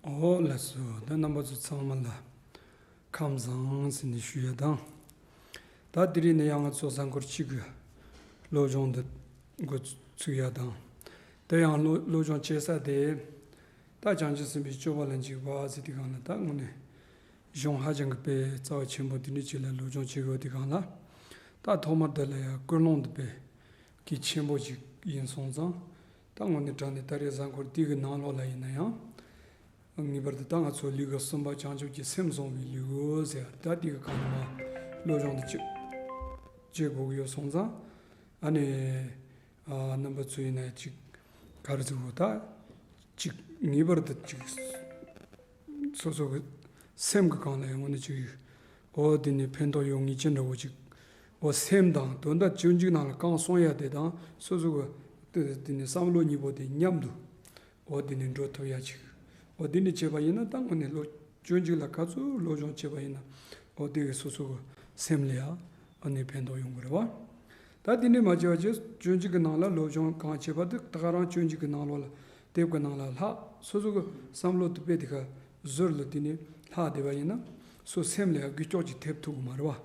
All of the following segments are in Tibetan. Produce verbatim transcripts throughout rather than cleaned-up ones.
འོ་ལགས་སོ། ད་རྣམ་པ་ཚོ་ཚང་མ་ལ་ཁམས་བཟང་ཟེར་ནས་ཞུ་ཡ་དང་། ད་དེ་རིང་ནས་ཡང་ང་ཚོ་གཟའ་འཁོར་གཅིག་གི་སློབ་སྦྱོང་འདི་འགོ་ཚུགས་ཡ་དང་། དེ་ཡང་སློབ་སློབ་སྦྱོང་བྱེད་ས་དེ་ད་བྱང་ཆུབ་སེམས་དཔའི་སྤྱོད་པ་ལ་འཇུག་པ་ཟེར་དུས་སྒང་ལ། ད་དངོས་གནས་གཞུང་ཧ་ཅང་གི་དཔེ་རྩ་བ་ཆེན་པོ་དེ་འདྲ་ཅིག་ལ་སློབ་སྦྱོང་བྱེད་དགོས་དུས་སྒང་ལ། ད་ཐོག་མར་དེ་ལ་ཡང་ཀུན་སློང་དེ་དཔེ་གལ་ཆེན་པོ་ཅིག་ཡིན་སོང་ཙང་། ད་དངོས་གནས་དྲང་གནས་ད་རེས་གཟའ་འཁོར་འདི་གི་ནང་ལོགས་ལ་ཡིན་ན་ཡང་། ངེས་པར་དུ་ད་ང་ཚོ་ལེའུ་གསུམ་པ་བྱང་ཆུབ་ཀྱི་སེམས་བཟུང་བའི་ལེའུ་ཟེར། ད་འདི་གི་སྒང་ལ་མར་སློབ་སྦྱོང་དེ་ཅིག་བྱེད་དགོས་ཀྱི་ཡོད་སོང་ཙང་། ཨ་ནི་ཨ་རྣམ་པ་ཚོ་ཡིན་ན་ཅིག་ག་རེ་ཟེར་དགོས། ད་ཅིག་ངེས་པར་དུ་ཅིག་སོ་སོ་གི་སེམས་ཀྱི་སྒང་ལ་ཡང་དངོས་གནས་ཅིག་འོ་དེ་ནས་ཕན་ཐོགས་ཡོང་ངེས་ཅན་འདྲ་བོ་ཅིག་འོ་སེམས་དང་དོན་དག་སྤྱོད་འཇུག་ནང་ལ་གང་གསུང་ཡ་དེ་དང་སོ་སོ་གི་དེ་ནས་བསམ་བློ་གཉིས་པོ་དེ་མཉམ་དུ་འོ་དེ་ནས་འགྲོ་ཐུབ་ཡ་ཅིག་འོ་དེ་འདྲ་བྱས་པ་ཡིན་ན། ད་དངོས་གནས་སློབ་སྤྱོད་འཇུག་ལ་ག་ཚོད་སློབ་སྦྱོང་བྱས་པ་ཡིན་ན། འོ་དེ་གི་སོ་སོ་གི་སེམས་ལ་ཡང་ཨ་ནི་ཕན་ཐོགས་ཡོང་གི་རེད་བ། ད་དེ་འདྲ་མ་བྱས་པ་བྱས་སྤྱོད་འཇུག་གི་ནང་ལ་སློབ་སྦྱོང་གང་བྱས་པ་དེ་ད་ག་རང་སྤྱོད་འཇུག་གི་ནང་ལོགས་ལ་དེབ་ཀྱི་ནང་ལ་ལྷག་སོ་སོ་གི་བསམ་བློ་དེ་དཔེ་དེ་ག་ཟུར་ལ་དེ་ནས་ལྷག་བསྡད་པ་ཡིན་ན། སོ་སེམས་ལ་ཡང་འགུལ་སྐྱོད་ཅིག་ཐེབས་ཐུབ་ཀྱི་མ་རེད་བ།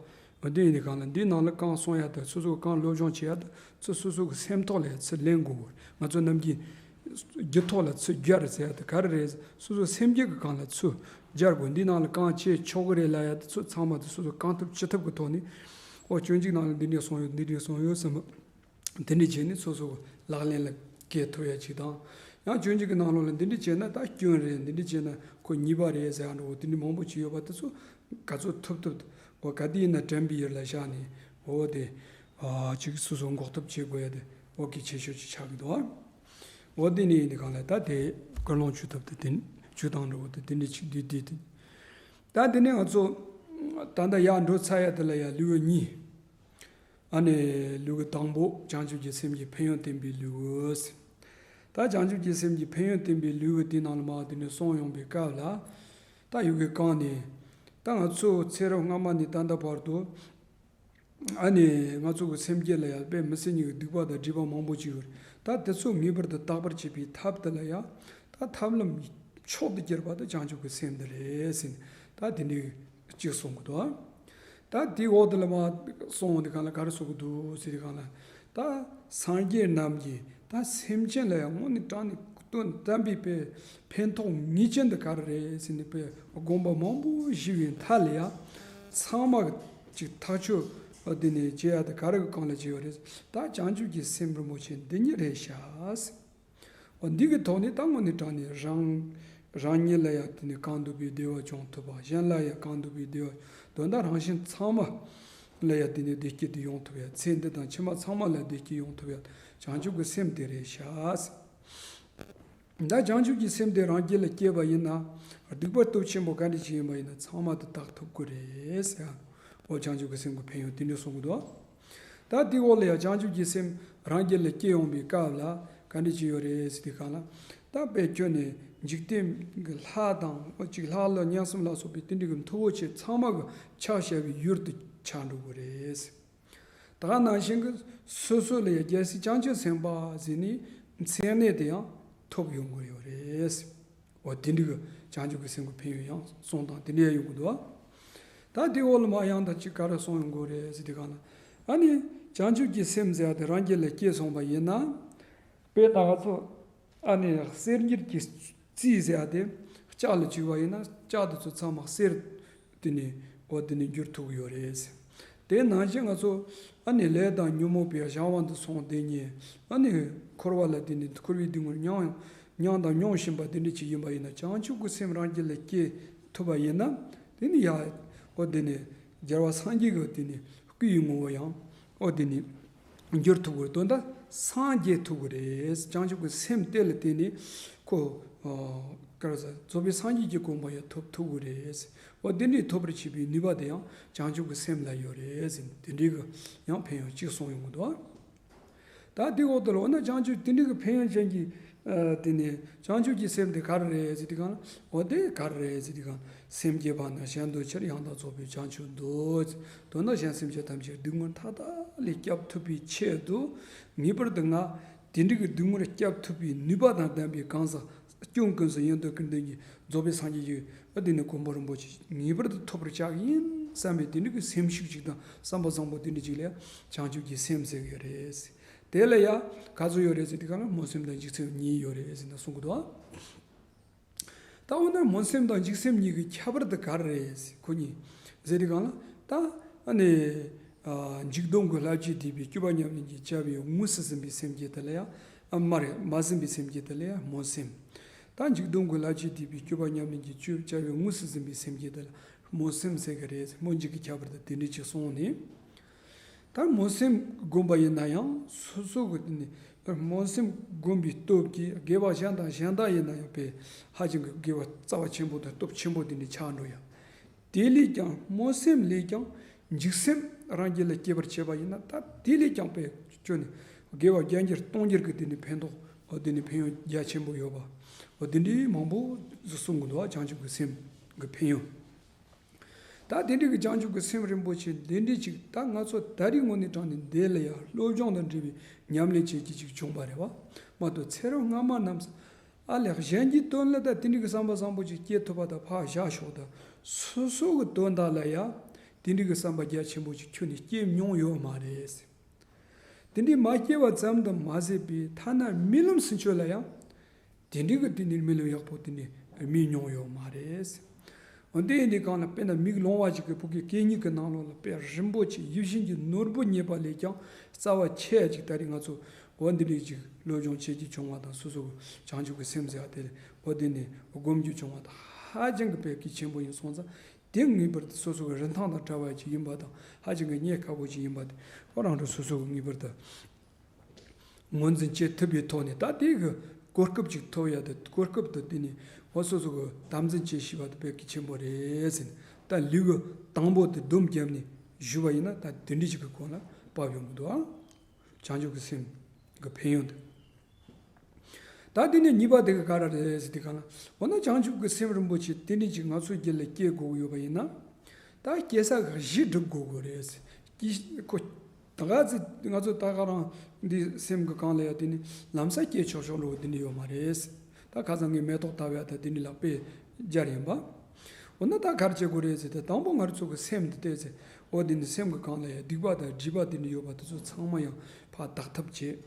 འོ་དེ་ཡིན་དུས་སྒང་ལ་འདིའི་ནང་ལ་གང་གསུང་ཡ་དང་སོ་སོ་གང་སློབ་སྦྱོང་བྱེད་ཡ་དང་ཚུར་སོ་སོ་གི་སེམས་ཐོག་ལ་ཡང་ཚུར་ལེན་དགོས་གི། ང་ཚོ་ནམ་རྒྱུན་རྒྱུད་ཐོག་ལ་ཚུར་སྦྱར་ཟེར་ཡ་དེ་ག་རེ་རེད། སོ་སོ་སེམས་རྒྱུད་ཀྱི་སྒང་ལ་ཚུར་སྦྱར་དགོས། འདི་ནང་ལ་གང་བྱེད་ཆོག་གི་རེད་ལབ་ཡ་དེ་ཚོ་ཚང་མ་དེ་སོ་སོ་གང་ཐུབ་ཅི་ཐུབ་ཀྱི་ཐོག་ནས། ཨོ་སྤྱོད་འཇུག་ནང་ལ་འདི་འདྲས་གསུངས་ཡོད། འདི་འདྲས་གསུངས་ཡོད་བསམ་པ་དེ་འདྲས་བྱས་ནས་སོ་སོ་ལག་ལེན་ལ་འཁེལ་ཐུབ་ཡ་ཅིག་དང་། ཡང་སྤྱོད་འཇུག་གི་ནང་ལོགས་ལ་འདི་འདྲས་བྱས་ན་ད་སྐྱོན་རེད། འདི་འདྲས་བྱས་ན་ཁོ་ཉེས་པ་རེད་ཟེར་ཡ་འདྲ་བོ་དེ་འདྲས་མང་པོ་ཅིག་ཡོད་པ་དེ་ཚོ་ག་ཚོད་ཐུབ་ཐུབ། ཨོ་ག་དེ་ཡིན་ན་དྲན་པའི་ཡུལ་ལ་བཞག་ནས། ཨོ་དེ་ཨ་ཅིག་སོ་སོ་འགོག་ཐབས་བྱེད་དགོས་ཡ་དེ་ཨོ་གལ་ཆེ་ཤོས་ཅིག་ཆགས་ཀྱི་འདུག་ཨ། འོ་དེ་ནས་ཡིན་དུས་སྒང་ལ་ད་དེ་ཀུན་སློང་བཅོས་ཐབས་དེ་དེ་བཅོས་སྟངས་འདྲ་བོ་དེ་དེ་འདྲས་ཅིག་བསྡུས་བསྡུས་ཏེ། ད་དེ་ནས་ང་ཚོ་ད་ལྟ་ཡར་འགྲོ་ཚར་ཡ་དེ་ལ་ཡ་ལེའུ་གཉིས། ཨ་ནི་ལེའུ་དང་པོ་བྱང་ཆུབ་ཀྱི་སེམས་ཀྱི་ཕན་ཡོན་བསྟན་པའི་ལེའུ་ཟེར། ད་བྱང་ཆུབ་ཀྱི་སེམས་ཀྱི་ཕན་ཡོན་བསྟན་པའི་ལེའུ་དེ་ནང་ལ་མར་དེ་ནས་གསུངས་ཡོང་པའི་སྐབས་ལ། ད་ཡུལ་གྱི་གང་ནས་ད་ང་ཚོ་ཚེ་རབས་སྔ་མ་ནས་ད་ལྟ་བར་དུ། ཨ་ནི་ང་ཚོ་གི་སེམས་རྒྱུད་ལ་ཡང་དཔེ་མི་སྲིད་ཉིད་ཀྱི་སྡིག་པ་དང་སྒྲིབ་པ་མང་པོ་ཅིག་ཡོད་རེད། ད་དེ་ཚོ་ངེས་པར་དུ་དག་པར་བྱེད་པའི་ཐབས་དེ་ལ་ཡང་ད་ཐབས་ལམ་མཆོག་ཏུ་གྱུར་པ་དེ་བྱང་ཆུབ་ཀྱི་སེམས་དེ་རེད་ཟེར་ནས་ད་དེ་འདྲའི་གཅིག་གསུང་གི་འདུག་ད་དེའི་འོག་དེ་ལ་མར་གསུངས་འོང་དུས་སྒང་ལ་ག་རེ་གསུང་གི་འདུག་ཟེར་དུས་སྒང་ལ། ད་སངས་རྒྱས་རྣམས་ཀྱིས་ད་སེམས་ཅན་ལ་ཡང་དངོས་གནས་དྲང་གནས་དོན་དམ་པའི་དཔེ་ཕན་ཐོགས་ངེས་ཅན་དེ་ག་རེ་རེད་ཟེར་ནས་དཔེ་དགོངས་པ་མང་པོ་བཞེས་པའི་མཐའ་ལ་ཡང་ཚང་མ་ཅིག་ཐག་ཆོད་དེ་ནས་བྱེད་ཡ་དེ་ག་རེ་གི་སྒང་ལ་བྱས་ཡོད་རེད། ད་བྱང་ཆུབ་ཀྱི་སེམས་རིན་པོ་ཆེ་འདི་ཉིད་རེད་ཤག་འོ་འདི་གི་ཐོག་ནས་ད་དངོས་གནས་དྲང་གནས་རང་རང་ཉིད་ལ་ཡང་དེ་ནས་གང་འདོད་པའི་བདེ་བ་འབྱུང་ཐུབ་པ། གཞན་ལ་ཡང་གང་འདོད་པའི་བདེ་བ། དོན་དག་རང་གཞན་ཚང་མ་ལ་ཡང་དེ་ནས་བདེ་སྐྱིད་དེ་ཡོང་ཐུབ་ཡ། ཚེ་འདི་དང་ཕྱི་མ་ཚང་མ་ལ་བདེ་སྐྱིད་ཡོང་ཐུབ་ཡ། བྱང་ཆུབ་ཀྱི་སེམས་དེ་རེད་ཤག་ད་བྱང་ཆུབ་ཀྱི་སེམས་དེ་རང་རྒྱུད་ལ་སྐྱེས་པ་ཡིན་ན། སྡིག་པ་སྟོབས་ཆེན་པོ་ག་འདྲ་ཞིག་ཡིན་པ་ཡིན་ན་ཚང་མ་དེ་དག་ཐུབ་ཀྱི་རེད་ཟེར། འོ་བྱང་ཆུབ་ཀྱི་སེམས་ཀྱི་ཕན་ཡོན་དེ་འདྲ་གསུང་གི་འདུག་ད་དེའི་འོག་ལ་ཡང་བྱང་ཆུབ་ཀྱི་སེམས་རང་རྒྱུད་ལ་སྐྱེ་ཡོང་བའི་སྐབས་ལ་ག་འདྲ་ཅིག་ཡོད་རེད་ཟེར་དུས་སྒང་ལ། ད་དཔེ་ཁྱོན་ནས་འཇིག་རྟེན་གྱི་ལྷ་དང་ཅིག་ལྷ་ལ་དམྱལ་སེམས་ལ་སོགས་པའི་དེ་འདྲ་གི་མཐུ་བོ་ཆེ་ཚང་མ་གི་ཕྱག་བྱ་བའི་ཡུལ་དུ་ཆགས་འགྲོ་གི་རེད། ད་ག་ནང་བཞིན་གྱི་སོ་སོ་ལ་ཡང་རྒྱལ་སྲས་བྱང་ཆུབ་སེམས་དཔའ་ཟེར་ནས་མཚན་གནས་དེ་ཡང་ཐོབ་ཡོང་གི་ཡོད་རེད། འོ་དེ་འདྲ་གི་བྱང་ཆུབ་ཀྱི་སེམས་ཀྱི་ཕན་ཡོན་ཡང་གསུང་སྟངས་དེ་འདྲ་ཡང་ཡོང་གི་འདུག་ད་དེའི་འོག་ལ་མར་ཡང་ད་ཅིག་ག་རེ་གསུང་ཡོང་གི་རེད་ཟེར་དུས་སྒང་ལ། ཨ་ནི་བྱང་ཆུབ་ཀྱི་སེམས་ཟེར་ཡ་དེ་རང་རྒྱུད་ལ་སྐྱེས་སོང་བ་ཡིན་ན། དཔེར་ན་ང་ཚོ་ཨ་ནི་གསེར་འགྱུར་གྱི་རྩི་ཟེར་ཡ་དེ་ལྕགས་ལ་བྱུགས་པ་ཡིན་ན་ལྕགས་དེ་ཚོ་ཚང་མ་གསེར་དེ་ནས་འོ་དེ་ནས་འགྱུར་ཐུབ་ཀྱི་ཡོད་རེད། དེ་ནང་བཞིན་ང་ཚོ་ཨ་ནི་ལས་དང་ཉོན་མོངས་པའི་གཞན་དབང་དུ་སོང་བསྡད་མཁན། ཨ་ནི་འཁོར་བ་ལ་དེ་ནས་འཁོར་བའི་སྡུག་བསྔལ་མྱོང་མྱོང་དང་མྱོང་བཞིན་པ་དེ་འདྲ་ཅིག་ཡིན་པ་ཡིན་ན། བྱང་ཆུབ་ཀྱི་སེམས་རང་རྒྱུད་ལ་སྐྱེ་ཐུབ་པ་ཡིན་ན། དེ་ནི་ཡ་འོ་དེ་ནས་རྒྱལ་བ་སངས་རྒྱས་ཀྱི་དེ་ནས་སྐུའི་ངོ་བོ་ཡང་འོ་དེ་ནས་འགྱུར་ཐུབ་ཀྱི་རེད། དོན་དག་སངས་རྒྱས་ཐུབ་ཀྱི་རེད། བྱང་ཆུབ་ཀྱི་སེམས་དེ་ལ་བརྟེན་ནས་ཁོ་ཨ་ག་རེ་ཟེར། རྫོགས་པའི་སངས་རྒྱས་ཀྱི་གོ་འཕང་ཡང་ཐོབ་ཐུབ་ཀྱི་རེད། འོ་དེ་འདྲའི་ཐོབ་པར་བྱེད་པའི་ནུས་པ་དེ་ཡང་བྱང་ཆུབ་ཀྱི་སེམས་ལ་ཡོད་རེད་ཟེར་ནས་དེ་འདྲའི་གི་ཡང་ཕན་ཡོན་གཅིག་གསུངས་ཡོང་གི་འདུག་ད་དེའི་འོག་ཏུ་ལ་འོ་ན་བྱང་ཆུབ་དེ་འདྲའི་གི་ཕན་ཡོན་ཅན་གྱི་ཨ་དེ་ནས་བྱང་ཆུབ་ཀྱི་སེམས་དེ་ག་རེ་རེད་ཟེར་དུས་སྒང་ལ། འོ་དེ་ག་རེ་རེད་ཟེར་དུས་སྒང་ལ། སེམས་བསྐྱེད་པ་ནི་གཞན་དོན་ཕྱིར། ཡང་དག་རྫོགས་པའི་བྱང་ཆུབ་འདོད། དོན་དག་གཞན་སེམས་ཅན་ཐམས་ཅད་སྡུག་བསྔལ་མཐའ་དག་ལས་སྐྱོབ་ཐུབ་པའི་ཆེད་དུ། ངེས་པར་དུ་ང་དེ་འདྲའི་གི་སྡུག་བསྔལ་སྐྱོབ་ཐུབ་པའི་ནུས་པ་དང་ལྡན་པའི་གང་ཟག་ སྐྱོན་ཀུན་སོགས་ཡོན་ཏན་ཀུན་ལྡན་གྱི་རྫོགས་པའི་སངས་རྒྱས་ཀྱི་ཨ་དེ་ནི་གོ་འཕང་རིན་པོ་ཆེ་ངེས་པར་དུ་ཐོབ་པར་བྱ་གི་ཡིན་བསམ་པའི་དེ་འདྲ་གི་སེམས་ཤུགས་ཅིག་དང་བསམ་པ་བཟང་པོ་དེ་འདྲ་ཅིག་ལ་བྱང་ཆུབ་ཀྱི་སེམས་ཟེར་གྱི་རེད། དེ་ལ་ཡ་ག་ཚོད་ཡོད་རེད་ཟེར་དུས་ག་ལ་སྨོན་སེམས་དང་འཇིགས་སེམས་གཉིས་ཡོད་རེད་ཟེར་ན་གསུང་གི་འདུག་ཨ། ད་འོ་ན་སྨོན་སེམས་དང་འཇིགས་སེམས་གཉིས་ཀྱི་ཁྱད་པར་དེ་ག་རེ་རེད་ཟེར་ཁོ་གཉིས་ཟེར་དུས་ག་ལ་ད་ཨ་ནི་འཇིག་སྟོང་གི་བསླབ་བྱའི་སྡིག་པའི་སྐྱོབ་པ་ཉམས་ལེན་གྱི་བྱ་བའི་དངོས་སུ་ཟིན་པའི་སེམས་བསྐྱེད་དེ་ལ་ཡ། ཨ་མ་རེད། མ་ཟིན་པའི་སེམས་བསྐྱེད་དེ་ལ་ཡ་སྨོན་སེམས། ད་འཇིག་སྟོང་གི་བསླབ་བྱའི་སྡིག་པའི་སྐྱོབ་པ་ཉམས་ལེན་གྱི་བྱ་བའི་དངོས་སུ་ཟིན་པའི་སེམས་བསྐྱེད་དེ་ལ་སྨོན་སེམས་ཟེར་གི་རེད། སྨོན་འཇུག་གི་ཁྱད་པར་དེ་དེ་འདྲ་ཅིག་སོང་ནས། ད་སྨོན་སེམས་བསྒོམ་པ་ཡིན་ན་ཡང་སོ་སོ་གི་དེ་ནི་སྨོན་སེམས་བསྒོམ་པའི་སྟོབས་ཀྱིས་དགེ་བ་གཞན་དང་གཞན་དག་ཡིན་ན་ཡང་དཔེ་ཧ་ཅང་གི་དགེ་བ་རྩ་བ་ཆེན་པོ་དང་སྟོབས་ཆེན་པོ་དེ་འདྲ་ཆགས་འགྲོ་ཡ། དེ་ལས་ཀྱང་སྨོན་སེམས་ལས་ཀྱང་འཇིགས་སེམས་རང་རྒྱུད་ལ་སྐྱེ་བར་བྱེད་པ་ཡིན་ན་ད་དེ་ལས་ཀྱང་དཔེ་ཁྱོན་ནས་དགེ་བ་བརྒྱ་འགྱུར་སྟོང་འགྱུར་གྱི་དེ་ནི་ཕན་ཐོགས་འོ་དེ་ནི་ཕན་ཡོན་རྒྱ་ཆེན་པོ་ཡོད་པ་འོ་དེ་འདྲའི་མང་པོ་གསུང་གི་འདུག་བ། བྱང་ཆུབ་ཀྱི་སེམས་ཀྱི་ཕན་ཡོན། ད་དེ་འདྲའི་གི་བྱང་ཆུབ་ཀྱི་སེམས་རིན་པོ་ཆེ་འདི་འདྲའི་ཅིག་ད་ང་ཚོ་ད་རེས་དངོས་གནས་དྲང་གནས་འདི་ལ་ཡང་སློབ་སྦྱོང་དང་འབྲེལ་བའི་ཉམས་ལེན་བྱེད་ཀྱི་ཅིག་བྱུང་བ་རེད་བ། མ་གཏོགས་ཚེ་རབས་སྔ་མ་རྣམས་སུ་ཨ་ལས་གཞན་གྱི་དོན་ལ་ད་དེ་འདྲའི་གི་བསམ་པ་བཟང་པོ་ཅིག་སྐྱེ་ཐུབ་པ་ད་ཕར་བཞག་ཤོག་ད་སོ་སོ་གི་དོན་དག་ལ་ཡང་དེ་འདྲའི་གི་བསམ་པ་རྒྱ་ཆེན་པོ་ཅིག་ཁྱོན་ནས་སྐྱེ་མྱོང་ཡོད་མ་རེད། དེ་འདྲའི་མ་སྐྱེས་པ་ཙམ་དུ་མ་ཟད་པའི་ཐ་ན་རྨི་ལམ་ཟིན་ཆོས་ལ་ཡང་དེ་འདྲའི་གི་དེ་འདྲའི་རྨི་ལམ་ཡག་པོ་དེ་འདྲའི་རྨིས་མྱོང་ཡོད་མ་རེད། འོན་ཏེ་འདི་གང་ལ་དཔེར་ན་མིག་ལོང་བ་ཞིག་གི་ཕུག་གི་སྐད་སྙིགས་ཀྱི་ནང་ལོགས་ལ་དཔེ་རིན་པོ་ཆེ་ཡིད་བཞིན་གྱི་ནོར་བུ་རྙེད་པ་ལས་ཀྱང་རྩ་བ་ཆེ་ཡ་ཅིག་ད་རེས་ང་ཚོ་འོ་འདི་འདྲའི་ཅིག་སློབ་སྦྱོང་བྱེད་ཀྱི་བྱུང་བ་དང་སོ་སོ་གི་བྱང་ཆུབ་ཀྱི་སེམས་ཟེར་བ་དེ་འོ་དེ་ནས་སྒོམ་རྒྱུ་བྱུང་བ་དང་ཧ་ཅང་གི་དཔེ་གལ་ཆེན་པོ་ཡིན་སོང་ཙང་། དེ་ངེས་པར་དུ་སོ་སོ་གི་རིན་ཐང་དང་བྲལ་བ་ཅིག་ཡིན་པ་དང་ཧ་ཅང་གི་རྙེད་དཀའ་པོ་ཅིག་ཡིན་པ་དེ་ཁོ་རང་རང་སོ་སོ་གི་ངེས་པར་དུ་ངོས་འཛིན་བྱེད་ཐུབ་པའི་ཐོག་ནས་ད་དེ་གི་གོ་སྐབས་ཅིག་ཐོབ་ཡ་དེ་གོ་སྐབས་དེ་དེ་ནས་འོ་སོ་སོ་གི་དམ་འཛིན་བྱེད་ཤེས་པ་དེ་དཔེ་གལ་ཆེན་པོ་རེད་ཟེར་ནས་ད་ལུས་གི་དང་པོ་དེ་སྡོམ་བརྒྱབ་ནས་བཞུགས་པ་ཡིན་ན་ད་དེ་འདྲ་ཅིག་གི་གོང་ལ་བབས་ཡོང་གི་འདུག་ཨ། བྱང་ཆུབ་ཀྱི་སེམས་ཀྱི་ཕན་ཡོན་དེ། ད་དེ་ནས་གཉིས་པ་དེ་ག་ག་རེ་རེད་ཟེར་དུས་གང་ལ། འོ་ན་བྱང་ཆུབ་ཀྱི་སེམས་རིན་པོ་ཆེ་དེ་འདྲ་ཅིག་ང་ཚོའི་རྒྱུད་ལ་སྐྱེ་དགོས་ཀྱི་ཡོད་པ་ཡིན་ན། ད་སྐྱེ་ས་གཞི་སྒྲུབ་དགོས་ཀྱི་རེད། སྐྱེ་ཁོ་ད་ག་ཚོད་ང་ཚོ་ད་ག་རང་འདི་སེམས་ཀྱི་སྒང་ལ་ཡ་དེ་ནི་ལམ་སང་སྐྱེ་ཆོག་ཆོག་འགྲོ་དེ་འདྲ་ཡོད་མ་རེད། ད་ཁ་སང་གི་མེ་ཏོག་ལྟ་བ་ཡ་ད་དེ་འདྲ་ལ་དཔེ་སྦྱར་ཡིན་པ། འོ་ན་ད་ག་རེ་བྱེད་དགོས་རེད་ཟེར་ཏེ་དང་པོ་ང་རང་ཚོ་གི་སེམས་འདི་བལྟས་ཚེ་འོ་འདི་ནི་སེམས་ཀྱི་སྒང་ལ་ཡང་སྡིག་པ་དང་སྒྲིབ་པ་འདི་ནི་ཡོད་པ་དེ་ཚོ་ཚང་མ་ཡང་ཕར་དག་ཐབས་བྱེད།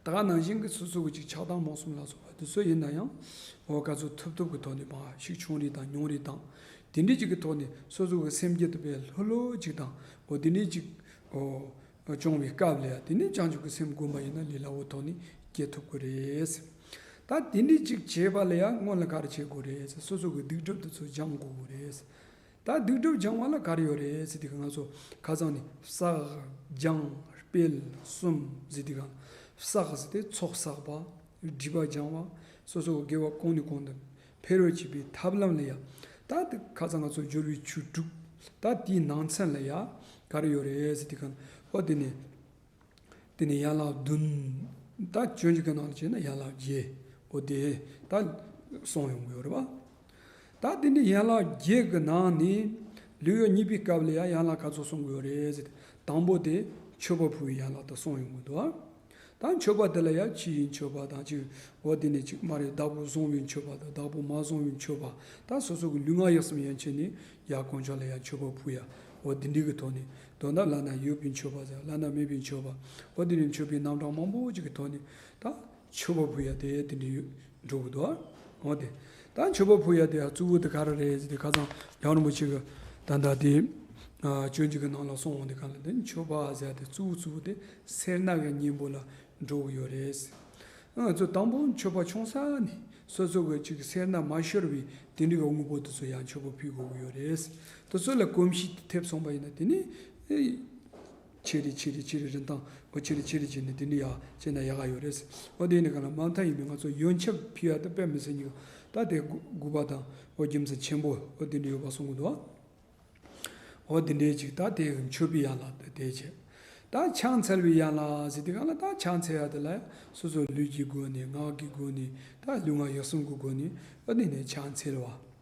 ད་ག་ནང་བཞིན་གྱི་སོ་སོ་གི་ཅིག་ཆགས་སྡང་རྨོངས་གསུམ་ལ་སོགས་པ་དེ་ཚོ་ཡིན་ན་ཡང་འོ་ག་ཚོད་ཐུབ་ཐུབ་ཀྱི་ཐོག་ནས་མར་ཤུགས་ཆུང་རིགས་དང་ཉུང་རིགས་དང་དེ་འདྲའི་ཅིག་གི་ཐོག་ནས་སོ་སོ་གི་སེམས་རྒྱུད་དུ་དཔེ་ལྷོད་ལྷོད་ཅིག་དང་འོ་དེ་འདྲའི་ཅིག་འོ། སྐྱོང་བའི་སྐབས་ལ་ཡང་དེ་ནས་བྱང་ཆུབ་ཀྱི་སེམས་བསྒོམ་པ་ཡིན་ན་ལས་སླ་བོ་ཐོག་ནས་སྐྱེ་ཐུབ་ཀྱི་རེད། ད་དེ་འདྲ་ཅིག་བྱེད་པ་ལ་ཡང་སྔོན་ལ་ག་རེ་བྱེད་དགོས་རེད་ཟེར་སོ་སོ་གི་སྡིག་སྒྲིབ་དེ་ཚོ་སྦྱང་དགོས་ཀྱི་རེད། ད་སྡིག་སྒྲིབ་སྦྱང་བ་ལ་ག་རེ་ཡོད་རེད་ཟེར་དུས་ང་ཚོ་ཁ་སང་ནས་བསགས་སྦྱང་སྤེལ་གསུམ་ཟེར་དུས་གང་བསགས་ཟེར་ཏེ་ཚོགས་བསགས་པ། སྒྲིབ་པ་སྦྱང་བ། སོ་སོ་གི་དགེ་བ་གོང་ནས་གོང་དུ་འཕེལ་བར་བྱེད་པའི་ཐབས་ལམ་ལ་ཡང་། ད་དེ་ཁ་སང་ང་ཚོ་སྦྱོར་བའི་ཆོས་དྲུག་ད་དེའི་ནང་ཚན་ལ་ཡང་ག་རེ་ཡོད་རེད་ཟེར་དུས་གང་། ཨོ་དེ་ནས། དེ་ནས་ཡན་ལག་བདུན། ད་སྤྱོད་འཇུག་གི་ནང་ལ་བྱས་ན་ཡན་ལག་བརྒྱད། ཨོ་དེ་ད་གསུངས་ཡོང་གི་ཡོད་རེད་བ། ད་དེ་ནས་ཡན་ལག་བརྒྱད་ཀྱི་ནང་ནས་ལེའུ་གཉིས་པའི་སྐབས་ལ་ཡང་ཡན་ལག་ག་ཚོད་གསུང་གི་ཡོད་རེད་ཟེར་ཏེ། དང་པོ་དེ་མཆོད་པ་ཕུལ་བའི་ཡན་ལག་དེ་གསུངས་ཡོང་གི་འདུག་ཨ། ད་མཆོད་པ་དེ་ལ་ཡང་ཕྱི་ཡི་མཆོད་པ་དང་གཅིག་འོ་དེ་ནས་གཅིག་མ་རེད། བདག་པོས་བཟུང་བའི་མཆོད་པ་དང་བདག་པོས་མ་བཟུང་བའི་མཆོད་པ། ད་སོ་སོ་གི་ལུས་ངག་ཡིད་གསུམ་ཡན་ཆད་ནས་ཡར་དཀོན་མཆོག་ལ་ཡང་མཆོད་པ་ཕུལ་ཡ། འོ་དེ་འདྲའི་གི་ཐོག་ནས་དོན་དག་བླ་ན་ཡོད་པའི་མཆོད་པ་ཟེར་བླ་ན་མེད་པའི་མཆོད་པ། འོ་དེ་ནས་མཆོད་པའི་རྣམ་གྲངས་མང་པོ་ཅིག་གི་ཐོག་ནས་ད་མཆོད་པ་ཕུལ་ཡ་དེ་དེ་འདྲའི་ཡོད་འགྲོ་གི་འདུག་འོ་དེ། ད་མཆོད་པ་ཕུལ་ཡ་དེ་གཙོ་བོ་དེ་ག་རེ་རེད་ཟེར་ཏེ་ཁ་སང་ཡང་རིན་པོ་ཆེ་གི་ད་ལྟ་དེ་སྤྱོད་འཇུག་གི་ནང་ལ་གསུངས་འོང་དེ་ག་ལ་དེ་མཆོད་པ་ཟེར་ཡ་དེ་གཙོ་བོ་གཙོ་བོ་དེ་སེར་སྣ་གི་གཉེན་པོ་ལ་འགྲོ་གི་ཡོད་རེད། ང་ཚོ་དང་པོ་མཆོད་པ་ཆུང་ས་ནས་སོ་སོ་གི་ཅིག་སེར་སྣ་མ་ཤོར་བའི་དེ་འདྲའི་གི་དངོས་པོ་དེ་ཚོ་ཡང་མཆོད་པ་ཕུལ་དགོས་ཀྱི་ཡོད་རེད། དེ་ཚོ་ལ་གོམས་གཤིས་དེ་ཐེབས་སོང་པ་ཡིན་ན་དེ་ནི་ཆེ་རེ་ཆེ་རེ་ཆེ་རེ་རིན་ཐང་འོ་ཆེ་རེ་ཆེ་རེ་བྱས་ནས་དེ་འདྲའི་ཡག་བྱས་ན་ཡག་ག་ཡོད་རེད། འོ་དེ་ནི་ག་ལ་མ་མཐའ་ཡིན་པའི་ང་ཚོ་ཡོན་ཆབ་ཕུལ་ཡ་དེ་དཔེ་མི་སྲིད་ཉིག་ད་དེ་དགུ་པ་དང་འོ་རྒྱུ་མཚན་ཆེན་པོ་འོ་དེ་འདྲ་ཡོད་པ་གསུང་གི་འདུག་འོ་དེ་འདྲའི་ཅིག་ད་དེ་མཆོད་པའི་ཡན་ལག་དེ་དེ་བྱས། ད་ཕྱག་འཚལ་བའི་ཡན་ལག་ཟེར་དུས་གང་ལ་ད་ཕྱག་འཚལ་ཡ་དེ་ལ་སོ་སོ་ལུས་ཀྱི་སྒོ་ནས་ངག་གི་སྒོ་ནས་ད་ལུས་ངག་ཡིད་གསུམ་གྱི་སྒོ་ནས་ཨ་ནི་ནས་ཕྱག་འཚལ་བ།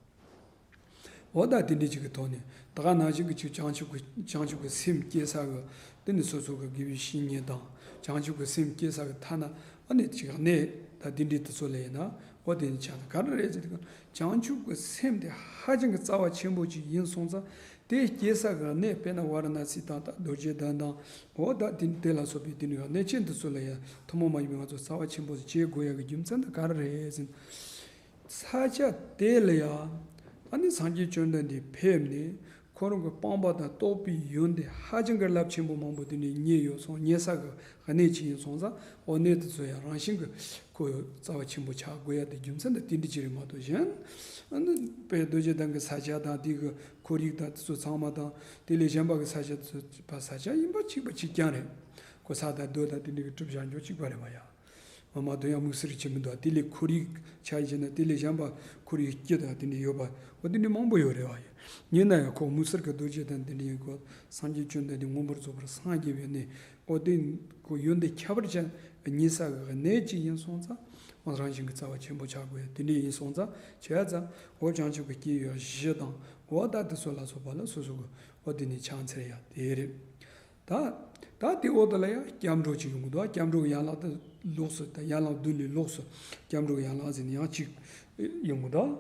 འོ་ད་དེ་འདྲའི་ཅིག་གི་ཐོག་ནས་ད་ག་ནང་བཞིན་གྱི་ཅིག་བྱང་ཆུབ་ཀྱི་བྱང་ཆུབ་ཀྱི་སེམས་བསྐྱེད་ས་གི་དེ་ནི་སོ་སོ་གི་དགེ་བའི་བཤེས་གཉེན་དང་བྱང་ཆུབ་ཀྱི་སེམས་བསྐྱེད་ས་གི་ཐ་ན་ཨ་ནི་ཅིག་གནས་ད་དེ་འདྲའི་དེ་ཚོ་ལ་ཡིན་ན་ འོ་དེ་ནི་ཆ་ད་ག་རེ་རེད་ཟེར་དུས་བྱང་ཆུབ་ཀྱི་སེམས་དེ་ཧ་ཅང་གི་རྩ་བ་ཆེན་པོ་ཅིག་ཡིན་སོང་ཙང་། དེ་སྐྱེ་ས་གི་གནས་དཔེར་ན་ཝཱ་ར་ཎ་སི་དང་ད་རྡོ་རྗེ་གདན་དང་། འོ་ད་དེ་དེ་ལ་སོགས་པའི་དེ་ནི་གནས་ཆེན་དེ་ཚོ་ལ་ཡང་ཐུན་མོང་མ་ཡིན་པའི་ང་ཚོ་རྩ་བ་ཆེན་པོ་ཞིག་བྱེད་དགོས་ཡ་གི་རྒྱུ་མཚན་དེ་ག་རེ་རེད་ཟེར་ན། ས་ཆ་དེ་ལ་ཡང་ཨ་ནི་སངས་རྒྱས་བཅོམ་ལྡན་འདས་ཕེབས་ནས་ཁོ་རང་གི་སྤངས་པ་དང་རྟོགས་པའི་ཡོན་ཏན་ཧ་ཅང་གི་རླབས་ཆེན་པོ་མང་པོ་དེ་ནས་རྙེད་ཡོད་སོང་། རྙེད་ས་གི་གནས་ཅིག་ཡིན་སོང་ཙང་། འོ་གནས་དེ་ཚོ་ཡང་རང་བཞིན་གི་ཁོ་རྩ་བ་ཆེན་པོ་ཆགས་དགོས་ཡ་དེ་རྒྱུ་མཚན་དེ་དེ་འདྲ་ཅིག་རེད་མ་གཏོགས། གཞན་ཨ་ནི་དཔེ་རྡོ་རྗེ་གདན་གི་ས་ཆ་དང་དེ་གི་ཁོར་ཡུག་དང་དེ་ཚོ་ཚང་མ་དང་། དེ་ལས་གཞན་པ་གི་ས་ཆ་དེ་ཚོ་ས་ཆ་ཡིན་པ་གཅིག་པ་གཅིག་རྐྱང་རེད། ཁོ་ས་དང་རྡོ་དང་དེ་འདྲ་གི་གྲུབ་བཞག་འཇོག་གཅིག་པ་རེད་བ་ཡ། མ་མ་དོན་ཡང་དམིགས་བསལ་ཅིག་མི་འདུག་དེ་ལས་ཁོར་ཡུག་ཆ་བཞག་ན་དེ་ལས་གཞན་པ་ཁོར་ཡུག་སྐྱིད་དང་དེ་འདྲ་ཡོད་པ། འོ་དེ་འདྲ་མང་པོ་ཡོད་རེད་བ་ཡ། ཡིན་ན་ཡང་ཁོ་དམིགས་བསལ་གྱི་རྡོ་རྗེ་གདན་དེ་འདྲ་ཡིན། ཁོ་སངས་རྒྱས་བཅོམ་ལྡན་འདས་མངོན་པར་རྫོགས་པར་སངས་རྒྱས་པའི་གནས། འོ་དེ་ཁོ་ཡོན་ཏན་ཁྱད་པར་ཅན་རྙེད་ས་གི་གནས་ཅིག་ཡིན་སོང་ཙང་། འོ་རང་བཞིན་གྱི་རྩ་བ་ཆེན་པོ་ཆགས་དགོས་ཡ་དེ་འདྲ་ཡིན་སོང་ཙང་། བྱས་ཙང་འོ་བྱང་ཆུབ་ཀྱི་སྐྱེ་བོ་བཞི་དང་། འོ་ད་དེ་ཚོ་ལ་སོགས་པ་ལ་སོ་སོ་གི་འོ་དེ་ནས་ཕྱག་འཚལ་ཡ་དེ་རེད། ད་ད་དེ་འོག་དེ་ལ་ཡང་སྐྱབས་འགྲོ་ཅིག་ཡོང་གི་འདུག་སྐྱབས་འགྲོ་གི་ཡན་ལག་དེ་ལོགས་སུ། ད་ཡན་ལག་བདུན་ལས་ལོགས་སུ་སྐྱབས་འགྲོ་གི་ཡན་ལག་ཟེར་ནས་ཡང་གཅིག་ཡོང་གི་འདུག་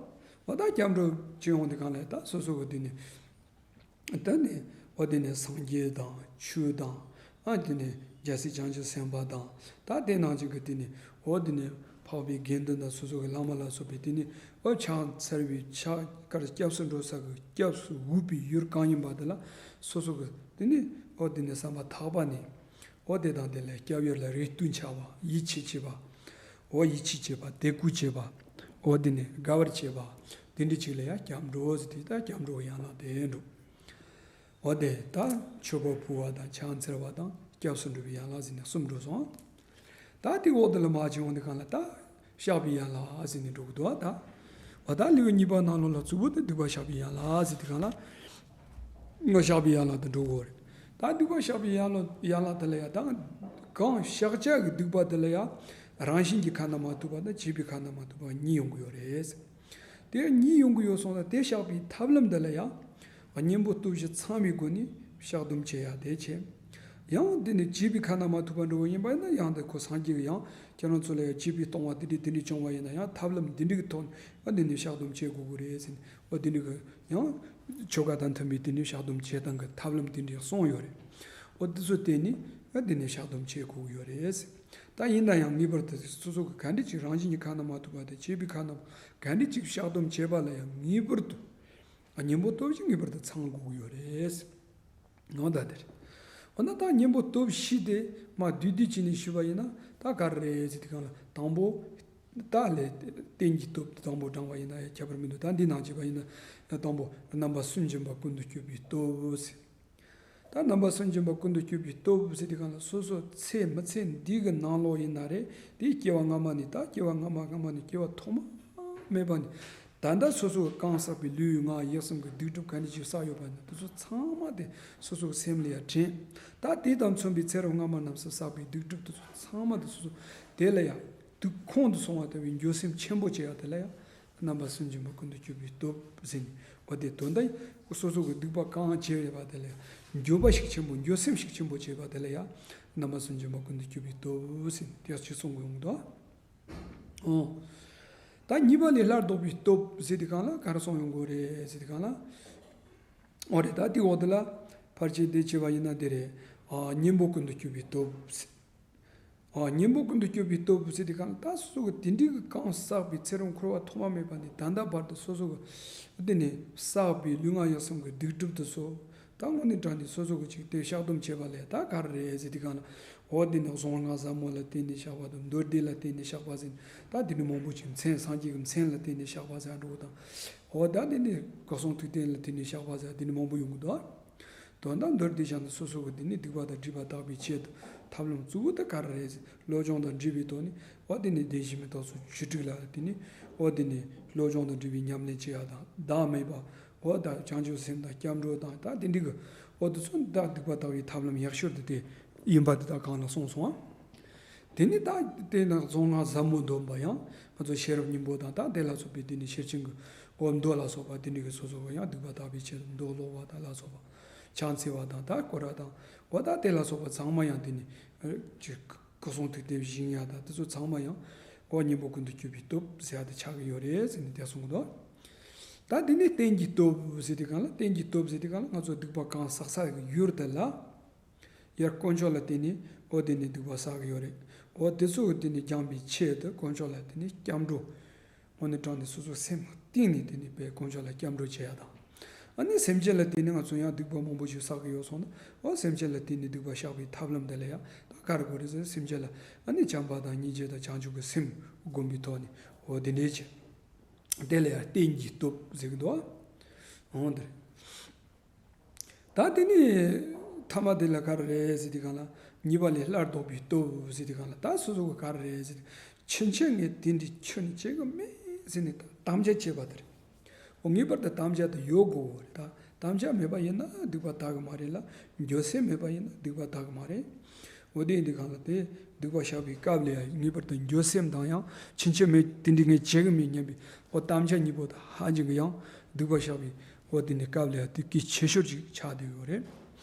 འོ་ད་སྐྱབས་འགྲོ་ཅིག་ཡོང་དེ་གང་ལ་ད་སོ་སོ་གི་དེ་ནས། ད་ནི་འོ་དེ་ནས་སངས་རྒྱས་དང་ཆོས་དང་། ཨ་དེ་ནས་རྒྱལ་སྲས་བྱང་ཆུབ་སེམས་དཔའ་དང་། ད་དེ་ནང་བཞིན་གི་དེ་ནས་འོ་དེ་ནས་འཕགས་པའི་དགེ་འདུན་དང་སོ་སོ་གི་བླ་མ་ལ་སོགས་པའི་དེ་ནས་འོ་ཕྱག་འཚལ་བའི་ཕྱག་གར་སྐྱབས་སུ་འགྲོ་ས་གི་སྐྱབས་སུ་འོས་པའི་ཡུལ་གང་ཡིན་པ་དེ་ལ་སོ་སོ་གི་དེ་ནས་འོ་དེ་ནས་བསམ་པ་ཐག་པ་ནས། འོ་དེ་དང་དེ་ལ་སྐྱབས་ཡུལ་ལ་རེ་ལྟོས་འཆའ་བ། ཡིད་ཆེས་བྱེད་པ། འོ་ཡིད་ཆེས་བྱེད་པ། དད་གུས་བྱེད་པ། འོ་དེ་ནས་དགའ་བར་བྱེད་པ། དེ་འདྲ་ཅིག་ལ་ཡང་སྐྱབས་འགྲོ་ཟེར་དེ། ད་སྐྱབས་འགྲོ་གི་ཡན་ལག་དེ་འགྲོ། འོ་དེ་ད་མཆོད་པ་ཕུལ་བ་དང་ཕྱག་འཚལ་བ་དང་སྐྱབས་སུ་འགྲོ་བའི་ཡན་ལག་ཟེར་ནས་གསུམ་འགྲོ་སོང་། ད་དེ་འོག་དེ་ལ་མ་ཕྱིན་འོང་དེ་གང་ལ་ད་བཤགས་པའི་ཡན་ལག་ཟེར་ནས་འགྲོ་གི་འདུག་ད་འོ་ད་ལེའུ་གཉིས་པ་ནང་ལོགས་ལ་གཙོ་བོ་དེ་སྡིག་པ་བཤགས་པའི་ཡན་ལག་ཟེར་དེ་གང་ལ། ང་བཤགས་པའི་ཡན་ལག་ཏུ་འགྲོ་དགོས་རེད། ད་སྡིག་པ་བཤགས་པའི་ཡན་ལག་ཡན་ལག་དེ་ལ་ཡང་ད་གང་བཤགས་བྱ་གི་སྡིག་པ་དེ་ལ་ཡང་རང་བཞིན་གྱིས་ཁ་ན་མ་ཐོ་བ་དང་བྱས་པས་ཁ་ན་མ་ཐོ་བ་གཉིས་ཡོང་གི་ཡོད་རེད། དེ་གཉིས་ཡོང་གི་ཡོད་སོང་ན་དེ་བཤགས་པའི་ཐབས་ལམ་དེ་ལ་ཡང་གཉེན་པོ་སྟོབས་བཞི་ཚང་བའི་སྒོ་ནས་བཤགས་སྡོམ་བྱེད་ཡ་དེ་བྱེད། ཡང་དེ་ནས་བྱས་པས་ཁ་ན་མ་ཐོ་བ་འགྲོ་བ་ཡིན་པ་ཡིན་ན་ཡང་དེ་ཁོ་སངས་རྒྱས་ཀྱི་ཡང་ཁྱེད་རང་ཚོ་ལ་ཡང་བྱས་པས་སྟོང་བ་དེ་འདྲས་དེ་འདྲས་བྱུང་བ་ཡིན་ན་ཡང་ཐབས་ལམ་འདི་འདྲས་ཀྱི་ཐོག་ནས་ཨ་འདི་ནས་བཤགས་སྡོམ་བྱེད་དགོས་ཀྱི་རེད་ཟེར་ནས། ཨ་འདི་འདྲས་ཀྱི་ཡང་ཆོ་ག་དང་མཐུན་པའི་དེ་ནས་བཤགས་སྡོམ་བྱེད་སྟངས་ཀྱི་ཐབས་ལམ་དེ་འདྲས་གསུངས་ཡོད་རེད། ཨོ་དེ་ཚོ་བརྟེན་ནས་ཨ་དེ་ནས་བཤགས་སྡོམ་བྱེད་དགོས་ཀྱི་ཡོད་རེད། ད་ཡིན་ན་ཡང་ངེས་པར་དུ་སོ་སོ་གི་ག་འདྲ་ཅིག་རང་བཞིན་གྱི་ཁ་ན་མ་ཐོ་བ་དང་བྱས་པས་ཁ་ན་ག་འདྲ་ཅིག་བཤགས་སྡོམ་བྱེད་པ་ལ་ཡང་ངེས་པར་དུ་ཨ་གཉེན་པོ་སྟོབས་བཞི་ངེས་པར་དུ་ཚང་དགོས་ཀྱི་ཡོད་རེད། ནང་ད་དེར། འོ་ན་ད་གཉེན་པོ་སྟོབས་བཞི་དེ་མ་བསྡུས་བསྡུས་བྱས་ནས་ཞུས་པ་ཡིན་ན་ད་ག་རེ་རེད་ཟེར་དུས་སྒང་ལ་དང་པོ། ད་ལས་རྟེན་གྱི་སྟོབས་དེ་དང་པོ་བགྲང་བ་ཡིན་ན་ཡང་ཁྱད་པར་མི་འདུག་ད་འདི་ནང་བྱས་པ་ཡིན་ན་ཡང་དང་པོ་རྣམ་པ་སུན་འབྱིན་པ་ཀུན་ཏུ་སྤྱོད་པའི་སྟོབས་ཟེར། ད་རྣམ་པ་སུན་འབྱིན་པ་ཀུན་ཏུ་སྤྱོད་པའི་སྟོབས་ཟེར་དུས་སྒང་ལ་སོ་སོ་ཚེ་མི་ཚེ་འདི་གི་ནང་ལོགས་ཡིན་ན་རེད། དེའི་སྐྱེ་བ་སྔ་མ་ནས་ད་སྐྱེ་བ་སྔ་མ་སྔ་མ་ནས་སྐྱེ་བ་ཐོག་མ་མེད་པ་ནས། ད་ལྟ་སོ་སོ་གང་བསགས་པའི་ལུས་ངག་ཡིད་གསུམ་གྱི་སྡིག་སྒྲིབ་ག་འདྲ་ཅིག་བསགས་ཡོད་པ་ན་དེ་ཚོ་ཚང་མ་དེ་སོ་སོ་གི་སེམས་ལ་ཡང་དྲན། ད་དེ་དང་མཚུངས་པའི་ཚེ་རབས་སྔ་མ་རྣམས་སུ་བསགས་པའི་སྡིག་སྒྲིབ་དེ་ཚོ་ཚང་མ་དེ་སོ་སོ་དེ་ལ་ཡང་སྡུག་ཁོང་དུ་སོང་བ་ལྟ་བུའི་འགྱོད་སེམས་ཆེན་པོ་བྱེད་ཡ་དེ་ལ་ཡང་རྣམ་པ་སུན་འབྱིན་པ་ཀུན་ཏུ་སྤྱོད་པའི་སྟོབས་ཟེར་ནས། འོ་དེ་དོན་དག་སོ་སོ་གི་སྡིག་པ་གང་བྱས་ཡོད་པ་དེ་ལ་ཡང་འགྱོད་པ་ཞིག་ཆེན་པོ་འགྱོད་སེམས་ཞིག་ཆེན་པོ་བྱེད་པ་དེ་ལ་ཡང་རྣམ་པ་སུན་འབྱིན་པ་ཀུན་ཏུ་སྤྱོད་པའི་སྟོབས་ཟེར་ནས་དེ་ཅི་གསུང་གི་ཡོང་གི་འདུག་ཨོ། ད་གཉིས་པ་ལས་སླར་ལྡོག་པའི་སྟོབས་ཟེར་དུས་སྒང་ལ་ག་རེ་གསུངས་ཡོང་དགོས་རེད་ཟེར་དུས་སྒང་ལ། ཨོ་རེད། ད་དེའི་འོག་དེ་ལ་ཕལ་ཆེར་དེ་བྱས་པ་ཡིན་ན་དེ་རེད། ཨ་གཉེན་པོ་ཀུན་ཏུ་སྤྱོད་པའི་སྟོབས་ཟེར། ཨ་གཉེན་པོ་ཀུན་ཏུ་སྤྱོད་པའི་སྟོབས་ཟེར་དུས་སྒང་ལ་ད་སོ་སོ་གི་དེ་འདྲའི་གི་གང་བསགས་པའི་ཚེ་རབས་འཁོར་བ་ཐོག་མ་མེད་པ་ནས་ད་ལྟ་བར་དུ་སོ་སོ་གི་དེ་ནས་བསགས་པའི་ལུས་ངག་ཡིད་གསུམ་གྱི་སྡིག་སྒྲིབ་དེ་ཚོ། ད་དངོས་གནས་དྲང་གནས་སོ་སོ་གི་ཅིག་དེ་བཤགས་སྡོམ་བྱེད་པ་ལས་ད་ག་རེ་རེད་ཟེར་དུས་སྒང་ལ། འོ་དེ་ནས་གཟུངས་སྔགས་ཟབ་མོ་ལ་བརྟེན་ནས་བཤགས་པ་དང་མདོ་སྡེ་ལ་བརྟེན་ནས་བཤགས་པ་ཟེར། ད་དེ་ནས་མང་པོ་ཅིག་མཚན་སངས་རྒྱས་ཀྱི་མཚན་ལ་བརྟེན་ནས་བཤགས་པ་ཟེར་འགྲོ་དང་། འོ་ད་དེ་ནས་སྐུ་གསུང་ཐུགས་རྟེན་ལ་བརྟེན་ནས་བཤགས་པ་ཟེར་དེ་ནས་མང་པོ་ཡོང་གི་འདུག་དོན་དག་མདོར་བསྡུས་བྱས་ན་སོ་སོ་གི་དེ་ནས་སྡིག་པ་དང་སྒྲིབ་པ་དག་པའི་ཆེད་དུ་ཐབས་ལམ་གཙོ་བོ་དེ་ག་རེ་རེད་ཟེར། བློ་སྦྱོང་དང་འབྲེལ་བའི་ཐོག་ནས་འོ་དེ་ནས་བདེན་བཞི་མི་རྟག་སོགས་བཅུ་དྲུག་ལ་བརྟེན་ནས་འོ་དེ་ནས་བློ་སྦྱོང་དང་འབྲེལ་བའི་ཉམས་ལེན་བྱེད་ཡ་དང་བདག་མེད་པ། འོ་ད་བྱང་ཆུབ་སེམས་དང་སྐྱབས་འགྲོ་དང་ད་དེ་འདྲ་གི་འོ་དེ་ཚོ་ད་སྡིག་པ་དག་པའི་ཐབས་ལམ་ཡག་ཤོས་དེ་དེ་ཡིན་པ་དེ་ད་གང་ལ་གསུངས་སོང་ཨ། དེ་ནི་ད་དེ་ན་གཟུངས་སྔགས་ཟབ་མོ་འདོན་པ་ཡང་ང་ཚོ་ཤེས་རབ་སྙིང་པོ་དང་ད་དེ་ལ་སོགས་པའི་དེ་ནི་ཤེར་ཕྱིན་གྱི་འོ་མདོ་ལ་སོགས་པ་དེ་འདྲ་གི་སོ་སོ་གི་ཡང་སྡིག་པ་དག་པའི་ཆེད་དུ་མདོ་ཀློག་པ་དང་ལ་སོགས་པ་ཕྱག་འཚལ་བ་དང་ད་སྐོར་ར་དང་འོ་ད་དེ་ལ་སོགས་པ་ཚང་མ་ཡང་དེ་ནི་ཅིག་སྐུ་གསུང་ཐུགས་རྟེན་བཞེངས་ཡ་དང་དེ་ཚོ་ཚང་མ་ཡང་ འོ་གཉེན་པོ་ཀུན་ཏུ་སྤྱོད་པའི་སྟོབས་ཟེར་ཡ་དེ་ཆགས་ཀྱི་ཡོད་རེད་ཟེར་ནས་དེ་གསུངས་གི་འདུག་ད་དེ་ནས་རྟེན་གྱི་སྟོབས་ཟེར་དུས་སྒང་ལ། རྟེན་གྱི་སྟོབས་ཟེར་དུས་སྒང་ལ་ང་ཚོ་སྡིག་པ་གང་བསགས་བསགས་ཀྱི་ཡུལ་དེ་ལ། ཡར་དཀོན་མཆོག་ལ་བརྟེན་ནས་འོ་དེ་ནས་སྡིག་པ་བསགས་ཀྱི་ཡོད་རེད། འོ་དེ་ཚོ་གི་དེ་ནས་སྦྱངས་པའི་ཆེད་དུ་དཀོན་མཆོག་ལ་དེ་ནས་སྐྱབས་འགྲོ། འོ་ནས་དྲངས་ནས་སོ་སོའི་སེམས་གཏིང་ནས་དེ་ནས་དཔེ་དཀོན་མཆོག་ལ་སྐྱབས་འགྲོ་བྱེད་ཡ་དང་། ཨ་ནི་སེམས་ཅན་ལ་བརྟེན་ནས་ང་ཚོ་ཡང་སྡིག་པ་མང་པོ་ཞིག་བསགས་ཀྱི་ཡོད་སོང་ན། འོ་སེམས་ཅན་ལ་བརྟེན་ནས་སྡིག་པ་བཤགས་པའི་ཐབས་ལམ་དེ་ལ་ཡང་ད་ག་རེ་དགོས་རེད་ཟེར། སེམས་ཅན་ལ་ཨ་ནི་བྱམས་པ་དང་སྙིང་རྗེ་དང་བྱང་ཆུབ་ཀྱི་སེམས་བསྒོམ་པའི་ཐོག་ནས་འོ་དེ་འདྲའི་ཆེ། དེ་ལ་ཡང་རྟེན་གྱི་སྟོབས་ཟེར་གྱི་འདུག་འོ་དེ་རེད། ད་དེ་ནས་ཐ་མ་དེ་ལ་ག་རེ་རེད་ཟེར་དུས་སྒང་ལ། ཉེས་པ་ལས་སླར་ལྡོག་པའི་སྟོབས་ཟེར་དུས་སྒང་ལ། ད་སོ་སོ་གི་ག་རེ་རེད་ཟེར་དུས། ཕྱིན་ཆད་ངས་དེ་འདྲའི་ཆོས་ནི་བྱེད་གི་མེད་ཟེར་ནས་དམ་བཅའ་བྱས་པ་དེ་རེད། འོ་ངེས་པར་དུ་དམ་བཅའ་དེ་ཡོད་དགོས་རེད། ད་དམ་བཅའ་མེད་པ་ཡིན་ན་སྡིག་པ་དག་གི་མ་རེད་ལ། འགྱོད་སེམས་མེད་པ་ཡིན་ན་སྡིག་པ་དག་གི་མ་རེད། འོ་དེ་ཡིན་དུས་སྒང་ལ་དེ་སྡིག་པ་བཤགས་པའི་སྐབས་ལ་ཡང་ངེས་པར་དུ་འགྱོད་སེམས་དང་། ཡང་ཕྱིན་ཆད་མེད་དེ་འདྲའི་ངས་བྱེད་གི་མེད་སྙམ་པའི་འོ་དམ་བཅའ་གཉིས་པོ་དང་ཧ་ཅང་གི་ཡང་སྡིག་པ་བཤགས་པའི་འོ་དེ་ནི་སྐབས་ལ་ཡང་དེ་གལ་ཆེ་ཤོས་ཅིག་ཆགས་བསྡད་ཡོད་རེད།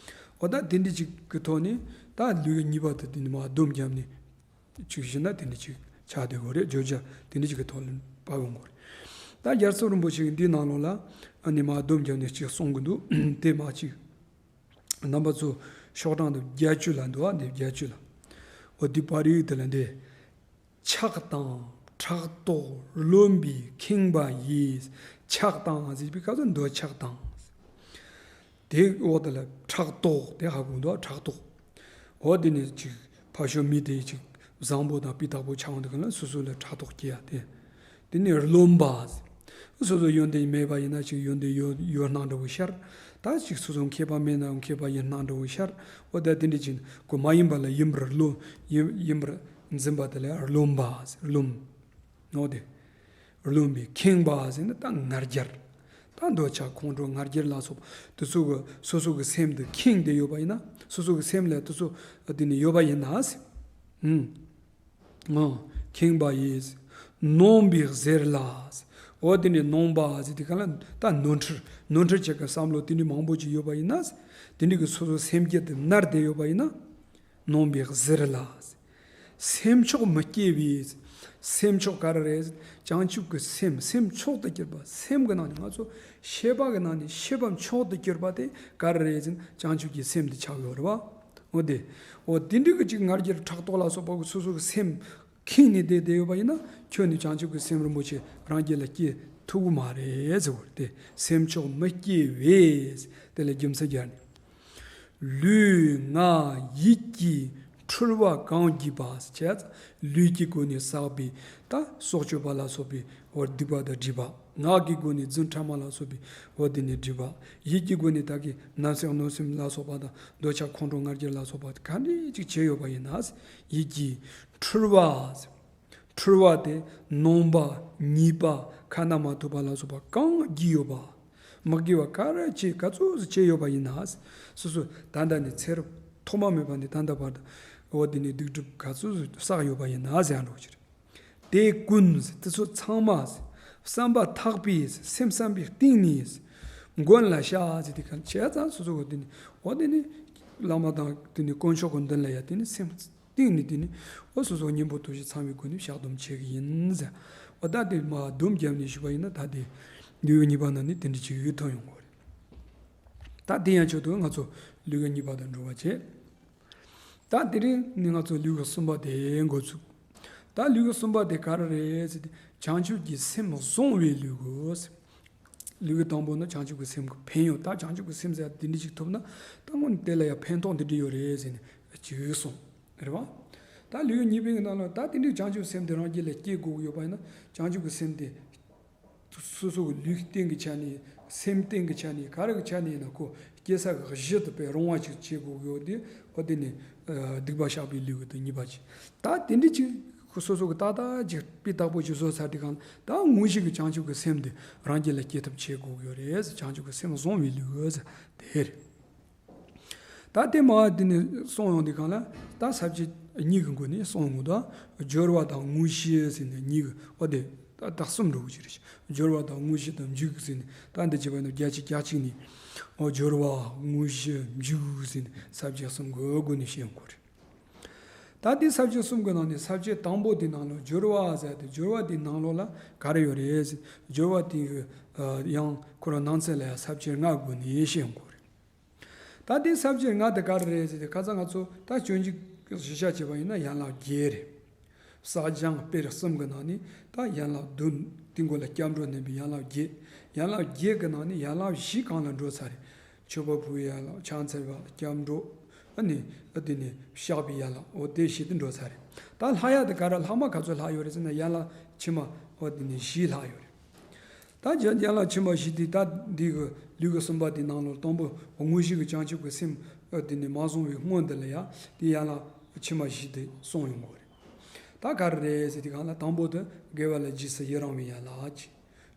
འོ་ད་དེ་འདྲ་ཅིག་གི་ཐོག་ནས་ད་ལུས་གཉིས་པ་དེ་དེ་ནི་མར་སྡོམ་བརྒྱབ་ནས་ཅིག་བྱས་ན་དེ་འདྲ་ཅིག་ཆགས་བསྡད་ཡོད་རེད། བརྗོད་བྱ་དེ་འདྲ་ཅིག་གི་ཐོག་ལ་ཕབ་ཡོང་གི་རེད། ད་རྒྱལ་ཚབ་རིན་པོ་ཆེ་གིས་འདིའི་ནང་ལོགས་ལ་ཨ་ནི་མར་སྡོམ་བརྒྱབ་ནས་ཅིག་གསུང་གི་འདུག་དེ་མར་ཅིག་རྣམ་པ་ཚོ་ཤོག་གྲངས་དེ་བརྒྱད་ཅུ་ལ་འདུག་ཨ། འདི་བརྒྱད་ཅུ་ལ། འོ་འདི་པར་རིས་དེ་ལ་འདི། ཆགས་དང་ཕྲག་དོག་རློམ་པས་ཁེངས་པ་ཡིས། ཆགས་དང་ཟེར་བའི་སྐབས་སུ་འདོད་ཆགས་དང་། དེ་འོག་དེ་ལ་ཕྲག་དོག་དེ་ཧ་གོ་འདུག་ཕྲག་དོག་འོ་དེ་ནི་ཅིག་ཕར་ཕྱོགས་མི་དེ་ཅིག་བཟང་པོ་དང་སྤུས་དག་པོ་ཆགས་འོང་དུས་སྒང་ལ་སོ་སོ་ལ་ཕྲག་དོག་སྐྱེ་ཡ་དེ། དེ་ནས་རློམ་པ། སོ་སོ་ཡོན་ཏན་མེད་པ་ཡིན་ན་ཅིག་ཡོན་ཏན་ཡོད་ཡོད་སྣང་འདྲ་བོ་ཤར། ད་ཅིག་སོ་སོ་མཁས་པ་མེད་ན་མཁས་པ་ཡིན་སྣང་འདྲ་བོ་ཤར། འོ་ད་དེ་འདྲ་ཅིག་ཁོ་མ་ཡིན་པ་ལ་ཡིན་པར་རློམ། ཡིན་ཡིན་པར་འཛིན་པ་དེ་ལ་རློམ་པ། རློམ། འོ་དེ། རློམ་པས་ཁེངས་པ་ཟེར་ན་ད་ང་རྒྱལ། ད་འདོད་ཆགས་ཁོང་ཁྲོ་ང་རྒྱལ་ལ་སོགས་དེ་ཚོ་གི་སོ་སོ་གི་སེམས་དེ་ཁེངས་ཏེ་ཡོད་པ་ཡིན་ན། སོ་སོ་གི་སེམས་ལ་དེ་ཚོ་དེ་ནི་ཡོད་པ་ཡིན་ན་ཟེར། ཨང་། ཁེངས་པ་ཡིས། ནོངས་པའི་གཟེར་ལ། འོ་དེ་ནས་ནོངས་པ་ཟེར་དུས་སྒང་ལ་ད་ནོར་འཁྲུལ་ནོར་འཁྲུལ་བྱེད་ཀྱི་བསམ་བློ་དེ་འདྲའི་མང་པོ་ཅིག་ཡོད་པ་ཡིན་ན། དེ་འདྲའི་གི་སོ་སོ་སེམས་རྒྱུད་དེ་མནར་ཏེ་ཡོད་པ་ཡིན་ན། ནོངས་པའི་གཟེར་ལ། སེམས་ཕྱོགས་མི་སྐྱེ་བའི། སེམས་ཕྱོགས་ག་རེ་རེད། བྱང་ཆུབ་ཀྱི་སེམས། སེམས་མཆོག་ཏུ་གྱུར་པ། སེམས་ཀྱི་ནང་ནས་ང་ཚོ་ཤེས་པ་གི་ནང་ནས་ཤེས་པ་མཆོག་ཏུ་གྱུར་པ་དེ་ག་རེ་རེད་ཟེར་ན་བྱང་ཆུབ་ཀྱི་སེམས་དེ་ཆགས་ཡོད་རེད་བ། འོ་དེ། འོ་དེ་འདྲའི་གི་ཅིག་ང་རྒྱལ་ཕྲག་དོག་ལ་སོགས་པ་གི་སོ་སོ་གི་སེམས་ཁེངས་ནས་བསྡད་བསྡད་ཡོད་པ་ཡིན་ན། ཁྱོད་ནི་བྱང་ཆུབ་ཀྱི་སེམས་རིན་པོ་ཆེ་རང་རྒྱུད་ལ་སྐྱེ་ཐུབ་ཀྱི་མ་རེད་ཟེར་བ་རེད་དེ། སེམས་ཕྱོགས་མི་སྐྱེ་བས། དེ་ལ་རྒྱུ་མཚན་སྦྱར་ནས། ལུས་ངག་ཡིད་ཀྱི་འཁྲུལ་བ་གང་བགྱིས་པ། བྱས་ཙང་ལུས་ཀྱི་སྒོ་ནས་བསགས་པའི་ད་སྲོག་གཅོད་པ་ལ་སོགས་པའི་འོ་སྡིག་པ་དང་སྒྲིབ་པ། ངག་གི་སྒོ་ནས་རྫུན་ཕྲ་མ་ལ་སོགས་པའི་འོ་དེ་ནས་སྒྲིབ་པ། ཡིད་ཀྱི་སྒོ་ནས་ད་གི་རྣམ་གཡེང་གནོད་སེམས་ལ་སོགས་པ་དང་འདོད་ཆགས་ཁོང་ཁྲོ་ང་རྒྱལ་ལ་སོགས་པ་ག་འདྲ་ཅིག་བྱས་ཡོད་པ་ཡིན་ན། ཡིད་ཀྱི་འཁྲུལ་བ། འཁྲུལ་བ་དེ་ནོངས་པ་ཉེས་པ་ཁ་ན་མ་ཐོ་བ་ལ་སོགས་པ་གང་བགྱིས་ཡོད་པ། མི་དགེ་བ་ག་རེ་བྱས་ག་ཚོད་བྱས་ཡོད་པ་ཡིན་ན། སོ་སོ་ད་ལྟ་ནས་ཚེ་རབས་ཐོག་མ་མེད་པ་ནས་ད་ལྟ་བར་དུ་འོ་དེ་ནས་སྡིག་སྒྲིབ་ག་ཚོད་བསགས་ཡོད་པ་ཡིན་ན་ཟེར་འགྲོ་གི་རེད། དེ་ཀུན་དེ་ཚོ་ཚང་མ་བསམ་པ་ཐག་པས་སེམས་བསམ་པའི་གཏིང་ནས་མགོན་ལ་བཤགས་ཟེར་དུས་སྒང་བྱས་ཙང་སོ་སོ་གི་དེ་ནས་འོ་དེ་ནས་བླ་མ་དང་དེ་ནས་དཀོན་མཆོག་གི་མདུན་ལ་ཡ་དེ་ནས་སེམས་གཏིང་ནས་དེ་ནས་འོ་སོ་སོ་གཉེན་པོ་དོ་ཞེས་ཚང་བའི་སྒོ་ནས་བཤགས་སྡོམ་བྱེད་ཀྱི་ཡིན་ཟེར། འོ་ད་དེ་མར་སྡོམ་བརྒྱབ་ནས་ཞུས་པ་ཡིན་ན་ད་དེ་ལུས་གཉིས་པ་ནང་ནས་དེ་འདྲ་ཅིག་ཐོན་ཡོང་གི་རེད། ད་དེ་ཡན་ཆོད་དུ་ང་ཚོ་ལུས་གཉིས་པ་དང་འགྲོ་བ་བྱེད། ད་དེ་རིང་ནི་ང་ཚོ་ལུས་གསུམ་པ་དེ་འགོ་ཚུགས། ད་ལུས་གསུམ་པ་དེ་ག་རེ་རེད་ཟེར་ཏེ་བྱང་ཆུབ་ཀྱི་སེམས་བཟུང་བའི་ལུས་གོ། ལུས་ཀྱི་དང་པོ་ནི་བྱང་ཆུབ་ཀྱི་སེམས་ཀྱི་ཕན་ཡོན། ད་བྱང་ཆུབ་ཀྱི་སེམས་ཟེར་དེ་འདྲ་ཞིག་ཐོབ་ན་ད་དངོས་གནས་དེ་ལ་ཡང་ཕན་ཐོགས་འདི་འདྲ་ཡོད་རེད་ཟེར་ནས་ཅིག་གསུངས་རེད་བ། ད་ལུས་གཉིས་པའི་ནང་ལ་ད་དེ་འདྲའི་བྱང་ཆུབ་སེམས་དེ་རང་རྒྱུད་ལ་སྐྱེ་དགོས་ཀྱི་ཡོད་པ་ཡིན་ན་བྱང་ཆུབ་ཀྱི་སེམས་དེ། སོ་སོ་གི་ལུས་རྟེན་གྱི་ཆ་ནས་སེམས་རྟེན་གྱི་ཆ་ནས་ག་རེ་གི་ཆ་ནས་ཡིན་ན་ཁོ་སྐྱེ་ས་གི་གཞི་དེ་དཔེ་རུང་བ་ཅིག་བྱེད་དགོས་ཀྱི་ཡོད་དེ། འོ་དེ་ནི་སྡིག་པ་བཤགས་པའི་ལུས་ཀྱི་དེ་གཉིས་པ་ཅིག་ད་དེ་འདྲ་ཅིག་ཁོ་སོ་སོ་གི་ཏག་ཏག་ཅིག་སྤུས་དག་པོ་ཅིག་བཟོ་ཚར་དུས་སྒང་ད་དངོས་གཞི་གི་བྱང་ཆུབ་ཀྱི་སེམས་དེ་རང་རྒྱུད་ལ་སྐྱེ་ཐབས་བྱེད་དགོས་ཀྱི་ཡོད་རེད། བྱང་ཆུབ་ཀྱི་སེམས་བཟུང་བའི་ལུས་ཟེར་དེ་རེད། ད་དེ་མ་དེ་ནས་གསུངས་ཡོང་དུས་སྒང་ལ་ད་ས་བཅད་གཉིས་ཀྱི་སྒོ་ནས་གསུངས་ཡོང་གི་འདུག་སྦྱོར་བ་དང་དངོས་གཞི་ཟེར་ནས་གཉིས་ཀྱི་འོ་དེ་ད་དག་གསུམ་འགྲོ་གི་ཅི་རེད། སྦྱོར་བ་དང་དངོས་གཞི་དང་མཇུག་ཟེར་ནས་ད་འདི་བྱས་པ་ཡིན་ན་བརྒྱ་ཆ་གྱ་གཅིག་ནས་འོ་སྦྱོར་བ་དངོས་གཞི་མཇུག་ཟེར་ནས་ས་བཅད་གསུམ་གྱི་སྒོ་ནས་བཤད་ཡོང་གི་རེད། ད་དེ་ས་བཅད་གསུམ་གྱི་ནང་ནས་ས་བཅད་དང་པོ་དེའི་ནང་ལ་སྦྱོར་བ་ཟེར་ཏེ། སྦྱོར་བ་དེའི་ནང་ལོགས་ལ་ག་རེ་ཡོད་རེད་ཟེར། སྦྱོར་བ་དེ་གི་ཡང་ཁོ་རང་ནང་ཚན་ལ་ཡང་ས་བཅད་ལྔ་སྒོ་ནས་བཤད་དགོས་རེད། ད་དེ་ས་བཅད་ལྔ་དེ་ག་རེ་རེད་ཟེར་ཏེ། ཁ་སང་ང་ཚོ་ད་སྤྱོད་འཇུག་གཞི་བཞག་བྱས་པ་ཡིན་ན་ཡན་ལག་བརྒྱད་རེད། བསགས་སྦྱང་སྤེལ་གསུམ་གྱི་ནང་ནས་ད་ཡན་ལག་བདུན། དེའི་མགོ་ལ་སྐྱབས་འགྲོ་བསྣན་པའི་ཡན་ལག་བརྒྱད། ཡན་ལག་བརྒྱད་ཀྱི་ནང་ནས་ཡན་ལག་བཞི་གང་ལ་འགྲོ་ཚར་རེད། མཆོད་པ་ཕུལ་བའི་ཡན་ལག། ཕྱག་འཚལ་བ། སྐྱབས་འགྲོ། ཨ་ནི་ཨ་དེ་ནས་བཤགས་པའི་ཡན་ལག། འོ་དེ་བཞི་དེ་འགྲོ་ཚར་རེད། ད་ལྷག་ཡ་དེ་ག་རེ། ལྷག་མ་ག་ཚོད་ལྷག་ཡོད་རེད་ཟེར་ན་ཡན་ལག་ཕྱི་མ་འོ་དེ་ནས་བཞི་ལྷག་ཡོད་རེད། ད་ཡན་ལག་ཕྱི་མ་བཞི་དེ་ད་འདི་གི་ལུས་ཀྱི་གསུམ་པ་དེའི་ནང་ལོགས་དང་པོ་དངོས་གཞི་གི་བྱང་ཆུབ་ཀྱི་སེམས་ཨ་དེ་ནས་མ་བཟུང་བའི་སྔོན་དེ་ལ་ཡ་དེ་ཡན་ལག་ཕྱི་མ་བཞི་དེ་གསུངས་ཡོང་གི་རེད། ད་ག་རེ་རེད་ཟེར་དུས་སྒང་ལ་དང་པོ་དེ་དགེ་བ་ལ་རྗེས་སུ་ཡི་རང་བའི་ཡན་ལག་ཅིག།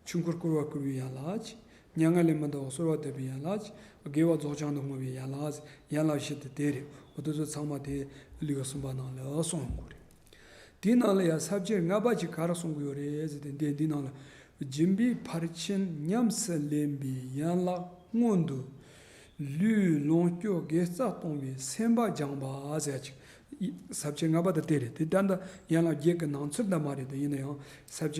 ཆོས་འཁོར་བསྐོར་བ་བསྐུལ་བའི་ཡན་ལག་ཅིག། མྱ་ངན་ལས་མི་འདའ་བར་གསོལ་བ་འདེབས་པའི་ཡན་ལག་ཅིག། དགེ་བ་རྫོགས་བྱང་དུ་བསྔོ་བའི་ཡན་ལག་ཅིག། ཡན་ལག་བཞི་དེ་དེ་རེད། འོ་དེ་ཚོ་ཚང་མ་དེ་ལུས་ཀྱི་གསུམ་པ་ནང་ལ་གསུངས་ཡོང་གི་རེད། དེའི་ནང་ལ་ཡང་ས་བཅད་ལྔ་པ་ཅིག་ག་རེ་གསུང་གི་ཡོད་རེད་ཟེར་ཏེ། འདི་འདི་ནང་ལ་སྦྱིན་པའི་ཕར་ཕྱིན་ཉམས་སུ་ལེན་པའི་ཡན་ལག་སྔོན་དུ་ལུས་ལོངས་སྤྱོད་དགེ་རྩ་གཏོང་བའི་སེམས་པ་སྦྱངས་པ་ཟེར་ཅིག། ས་བཅད་ལྔ་པ་དེ་དེ་རེད། དེ་ད་ལྟ་ཡན་ལག་བརྒྱད་ཀྱི་ནང་ཚུལ་འདྲ་མ་རེད་དེ། ཡིན་ན་ཡང་ས་བཅད་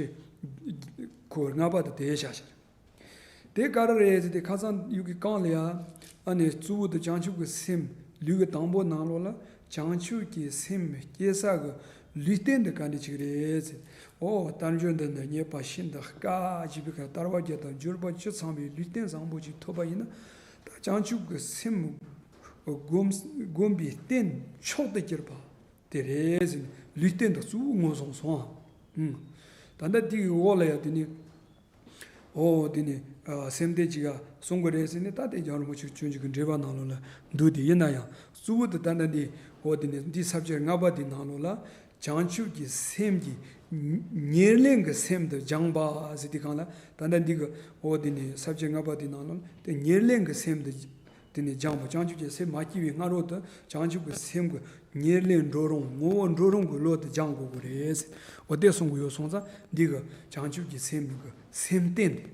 ཁོ་ལྔ་པ་དེ་དེ་བཞག་བཞག་རེད། དེ་ག་རེ་རེད་ཟེར་ཏེ། ཁ་སང་ཡུལ་གྱི་གང་ལ་ཡ་ཨ་ནི་གཙོ་བོ་དེ་བྱང་ཆུབ་ཀྱི་སེམས། ལུས་ཀྱི་དང་པོ་ནང་ལོགས་ལ་བྱང་ཆུབ་ཀྱི་སེམས་སྐྱེ་ས་གི་ལུས་རྟེན་དེ་ག་འདྲ་ཅིག་རེད་ཟེར། འོ་དལ་འབྱོར་འདི་ནི་རྙེད་པ་ཤིན་ཏུ་དཀའ་ཞེས་པའི་ཁར་དལ་བ་བརྒྱད་དང་འབྱོར་པ་བཅུ་ཚང་བའི་ལུས་རྟེན་བཟང་པོ་ཅིག་ཐོབ་པ་ཡིན་ན། ད་བྱང་ཆུབ་ཀྱི་སེམས་བསྒོམ་བསྒོམ་པའི་རྟེན་མཆོག་ཏུ་གྱུར་པ་དེ་རེད་ཟེར་ནས་ལུས་རྟེན་དེ་གཙོ་བོ་ངོས་བཟུང་སོང་ཨ། ཨུམ། ད་ལྟ་དེའི་འོག་ལ་ཡ་དེ་ནི། འོ་དེ་ནི་ཨ་སེམས་རྟེན་ཅིག་ཡ་གསུང་གི་རེད་ཟེར་ནས། ད་དེ་རྒྱལ་བ་རིན་པོ་ཆེ་སྤྱོད་འཇུག་གི་འགྲེལ་པ་ནང་ལོགས་ལ་འདུག་སྟེ། ཡིན་ན་ཡང་གཙོ་བོ་དེ་ད་ལྟ་འདི་འོ་དེ་ནི་འདི་ས་བཅད་ལྔ་པ་དེའི་ནང་ལོགས་ལ་བྱང་ཆུབ་ཀྱི་སེམས་ཀྱི་ཉེར་ལེན་གྱི་སེམས་དེ་སྦྱངས་པ་ཟེར་དུས་སྒང་ལ། ད་ལྟ་འདི་གི་འོ་དེ་ནི་ས་བཅད་ལྔ་པ་དེའི་ནང་ལོགས་ལ་དེ་ཉེར་ལེན་གྱི་སེམས་དེ། དེ་ནས་སྦྱངས་པ། བྱང་ཆུབ་ཀྱི་སེམས་མ་སྐྱེས་པའི་སྔ་རོལ་དུ་བྱང་ཆུབ་ཀྱི་སེམས་ཀྱི་ཉེར་ལེན་འགྲོ་རུང་ངོ་བོ་འགྲོ་རུང་གི་བློ་དེ་སྦྱང་དགོས་ཀྱི་རེད་ཟེར། འོ་དེ་གསུང་གི་ཡོད་སོང་ཙང་། འདི་གི་བྱང་ཆུབ་ཀྱི་སེམས་ཀྱི་སེམས་རྟེན་དེ་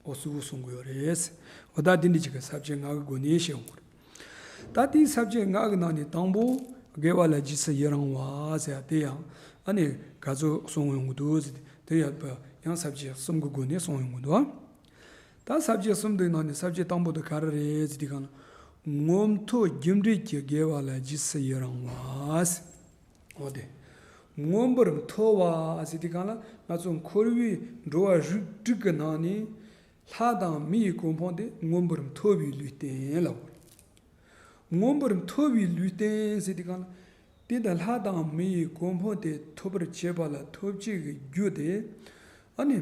འོ་གཙོ་བོ་གསུང་གི་ཡོད་རེད་ཟེར། འོ་ད་འདི་འདྲ་ཅིག་གི་ས་བཅད་ལྔ་གི་སྒོ་ནས་བཤད་ཡོང་གི་རེད། ད་དེའི་ས་བཅད་ལྔ་གི་ནང་ནས་དང་པོ་དགེ་བ་ལ་རྗེས་སུ་ཡི་རང་བ་ཟེར་ཡ་དེ་ཡང་ཨ་ནི་ག་ཚོད་གསུང་ཡོང་གི་འདུག་ཟེར་ཏེ། དེ་ཡང་ཡང་ས་བཅད་གསུམ་གི་སྒོ་ནས་གསུང་ཡོང་གི་འདུག་ཨ། ད་ས་བཅད་གསུམ་དེའི་ནང་ནས་ས་བཅད་དང་པོ་དེ་ག་རེ་རེད་ཟེར་དུས་སྒང་ལ། མངོན་མཐོ་རྒྱུ་འབྲས་ཀྱི་དགེ་བ་ལ་རྗེས་སུ་ཡི་རང་བ་ཟེར། འོ་དེ། མངོན་པར་མཐོ་བ་ཟེར་དུས་སྒང་ལ་ང་ཚོ་འཁོར་བའི་འགྲོ་བ་རིགས་དྲུག་གི་ནང་ནས་ལྷ་དང་མི་ཡི་གོ་འཕང་དེ་མངོན་པར་མཐོ་བའི་ལུས་རྟེན་ལ་གོ། མངོན་པར་མཐོ་བའི་ལུས་རྟེན་ཟེར་དུས་སྒང་ལ། དེ་ལྟར་ལྷ་དང་མི་ཡི་གོ་འཕང་དེ་ཐོབ་པར་བྱེད་པ་ལ་ཐོབ་བྱེད་ཀྱི་རྒྱུ་དེ་ཨ་ནི།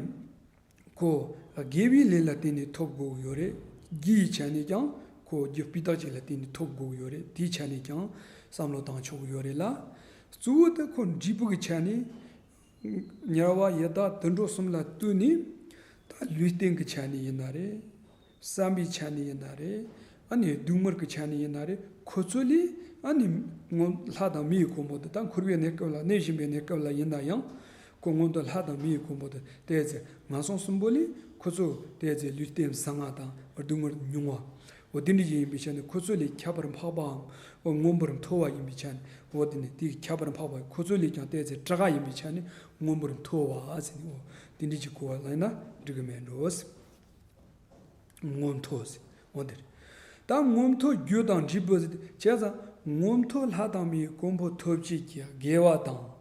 ཁོ་དགེ་བའི་ལས་ལ་བརྟེན་ནས་ཐོབ་དགོས་ཀྱི་ཡོད་རེད། རྒྱུ་ཡི་ཆ་ནས་ཀྱང་ཁོ་རྒྱུ་སྤུས་དག་ཅིག་ལ་བརྟེན་ནས་ཐོབ་དགོས་ཀྱི་ཡོད་རེད། དེའི་ཆ་ནས་ཀྱང་བསམ་བློ་བཏང་ཆོག་གི་ཡོད་རེད་ལ། གཙོ་བོ་དེ་ཁོ་འབྲས་བུ་གི་ཆ་ནས་དམྱལ་བ་ཡི་དྭགས་དུད་འགྲོ་གསུམ་ལ་ལྟོས་ནས། ད་ལུས་རྟེན་གྱི་ཆ་ནས་ཡིན་ན་རེད། བསམ་པའི་ཆ་ནས་ཡིན་ན་རེད། ཨ་ནི་སྡུག་བསྔལ་གྱི་ཆ་ནས་ཡིན་ན་རེད། ཁོ་ཚོ་ལས་ཨ་ནི་སྔོན་ལྷ་དང་མི་ཡི་གོ་འཕང་དེ། ད་འཁོར་བའི་གནས་སྐབས་ལ་གནས་བཞིན་པའི་གནས་སྐབས་ལ་ཡིན་ན་ཡང་། ཁོ་སྔོན་དུ་ལྷ་དང་མི་ཡི་གོ་འཕང་དེ་དེ་ཚེ་ངན་སོང་གསུམ་པོ་ལས་ཁོ་ཚོ་དེ་ཚེ་ལུས་རྟེན་བཟང་ང་དང་སྡུག་བསྔལ་ཉུང་བ། འོ་དེ་འདྲ་ཞིག་ཡིན་པའི་ཆ་ནས་ཁོ་ཚོ་ལས་ཁྱད་པར་འཕགས་པའམ། འོ་མངོན་པར་མཐོ་བ་ཡིན་པའི་ཆ་ནས། འོ་དེ་ནི་དེ་ཁྱད་པར་འཕགས་པ། ཁོ་ཚོ་ལས་ཀྱང་དེ་ཚེ་དྲག་ག་ཡིན་པའི་ཆ་ནས་མངོན་པར་མཐོ་བ་ཟེར་ནས། འོ་དེ་འདྲ་ཞིག་གོ་བ་ལེན་ན་འགྲིག་གི་མེད་འགྲོ་ཟེར། མངོན་མཐོ་ཟེར། འོ་དེ་རེད། ད་མངོན་མཐོ་རྒྱུ་དང་འབྲས་བུ་ཟེར། བྱས་ཙང་མངོན་མཐོ་ལྷ་དང་མིའི་གོ་འཕང་ཐོབ་བྱེད་ཀྱི་དགེ་བ་དང་།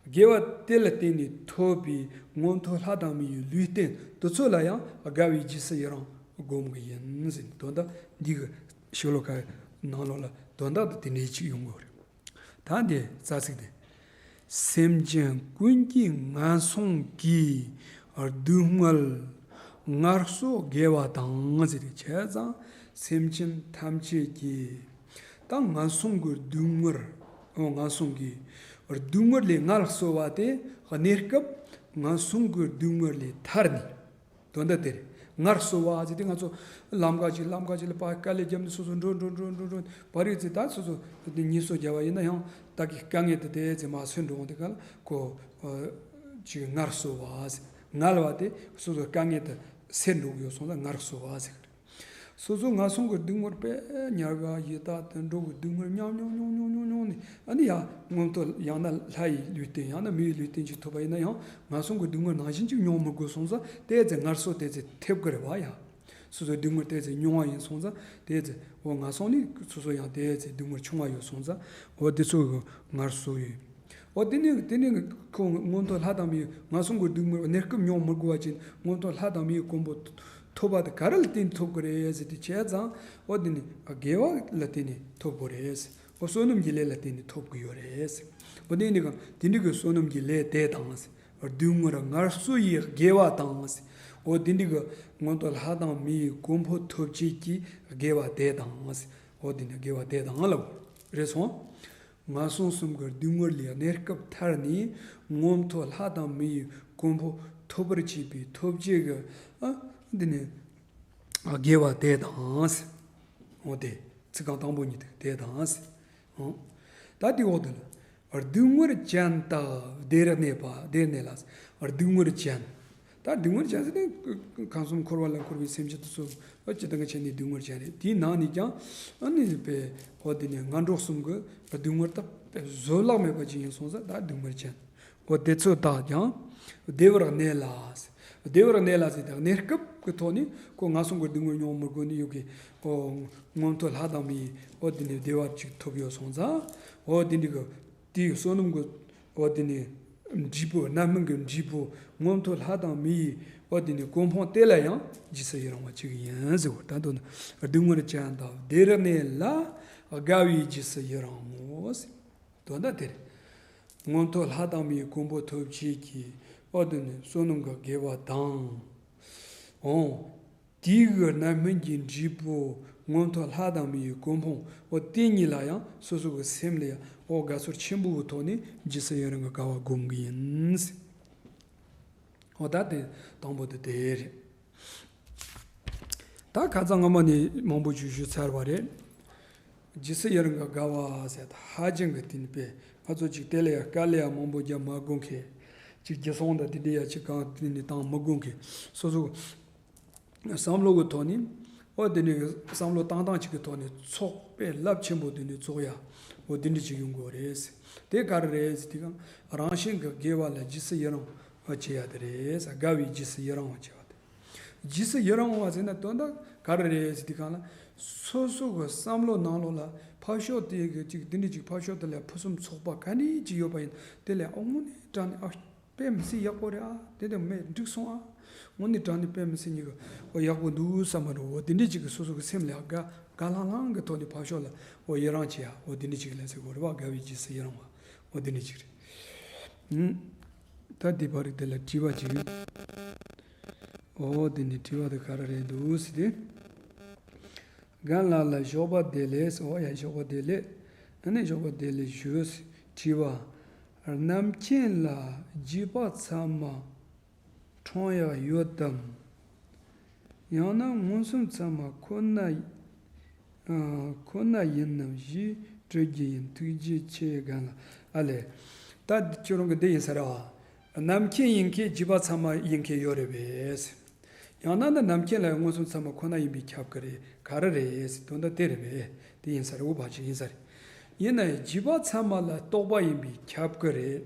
དགེ་བ་དེ་ལ་བརྟེན་ནས་ཐོབ་པའི་མངོན་མཐོ་ལྷ་དང་མིའི་ལུས་རྟེན་དེ་ཚོ་ལ་ཡང་དགའ་བའི་རྗེས་སུ་ཡི་རང་སྒོམ་གྱི་ཡིན་ཟེར། དོན་དག་འདི་གི་ཤོ་ལོ་ཀ་ནང་ལོགས་ལ་དོན་དག་དེ་དེ་འདྲའི་ཅིག་ཡོང་གི་རེད། ད་འདི་རྩ་ཚིག་དེ། སེམས་ཅན་ཀུན་གྱི་ངན་སོང་གི་སྡུག་བསྔལ་ངལ་གསོ་དགེ་བ་དང་ཟེར་ཏེ། བྱས་ཙང་སེམས་ཅན་ཐམས་ཅད་ཀྱི་ད་ངན་སོང་གི་སྡུག་བསྔལ། འོ་ངན་སོང་གི་སྡུག་བསྔལ་ལས་ངལ་གསོ་བ་དེ། གནས་སྐབས་ངན་སོང་གི་སྡུག་བསྔལ་ལས་ཐར་ནས། དོན་དག་དེ་རེད། ངལ་གསོ་བ་ཟེར་དུས་ང་ཚོ་ལམ་ཁ་ཅིག་ལམ་ཁ་ཅིག་ལ་ཕར་དཀའ་ལས་བརྒྱབ་ནས་སོ་སོ་འགྲོ་འགྲོ་འགྲོ་འགྲོ་འགྲོ། བར་ཡོད་ཚེ་ད་སོ་སོ་དེ་ཉིན་གསོ་རྒྱག་པ་ཡིན་ན་ཡང་ད་གི་དཀའ་ངལ་དེ་དེ་ཚེ་མར་སེལ་འགྲོ་འོང་དུས་སྒང་ལ་ཁོ་ཅིག་ངལ་གསོ་བ་ཟེར། ངལ་བ་དེ་སོ་སོ་དཀའ་ངལ་དེ་སེལ་འགྲོ་གི་ཡོད་སོང་ཙང་ངལ་གསོ་བ་ཟེར་གི་རེད། སོ་སོ་ངན་སོང་གི་སྡུག་བསྔལ་དཔེ་ཉར་ག་ཡི་དྭགས་དུད་འགྲོ་གི་སྡུག་བསྔལ་མྱོང་མྱོང་མྱོང་མྱོང་མྱོང་མྱོང་ནས། ཨ་ནི་ཡང་མངོན་མཐོ་ཡང་ན་ལྷ་ཡི་ལུས་རྟེན་ཡང་ན་མི་ཡི་ལུས་རྟེན་ཅིག་ཐོབ་པ་ཡིན་ན་ཡང་ངན་སོང་གི་སྡུག་བསྔལ་ནང་བཞིན་ཅིག་མྱོང་མི་དགོས་སོང་ཙང་དེ་ཚེ་ངལ་གསོ་དེ་ཚེ་ཐེབས་ཀྱི་རེད་བ་ཡ། སོ་སོའི་སྡུག་བསྔལ་དེ་ཚེ་མྱོང་བ་ཡིན་སོང་ཙང་དེ་ཚེ་འོ་ངན་སོང་ནི་སོ་སོ་ཡང་དེ་ཚེ་སྡུག་བསྔལ་ཆུང་བ་ཡོད་སོང་ཙང་འོ་དེ་ཚོ་གི་ངལ་གསོ་ཡོད། འོ་དེ་ནས་དེ་ནས་ཁོ་མངོན་མཐོ་ལྷ་དང་མིའི་ངན་སོང་གི་སྡུག་བསྔལ་གནས་སྐབས་མྱོང་མི་དགོས་པ་ཅིག་མངོན་མཐོ་ལྷ་དང་མིའི་གོ་འཕང་ཐོབ་པ་དེ་ག་རེ་ལ་བརྟེན་ཐོབ་ཀྱི་རེད་ཟེར་དེ་བྱས་ཙང་འོ་དེ་ནི་དགེ་བ་ལ་བརྟེན་ནས་ཐོབ་དགོས་རེད། འོ་བསོད་ནམས་ཀྱི་ལས་ལ་བརྟེན་ནས་ཐོབ་ཀྱི་ཡོད་རེད། འོ་དེ་ནི་གང་དེ་འདྲ་གི་བསོད་ནམས་ཀྱི་ལས་དེ་དང་། སྡུག་བསྔལ་ངལ་གསོ་ཡི་དགེ་བ་དང་། འོ་དེ་འདྲ་གི་མངོན་མཐོ་ལྷ་དང་མིའི་གོ་འཕང་ཐོབ་བྱེད་ཀྱི་དགེ་བ་དེ་དང་། འོ་དེ་ནི་དགེ་བ་དེ་དང་ལ་རེད་སོང་། ངན་སོང་གསུམ་གྱི་སྡུག་བསྔལ་ལས་གནས་སྐབས་ཐར་ནས་མངོན་མཐོ་ལྷ་དང་མི་ཡི་གོ་འཕང་ཐོབ་པར་བྱེད་པའི་ཐོབ་བྱེད་ཀྱི་ཨ་འདི་ནི་དགེ་བ་དེ་དང་། འོ་དེ་ཚིག་རྐང་དང་པོ་གཉིས་དེ་དེ་དང་། འོ་ད་དེ་འོག་ཏུ་ལ་སྡུག་བསྔལ་ཅན་དག་བདེར་གནས་པ་བདེར་གནས་ལ། སྡུག་བསྔལ་ཅན། ད་སྡུག་བསྔལ་ཅན་ཟེར་ནས་ཁམས་གསུམ་འཁོར་བ་ལ་འཁོར་བའི་སེམས་ཅན་དེ་ཚོ་སྤྱི་དང་གི་ཆ་ནས་སྡུག་བསྔལ་ཅན་རེད། དེའི་ནང་ནས་ཀྱང་ཨ་ནི་པའི་འོ་དེ་ནས་ངན་འགྲོ་གསུམ་གྱི་སྡུག་བསྔལ་དག་བཟོད་གླགས་མེད་པ་ཅིག་ཡིན་སོང་ཙང་ད་སྡུག་བསྔལ་ཅན། འོ་དེ་ཚོ་དག་ཀྱང་བདེ་བར་གནས་ལ། བདེ་བར་གནས་ལ་ཟེར་ཏེ་གནས་སྐབས་ཀྱི་ཐོག་ནས་ཁོ་ངན་སོང་གི་སྡུག་བསྔལ་མྱོང་མི་དགོས་ནི་ཡོད་ཀྱི་འོ་མངོན་མཐོ་ལྷ་དང་མིའི་འོ་དེ་ནས་བདེ་བ་ཅིག་ཐོབ་ཡོད་སོང་ཙང་འོ་དེ་འདྲ་གི་དེའི་བསོད་ནམས་ཀྱི་འོ་དེ་ནས་འབྲས་བུ་རྣམ་སྨིན་གྱི་འབྲས་བུ་མངོན་མཐོ་ལྷ་དང་མི་ཡི་འོ་དེ་ནས་གོ་འཕང་དེ་ལ་ཡང་རྗེས་སུ་ཡི་རང་བ་ཅིག་ཡིན་ཟེར་བ། ད་དུ་ནི་སྡུག་བསྔལ་ཅན་དག་བདེར་གནས་ལ་དགའ་བའི་རྗེས་སུ་ཡི་རང་ངོ་ཟེར། དོན་དག་དེ་རེད། མངོན་མཐོ་ལྷ་དང་མིའི་གོ་འཕང་ཐོབ་བྱེད་ཀྱི་འོ་དེ་ནི་བསོད་ནམས་ཀྱི་དགེ་བ་དང་། འོང་། དེའི་གི་རྣམ་སྨིན་གྱི་འབྲས་བུ་མངོན་མཐོ་ལྷ་དང་མིའི་གོ་འཕང་འོ་དེ་གཉིས་ལ་ཡང་སོ་སོ་གི་སེམས་ལ་ཡང་འོ་དགའ་ཚོར་ཆེན་པོའི་ཐོག་ནས་རྗེས་སུ་ཡི་རང་གི་དགའ་བ་སྒོམ་གི་ཡིན། འོ་ད་དེ་དང་པོ་དེ་དེ་རེད། ད་ཁ་སང་སྔ་མ་ནས་མང་པོ་ཞུ་ཞུ་ཚར་བ་རེད། རྗེས་སུ་ཡི་རང་གི་དགའ་བ་ཟེར་ད་ཧ་ཅང་གི་དེ་ནི་པས་ང་ཚོ་ཅིག་དེ་ལ་ཡང་དཀའ་ལས་ཡང་མང་པོ་རྒྱབ་མ་དགོས་མཁན། ཅིག་རྒྱུ་སོང་ད་དེ་འདྲ་ཡང་ཅིག་གང་དེ་ནི་བཏང་མི་དགོས་མཁན་སོ་སོ། བསམ་བློ་གི་ཐོག་ནས་འོ་དེ་ནས་བསམ་བློ་བཏང་སྟངས་གཅིག་གི་ཐོག་ནས་ཚོགས་དཔེ་རླབས་ཆེན་པོ་དེ་ནས་ཚོགས་ཡ་འོ་དེ་འདྲ་ཅིག་ཡོང་དགོས་རེད། དེ་ག་རེ་རེད་ཟེར་དུས་གང་རང་གཞན་གྱི་དགེ་བ་ལ་རྗེས་སུ་ཡི་རང་བྱེད་ཡ་དེ་རེད། དགའ་བའི་རྗེས་སུ་ཡི་རང་བ་བྱེད་པ་དེ། རྗེས་སུ་ཡི་རང་བ་ཟེར་ན་དོན་དག་ག་རེ་རེད་ཟེར་དུས་གང་ལ་སོ་སོ་གི་བསམ་བློ་ནང་ལོགས་ལ་ཕར་ཕྱོགས་དེ་གི་ཅིག་དེ་འདྲ་ཅིག་ཕར་ཕྱོགས་དེ་ལ་ཕུན་སུམ་ཚོགས་པ་ག་ནས་ཅིག་ཡོད་པ་ཡིན་དེ་ལས་ཨ་དངོས་གནས་དྲང་ནས་ཨ། དཔེ་མི་སྲིད་ཡག་པོ་རེད་ཨ། དེ་འདྲ་མེད་འགྲིག་སོང་ཨ། དངོས་གནས་དྲང་གནས་དཔེ་མི་སྲིད་ཉིད་ཀྱི་འོ་ཡག་པོ་འདུག་བསམ་པ་རེད། འོ་དེ་འདྲས་ཅིག་གི་སོ་སོ་གི་སེམས་ལ་དགའ་དགའ་ལྷང་ལྷང་གི་ཐོག་ནས་ཕར་ཕྱོགས་ལ་འོ་ཡི་རང་བྱེད་ཨ། འོ་དེ་འདྲས་ཅིག་ལ་ཟེར་དགོས་རེད་བ། དགའ་བའི་རྗེས་སུ་ཡི་རང་བ་འོ་དེ་འདྲས་ཅིག་རེད། ཨུམ། ད་འདི་བར་དེ་ལ་དྲི་བ་ཅིག་ཡོད། འོ་དེ་ནས་དྲི་བ་དེ་ག་རེ་རེད་འདུག་ཟེར་ཏེ། རྒན་ལགས་ལ་ཞོགས་པ་བདེ་ལེགས། འོ་ཡ་ཞོགས་པ་བདེ་ལེགས། ཨ་ནི་ཞོགས་པ་བདེ་ལེགས་ཞུ། དྲི་བ། རྣམ་མཁྱེན་ལ་རྒྱུད་པ་ཚང་མ་འཁྲུངས་ཡག་ཡོད་དམ། ཡང་ན་མངོན་སུམ་ཚང་མ་ཁོ་ན་ཨ་ཁོ་ན་ཡིན་ནམ་ཞེས་དྲི་རྒྱུ་ཡིན། ཐུགས་རྗེ་ཆེ་རྒན་ལགས། ཨ་ལས། ད་ཁྱོད་རང་གི་འདི་ཡིན་ས་རེད་བ། རྣམ་མཁྱེན་ཡིན་མཁན་རྒྱུད་པ་ཚང་མ་ཡིན་མཁན་ཡོད་རེད་པས། ཡང་ན་ནི་རྣམ་མཁྱེན་ལ་མངོན་སུམ་ཚང་མ་ཁོ་ན་ཡིན་པས་ཁྱབ་ཀྱི་རེད། ག་རེ་རེད་ཟེར་དོན་དག་དེ་རེད་པས། དེ་ཡིན་ས་རེད། འོ་བ་ཅིག་ཡིན་ས་རེད། ཡིན་ན་ཡང་རྒྱུད་པ་ཚང་མ་ལ་རྟོག་པ་ཡིན་པས་ཁྱབ་ཀྱི་རེད།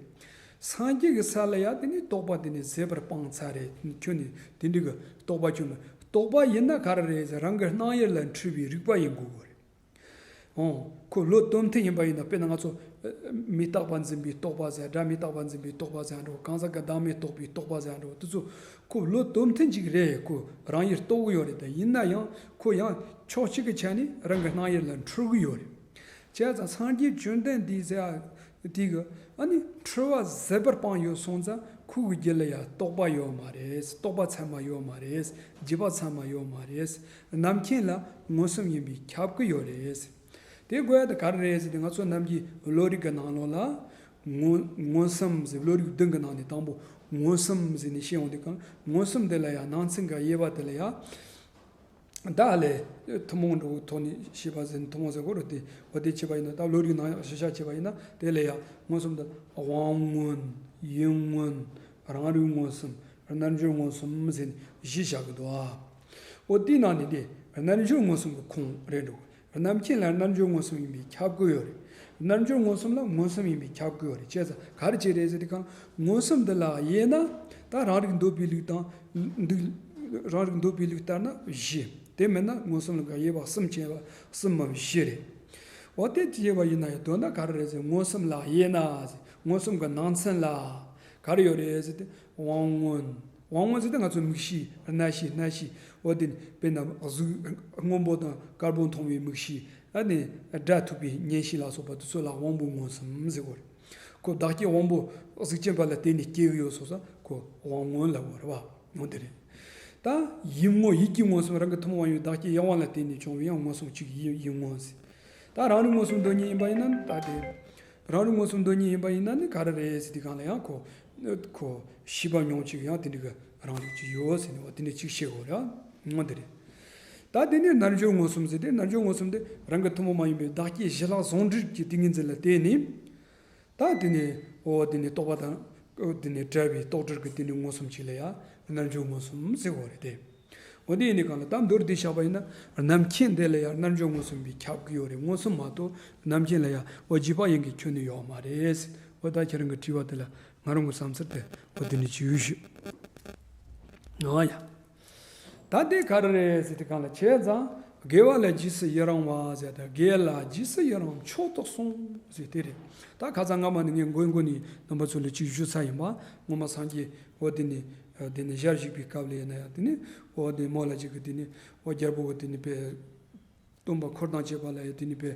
སངས་རྒྱས་ཀྱི་ས་ལ་ཡང་དེ་ནི་རྟོག་པ་དེ་ནི་ཟད་པར་སྤངས་ཚར་རེད། ཁྱོད་ནི་དེ་འདྲ་གི་རྟོག་པ་ཁྱོད་ནི་རྟོག་པ་ཡིན་ན་ག་རེ་རེད་ཟེར། རང་གི་སྣང་ཡུལ་ལ་འཁྲུལ་བའི་རིག་པ་ཡིན་དགོས་ཀྱི་རེད། འོང་། ཁོ་བློ་དོན་མཐུན་ཡིན་པ་ཡིན་ན། དཔེར་ན་ང་ཚོ་ཨ་མི་རྟག་པ་འཛིན་པའི་རྟོག་པ་ཟེར། སྒྲ་མི་རྟག་པ་འཛིན་པའི་རྟོག་པ་ཟེར་འགྲོ། གང་ཟག་གི་བདག་མེད་རྟོགས་པའི་རྟོག་པ་ཟེར་འགྲོ། དེ་ཚོ་ཁོ་བློ་དོན་མཐུན་ཅིག་རེད། ཁོ་རང་ཡུལ་རྟོགས་ཀྱི་ཡོད་རེད། དེ་ཡིན་ན་ཡང་ཁོ་ཡང་ཕྱོགས་གཅིག་གི་ཆ་ནས་རང་གི་སྣང་ཡུལ་ལ་འཁྲུལ་གྱི་ཡོད་རེད། བྱས་ཙང་སངས་རྒྱས་བཅོམ་ལྡན་འདས་ཟེར་ཡ་དེ་གི་ཨ་ནི་འཁྲུལ་བ་ཟད་པར་སྤངས་ཡོད་སོང་ཙང་ཁོ་གི་རྒྱུད་ལ་ཡང་རྟོག་པ་ཡོད་མ་རེད། རྟོག་པ་ཚད་མ་ཡོད་མ་རེད། རྒྱུད་པ་ཚད་མ་ཡོད་མ་རེད། རྣམ་མཁྱེན་ལ་མངོན་སུམ་ཡིན་པས་ཁྱབ་ཀྱི་ཡོད་རེད། དེ་དགོས་ཡ་དེ་ག་རེ་རེད་ཟེར་ཏེ། ང་ཚོ་ནམ་རྒྱུན་བློ་རིག་གི་ནང་ལོགས་ལ་མངོན་མངོན་སུམ་ཟེར། བློ་རིག་བདུན་གྱི་ནང་ནས་དང་པོ་མངོན་སུམ་ཟེར་ནས་བཤད་ཡོང་དུས་གང་། མངོན་སུམ་དེ་ལ་ཡང་ནང་ཚན་གྱི་དབྱེ་བ་དེ་ལ་ཡང་། ད་ལས་ཐུན་མོང་འགྲོ་ཐོག་ནས་ཤེས་པ་ཟེར་ན་ཐུན་མོང་ཟེར་དགོས་རེད་དེ། འོ་དེ་བྱས་པ་ཡིན་ན། ད་བློ་རིག་ནང་གཞི་བཞག་བྱས་པ་ཡིན་ན། དེ་ལ་ཡང་མངོན་སུམ་དུ་དབང་མངོན། ཡུལ་མངོན། རང་རིག་མངོན་སུམ། རྣལ་འབྱོར་མངོན་སུམ་ཟེར་ནས་གཞི་བཞག་གི་འདུག་ཨ། འོ་དེའི་ནང་ནས་དེ་ རྣལ་འབྱོར་མངོན་སུམ་གྱི་ཁུངས་རེད་འགྲོ། རྣམ་མཁྱེན་ལ་རྣལ་འབྱོར་མངོན་སུམ་ཡིན་པའི་ཁྱབ་དགོས་ཡོད་རེད། རྣལ་འབྱོར་མངོན་སུམ་ལ་མངོན་སུམ་ཡིན་པའི་ཁྱབ་དགོས་ཡོད་རེད། བྱས་ཙང་ག་རེ་བྱས་རེད་ཟེར་དུས་སྒང་མངོན་སུམ་འདི་ལ་དབྱེ་ན། ད་རང་རིག་འདོད་པའི་ལུགས་དང་། འདུག་རང་རིག་འདོད་པའི་ལུགས་ལྟར་ན་བཞི། དེ་མིན་ན་མངོན་སུམ་ལ་དབྱེ་བ་གསུམ་བྱས་པ་གསུམ་མམ་བཞི་རེད། འོ་དེ་བྱས་པ་ཡིན་ན་ཡང་དོན་དག་ག་རེ་རེད་ཟེར། མངོན་སུམ་ལ་དབྱེ་ན་ཟེར། མངོན་སུམ་གྱི་ནང་ཚན་ལ་ག་རེ་ཡོད་རེད་ཟེར་ཏེ། དབང་མངོན། དབང་མངོན་ཟེར་ཏེ་ང་ཚོ་མིག་ཤེས་རྣ་ཤེས་སྣ་ཤེས། འོ་དེ་ནི་དཔེར་ན་གཟུགས་སྔོན་པོ་དང་དཀར་པོ་མཐོང་བའི་མིག་ཤེས། ཨ་ནི་སྒྲ་ཐོས་པའི་ཉན་ཤེས་ལ་སོགས་པ་དེ་ཚོ་ལ་དབང་པོ་མངོན་སུམ་ཟེར་གོ་རེད། ཁོ་བདག་རྐྱེན་དབང་པོ་གཟུགས་ཅན་པ་ལ་བརྟེན་ནས་སྐྱེ་གི་ཡོད་སོང་ཙང་ཁོ་དབང་མངོན་ལབ་དགོས་རེད་བ། འོ་དེ་རེད། ད་ཡིད་མངོན། ཡིད་ཀྱི་མངོན་སུམ། རང་གི་ཐུན་མོང་མ་ཡིན་པའི་བདག་རྐྱེན་གཡེང་བ་ལ་བརྟེན་ནས་བྱུང་བའི་ཡང་མངོན་སུམ་གཅིག་ཡིད་ཡིད་མངོན་ཟེར། ད་རང་རིག་མངོན་སུམ་མདོ་གཉིས་ཡིན་པ་ཡིན་ན་ད་དེ། རང་རིག་མངོན་སུམ་མདོ་གཉིས་ཡིན་པ་ཡིན་ན་ནི་ག་རེ་རེད་ཟེར་དུས་སྒང་ལ་ཡང་ཁོ། ཁོ་ཤེས་པ་མྱོང་བྱེད་ཀྱི་ཡང་དེ་འདྲ་གི་རང་རིག་ཅིག་ཡོད་ཟེར་ནས་འོ་དེ་འདྲ་གཅིག་བཤད་དགོས་རེད། འོ་དེ་རེད། ད་དེ་ནས་རྣལ་འབྱོར་མངོན་སུམ་ཟེར་ཏེ། རྣལ་འབྱོར་མངོན་སུམ་དེ་རང་གི་ཐུན་མོང་མ་ཡིན་པའི་བདག་རྐྱེན་གཞི་ལྷག་ཟུང་འབྲེལ་གྱི་ཏིང་ངེ་འཛིན་ལ་བརྟེན་ནས། ད་དེ་ནས་འོ་དེ་ནས་རྟོག་པ་དང་། འོ་དེ་ནས་བྲལ་བའི་རྟོག་བྲལ་གྱི་དེ་ནས་མངོན་སུམ་གཅིག་ལ་ཡང་རྣལ་འབྱོར་མངོན་སུམ་ཟེར་བ་རེད་དེ། འོ་དེ་ཡིན་དུས་སྒང་ལ་ད་མདོར་བསྡུས་བཞག་པ་ཡིན་ན། རྣམ་མཁྱེན་དེ་ལ་ཡང་རྣལ་འབྱོར་མངོན་སུམ་པའི་ཁྱབ་ཀྱི་ཡོད་རེད། མངོན་སུམ་མ་གཏོགས་རྣམ་མཁྱེན་ལ་ཡང་འོ་རྗེས་དཔག་ཡིན་གྱི་ཁྱོན་ནས་ཡོད་མ་རེད། འོ་ད་ཁྱེད་རང་གི་དྲི་བ་དེ་ལ་ང་རང་གི་བསམ་ཚུལ་དེ་འོ་དེ་ནས་ཅིག་ཡོད་ཞུ། ཨ་ཡ། ད་དེ་ག་རེ་རེད་ཟེར་དུས་སྒང་ལ་བྱས་ཙང་། དགེ་བ་ལ་རྗེས་སུ་ཡི་རང་བ་ཟེར་ཏེ། དགེ་ལ་རྗེས་སུ་ཡི་རང་མཆོག་ཏུ་གསུངས་ཟེར་དེ་རེད། ད་ཁ་སང་སྔ་མ་ནས་ངས་མགོ་མགོ་ནས་རྣམ་པ་ཚོ་ལ་ཅིག་ཞུས་ཚར་ཡིན་པ། སྔོན་མ་སངས་རྒྱས་འོ་དེ་ནས། དེ་ནས་ཞལ་བཞུགས་པའི་སྐབས་ལ་ཡིན་ན་ཡང་དེ་ནས་འོ་དེ་མོ་ལ་ཅིག་གི་དེ་ནས་འོ་རྒྱལ་པོ་གི་དེ་ནས་པའི། སྟོན་པ་འཁོར་དང་བཅས་པ་ལ་ཡང་དེ་ནས་པའི།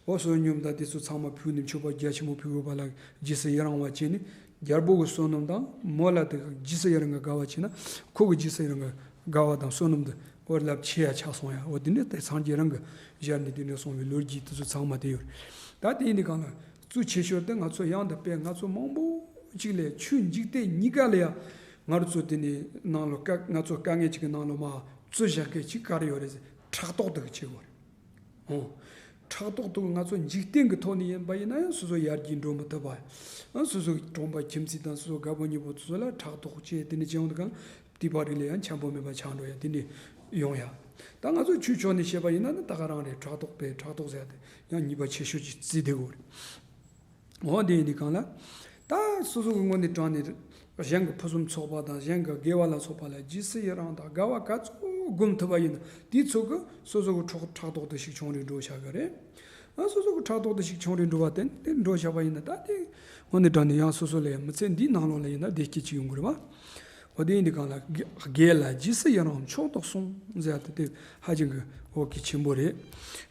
འོ་བསོད་སྙོམས་དང་དེ་ཚོ་ཚང་མ་ཕུལ་ནས་མཆོད་པ་རྒྱ་ཆེན་པོ་ཕུལ་དགོས་པ་ལ་རྗེས་སུ་ཡི་རང་བ་བྱས་ནས། རྒྱལ་པོ་གི་བསོད་ནམས་དང་མོ་ལ་དེ་རྗེས་སུ་ཡི་རང་གི་དགའ་བ་བྱས་ན། ཁོ་གི་རྗེས་སུ་ཡི་རང་གི་དགའ་བ་དང་བསོད་ནམས་དེ་འོ་རླབས་ཆེ་ཡ་ཆགས་སོང་ཡ། འོ་དེ་འདྲ་དེ་སངས་རྒྱས་རང་གི་ཞལ་ནས་དེ་འདྲ་གསུངས་པའི་ལོ་རྒྱུས་དེ་ཚོ་ཚང་མ་དེ་ཡོད་རེད། ད་དེ་ཡིན་དུས་སྒང་ལ་གཙོ་ཆེ་ཤོས་དེ་ང་ཚོ་ཡང་དེ་དཔེ་ང་ཚོ་མང་པོ་ཅིག་ལ་ཆོས་འཇིག་རྟེན་གཉིས་ཀ་ལ་ཡང་ང་ཚོ་དེ་ནས་ནང་ལོ་དཀའ། ང་ཚོ་དཀའ་ངལ་ཅིག་གི་ནང་ལོ་མ་བཙུད་བཞག་མཁན་ཅིག་ག་རེ་ཡོད་རེད་ཟེར། ཕྲག་དོག་དེ་གི་ཆེ་བ་རེད། འོ། ཕྲག་དོག་དེ་ང་ཚོ་འཇིག་རྟེན་གྱི་ཐོག་ནས་ཡིན་པ་ཡིན་ན་ཡང་སོ་སོ་ཡར་རྒྱས་འགྲོ་མི་ཐུབ་པ། ཨ་སོ་སོ་གྲོང་པ་ཁྱིམ་མཚེས་དང་སོ་སོ་རྒད་པོ་གཉེན་པོ་དེ་ཚོ་ལ་ཕྲག་དོག་བྱས་དེ་འདྲ་བྱས་ཡོང་དུས་སྒང་། དེ་བར་རིགས་ལ་ཡང་འཆམ་པོ་མེད་པ་ཆགས་འགྲོ་ཡ་དེ་འདྲ་ཡོང་ཡ། ད་ང་ཚོ་ཆོས་ཕྱོགས་ནས་བཤད་པ་ཡིན་ན་ནི་ད་ག་རང་རེད། ཕྲག་དོག་པས་ཕྲག་དོག་ཟེར་ཡ་དེ་ཡང་ཉེས་པ་ཆེ་ཤོས་ཀྱི་རྩིས་དེ་གོ་རེད། འོ་དེ་ཡིན་དུས་སྒང་ལ། ད་སོ་སོ་གི་ངོས་ནས་དྲངས་ནས་གཞན་གྱི་ཕུན་སུམ་ཚོགས་པ་དང་གཞན་གྱི་དགེ་བ་ལ་སོགས་པ་ལ་རྗེས་སུ་ཡི་རང་དང་དགའ་བ་ག་ཚོད་སྒོམ་ཐུབ་པ་ཡིན་ན་དེའི་ཚོད་ཀྱི་སོ་སོ་གི་ཕྲག་ཕྲག་དོག་དེ་ཞིག་ཆུང་རུ་འགྲོ་བཞག་གི་རེད། ཨ་སོ་སོ་གི་ཕྲག་དོག་དེ་ཞིག་ཆུང་རུ་འགྲོ་བ་དེ་དེ་འགྲོ་བཞག་པ་ཡིན་ན་ད་དེ་ངོས་ནས་དྲངས་ནས་ཡང་སོ་སོ་ལ་ཡང་མི་ཚེ་འདིའི་ནང་ལོགས་ལ་ཡིན་ན་བདེ་སྐྱིད་ཅིག་ཡོང་གི་རེད་བ། འོ་དེ་ཡིན་དུས་སྒང་ལ་དགེ་དགེ་ལ་རྗེས་སུ་ཡི་རང་མཆོག་ཏུ་གསུངས་ཟེར་ཡ་དེ་དེ་ཧ་ཅང་གི་འོ་གལ་ཆེན་པོ་རེད།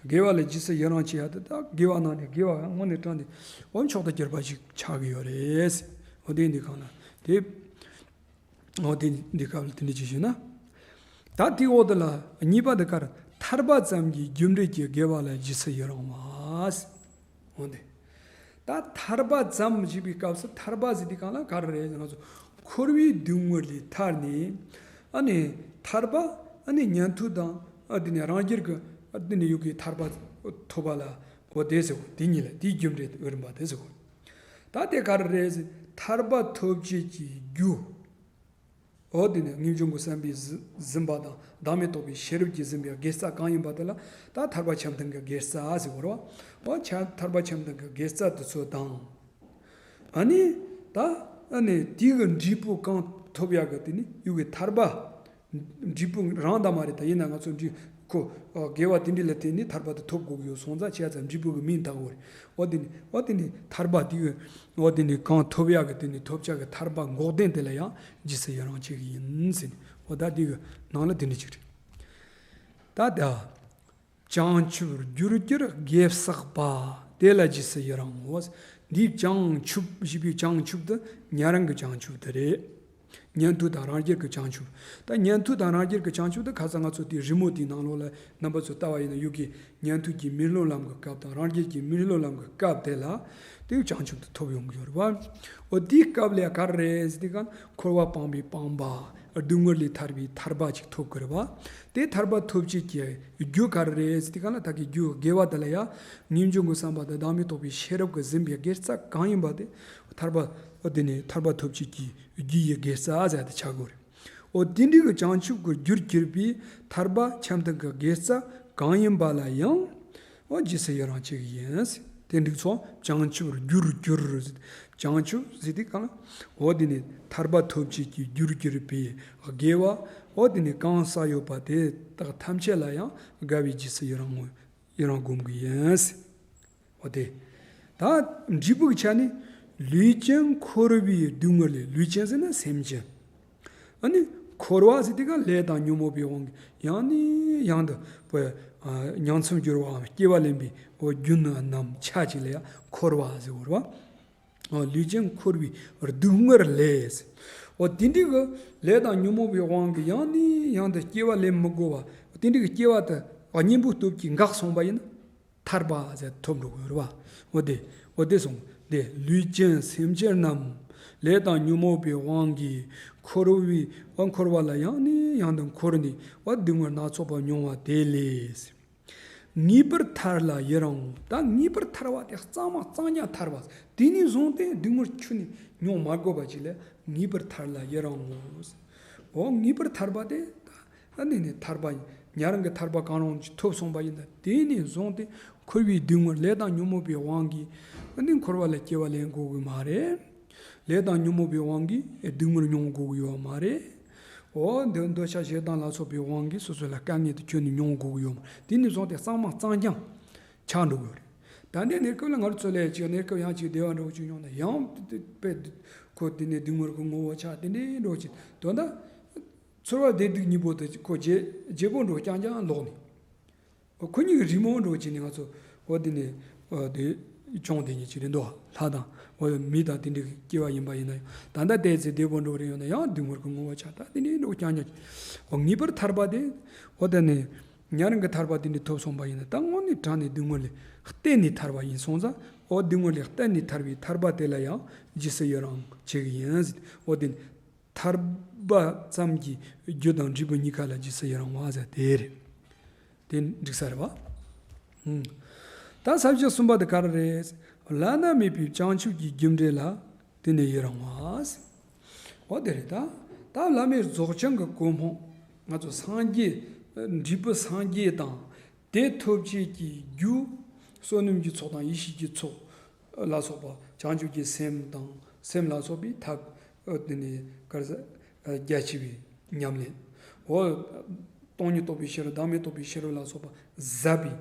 དགེ་བ་ལ་རྗེས་སུ་ཡི་རང་བྱེད་ཡ་དེ་ད་དགེ་བ་ནང་ནས་དགེ་བ་ཡང་དངོས་གནས་དྲང་གནས་འོ་མཆོག་ཏུ་གྱུར་པ་ཞིག་ཆགས་ཀྱི་ཡོད་རེད། འོ་དེ་ཡིན་དུས་སྒང་ལ་དེ་འོ་དེ་འདི་སྐབས་ལ་དེ་འདྲ་ཅིག་ཞུས་ན། ད་དེའི་འོག་དེ་ལ་གཉིས་པ་དེ་གར་ཐར་པ་ཙམ་གྱི་རྒྱུ་འབྲས་ཀྱི་དགེ་བ་ལ་རྗེས་སུ་ཡི་རང་བ། འོ་དེ། ད་ཐར་པ་ཙམ་ཞེས་པའི་སྐབས་སུ་ཐར་པ་ཟེར་དུས་སྒང་ལ་ག་རེ་རེད། ང་ཚོ་འཁོར་བའི་སྡུག་བསྔལ་ལས་ཐར་ནས། ཨ་ནི་ཐར་པ། ཨ་ནི་ཉན་ཐོས་དང་། ཨ་དེ་ནས་རང་རྒྱལ་གྱི། ཨ་དེ་ནས་ཡུལ་གྱི་ཐར་པ་ཐོབ་པ་ལ་འོ་དེ་ཟེར་གོ། དེ་གཉིས་ལ་དེའི་རྒྱུ་འབྲས་དེ་རིམ་པ་དེ་ཟེར་གོ། ད་དེ་ག་རེ་རེད་ཟེར། ཐར་པ་ཐོབ་བྱེད་ཀྱི་རྒྱུ། འོ་དེ་ནས་ངེས་འབྱུང་གི་བསམ་པས་གཟིམ་པ་དང་བདག་མེད་རྟོགས་པའི་ཤེས་རབ་ཀྱིས་ཟིན་པའི་དགེ་རྩ་གང་ཡིན་པ་དེ་ལ་ད་ཐར་པ་ཆ་མཐུན་གྱི་དགེ་རྩ་ཟེར་གོ་རེད་བ། འོ་ཆ་ཐར་པ་ཆ་མཐུན་གྱི་དགེ་རྩ་དེ་ཚོ་དང་། ཨ་ནི་ད་ཨ་ནི་དེ་གི་འབྲས་བུ་གང་ཐོབ་ཡག་གི་དེ་ནི་ཡུལ་གྱི་ཐར་པ། འབྲས་བུ་རང་དང་མ་རེད། ད་ཡིན་ན་ང་ཚོ་འབྲས་ཁོ་དགེ་བ་དེ་འདྲ་ལ་བརྟེན་ནས་ཐར་པ་དེ་ཐོབ་དགོས་ཀྱི་ཡོད་སོང་ཙང་བྱས་ཙང་འབྲས་བུ་གི་མིང་བཏགས་དགོས་རེད། འོ་དེ་ནི་འོ་དེ་ནི་ཐར་པ་དེ་གི་འོ་དེ་ནི་གང་ཐོབ་ཡག་གི་དེ་ནི་ཐོབ་བྱ་གི་ཐར་པ་འགོག་བདེན་དེ་ལ་ཡང་རྗེས་སུ་ཡི་རང་བྱེད་ཀྱི་ཡིན་ཟེར་ནས། འོ་ད་དེ་གི་ནང་ལ་དེ་འདྲ་ཅིག་རེད། ད་ད། བྱང་ཆུབ་རྒྱུར་གྱུར་དགེ་བསགས་པ། དེ་ལ་རྗེས་སུ་ཡི་རང་ངོ་། འདིའི་བྱང་ཆུབ་ཞེས་པའི་བྱང་ཆུབ་དེ་ཉན་རང་གི་བྱང་ཆུབ་དེ་རེད། ཉན་ཐོས་དང་རང་རྒྱལ་གྱི་བྱང་ཆུབ། ད་ཉན་ཐོས་དང་རང་རྒྱལ་གྱི་བྱང་ཆུབ་དེ་ཁ་སང་ང་ཚོ་དེའི་རི་མོ་དེའི་ནང་ལོགས་ལ་རྣམ་པ་ཚོ་ལྟ་བ་ཡིན་ན་ཡུལ་གྱི་ཉན་ཐོས་ཀྱི་མི་སློབ་ལམ་གྱི་སྐབས་དང་རང་རྒྱལ་གྱི་མི་སློབ་ལམ་གྱི་སྐབས་དེ་ལ་དེའི་བྱང་ཆུབ་དེ་ཐོབ་ཡོང་གི་ཡོད་རེད་བ། འོ་དེའི་སྐབས་ལ་ཡང་ག་རེ་རེད་ཟེར་དུས་སྒང་འཁོར་བ་སྤངས་པའི་སྤངས་པ། སྡུག་བསྔལ་ལས་ཐར་བའི་ཐར་པ་ཅིག་ཐོབ་དགོས་རེད་བ། དེ་ཐར་པ་ཐོབ་བྱེད་ཀྱི་རྒྱུ་ག་རེ་རེད་ཟེར་དུས་སྒང་ལ་ད་གི་རྒྱུ་དགེ་བ་དེ་ལ་ཡང་ངེས་འབྱུང་གི་བསམ་པ་དང་བདག་མེད་རྟོགས་པའི་ཤེས་རབ་ཀྱིས་ཟིན་པའི་དགེ་རྩ་གང་ཡིན་པ་དེ་ཐར་པ། འོ་དེ་ནི་ཐར་པ་ཐོབ་བྱེད་ཀྱི་རྒྱུ་ཡི་དགེ་རྩ་ཟེར་དེ་ཆགས་དགོས་རེད། འོ་དེ་འདྲའི་གི་བྱང་ཆུབ་ཀྱི་རྒྱུར་གྱུར་པའི་ཐར་པ་ཆ་མཐུན་གྱི་དགེ་རྩ་གང་ཡིན་པ་ལ་ཡང་འོ་རྗེས་སུ་ཡི་རང་བྱེད་ཀྱི་ཡིན། དེ་འདྲའི་ཚོ་བྱང་ཆུབ་རྒྱུར་གྱུར། བྱང་ཆུབ་ཟེར་དུས་གང་ལ། འོ་དེ་ནི་ཐར་པ་ཐོབ་བྱེད་ཀྱི་རྒྱུར་གྱུར་པའི་དགེ་བ། འོ་དེ་ནི་གང་བསགས་ཡོད་པ་དེ་དག་ཐམས་ཅད་ལ་ཡང་དགའ་བའི་རྗེས་སུ་ཡི་རང་ངོ་ཡི་རང་སྒོམ་གྱི་ཡིན། འོ་དེ། ད་འབྲས་བུ་གི་ཆ་ནི། ལུས་ཅན་འཁོར་བའི་སྡུག་བསྔལ་ལས། ལུས་ཅན་ཟེར་ན་སེམས་ཅན། ཨ་ནི་འཁོར་བ་ཟེར་དུས་གང་ལས་དང་ཉོན་མོངས་པའི་དབང་གིས་ཡང་ནས་ཡང་དུ་བ་ཉམ་ཆུང་འགྱུར་བའམ་སྐྱེ་བ་ལེན་པའི་འོ་རྒྱུ་ནི་རྣམས་ཆ་གཅིག་ལ་ཡང་འཁོར་བ་ཟེར་བ་རེད་བ། འོ་ལུས་ཅན་འཁོར་བའི་སྡུག་བསྔལ་ལས། འོ་དེ་འདྲའི་གི་ལས་དང་ཉོན་མོངས་པའི་དབང་གིས་ཡང་ནས་ཡང་དུ་སྐྱེ་བ་ལེན་མི་དགོས་པ་དེ་འདྲའི་གི་སྐྱེ་བ་དེ་གཉེན་པོའི་སྟོབས་ཀྱིས་འགག་སོང་པ་ཡིན་ན། ཐར་པ་ཟེར་ཐོབ་འགྲོ་དགོས་རེད་བ། འོ་དེ། འོ་དེ་སོང་དེ་ལུས་ཅན་སེམས་ཅན་རྣམས་ལས་དང་ཉོན་མོངས་པའི་དབང་གིས་འཁོར་བའི་འོ་འཁོར་བ་ལ་ཡང་ནས་ཡང་དུ་འཁོར་ནས་འོ་སྡུག་བསྔལ་སྣ་ཚོགས་པ་མྱོང་བ་དེ་ལས། ངེས་པར་ཐར་ལ་ཡི་རང་ངོ་། ད་ངེས་པར་ཐར་བ་དེ་གཙང་མ་གཙང་རྐྱང་ཐར་བ་དེ་ནས་བཟུང་སྟེ་སྡུག་བསྔལ་ཁྱོན་ནས་མྱོང་མ་དགོས་པ་ཅིག་ལ་ངེས་པར་ཐར་ལ་ཡི་རང་ངོ་། འོ་ངེས་པར་ཐར་པ་དེ། ཨ་ནི་ནི་ཐར་པ་ཡིན། ཉན་རང་གི་ཐར་པ་གང་རུང་ཅིག་ཐོབ་སོང་པ་ཡིན་ན་དེ་ནས་བཟུང་སྟེ་འཁོར་བའི་སྡུག་བསྔལ་ལས་དང་ཉོན་མོངས་པའི་དབང་གིས་ཨ་ནི་འཁོར་བ་ལ་སྐྱེ་བ་ལེན་དགོས་ཀྱི་མ་རེད། ལས་དང་ཉོན་མོངས་པའི་དབང་གིས་སྡུག་བསྔལ་མྱོང་དགོས་ཀྱི་ཡོད་མ་རེད། འོ་འདི་འདོད་ཆགས་ཞེ་སྡང་ལ་སོགས་པའི་དབང་གིས་སོ་སོ་ལ་དཀའ་ངལ་དེ་ཁྱོན་ནས་མྱོང་དགོས་ཀྱི་ཡོད་མ་རེད། དེ་ནས་བཟུང་སྟེ་གཙང་མ་གཙང་རྐྱང་ཆགས་འགྲོ་གི་ཡོད་རེད། ད་ལྟའི་གནས་སྐབས་ལ་ང་ཚོ་ཚོ་ལས་ཅིག་གནས་སྐབས་ཡང་ཅིག་བདེ་བ་འདྲ་བོ་ཅིག་མྱོང་ན་ཡང་དཔེ་ཁོ་དེ་ནས་སྡུག་བསྔལ་གྱི་ངོ་བོ་ཆགས་དེ་འདྲའི་འདྲ་བོ་ཅིག་དོན་དག་ཚོར་བ་བདེ་སྡུག་གཉིས་པོ་དེ་ཁོ་བརྗེ་བརྗེ་པོ་འགྲོ་རྐྱང་རྐྱང་ལོག་ནས། ཁོ་གཉིས་ཀྱི་རི་མོ་འགྲོ་བྱས་ནས་ང་ཚོ་འོ་དེ་ནས་འོ་དེ་ཅུང་དེ་ཉིད་ཅིག་རེད་འདུག་ལྷ་དང་འོ་མི་དང་དེ་འདྲའི་སྐྱེ་བ་ཡིན་པ་ཡིན་ན་ཡང་ད་ལྟ་བལྟས་ཚེ་བདེ་པོ་འགྲོ་རེ་ཡོང་ན་ཡང་སྡུག་བསྔལ་གྱི་ངོ་བོ་ཆགས་ད་དེ་འདྲའི་འགྲོ་རྐྱང་རྐྱང་འོ་ངེས་པར་ཐར་པ་དེ་འོ་དེ་ནས་ཉན་རང་གི་ཐར་པ་དེ་འདྲའི་ཐོབ་སོང་པ་ཡིན་ན་ད་དངོས་གནས་དྲང་ནས་སྡུག་བསྔལ་ལས་གཏན་ནས་ཐར་བ་ཡིན་སོང་ཙང་འོ་སྡུག་བསྔལ་ལས་གཏན་ནས་ཐར་བའི་ཐར་པ་དེ་ལ་ཡང་རྗེས་སུ་ཡི་རང་བྱེད་ཀྱི་ཡིན་ཟེར། འོ་དེ་ནས། ཐར་པ་ཙམ་གྱི་རྒྱུ་དང་འབྲས་བུ་གཉིས་ཀ་ལ་རྗེས་སུ་ཡི་རང་བ་ཟེར་དེ་རེད། དེ་འགྲིག་ས་རེད་བ། ཧུམ། ད་ས་བཅད་གསུམ་པ་དེ་ག་རེ་རེད། བླ་ན་མེད་པའི་བྱང་ཆུབ་ཀྱི་རྒྱུ་འབྲས་ལ་དེ་ནས་ཡི་རང་བ་ཟེར། འོ་དེ་རེད་ད། ད་བླ་མེད་རྫོགས་བྱང་གི་གོ་འཕང་ང་ཚོ་སངས་རྒྱས་འབྲས་བུ་སངས་རྒྱས་དང་། དེ་ཐོབ་བྱེད་ཀྱི་རྒྱུ། བསོད་ནམས་ཀྱི་ཚོགས་དང་ཡེ་ཤེས་ཀྱི་ཚོགས་ལ་སོགས་པ་བྱང་ཆུབ་ཀྱི་སེམས་དང་སེམས་ལ་སོགས་པའི་ཐབས་དེ་ནི་གར་ས་རྒྱ་ཆེ་བའི་ཉམས་ལེན། འོ། སྟོང་ཉིད་རྟོགས་པའི་ཤེས་རབ་བདག་མེད་རྟོགས་པའི་ཤེས་རབ་ལ་སོགས་པ་ཟབ་པའི་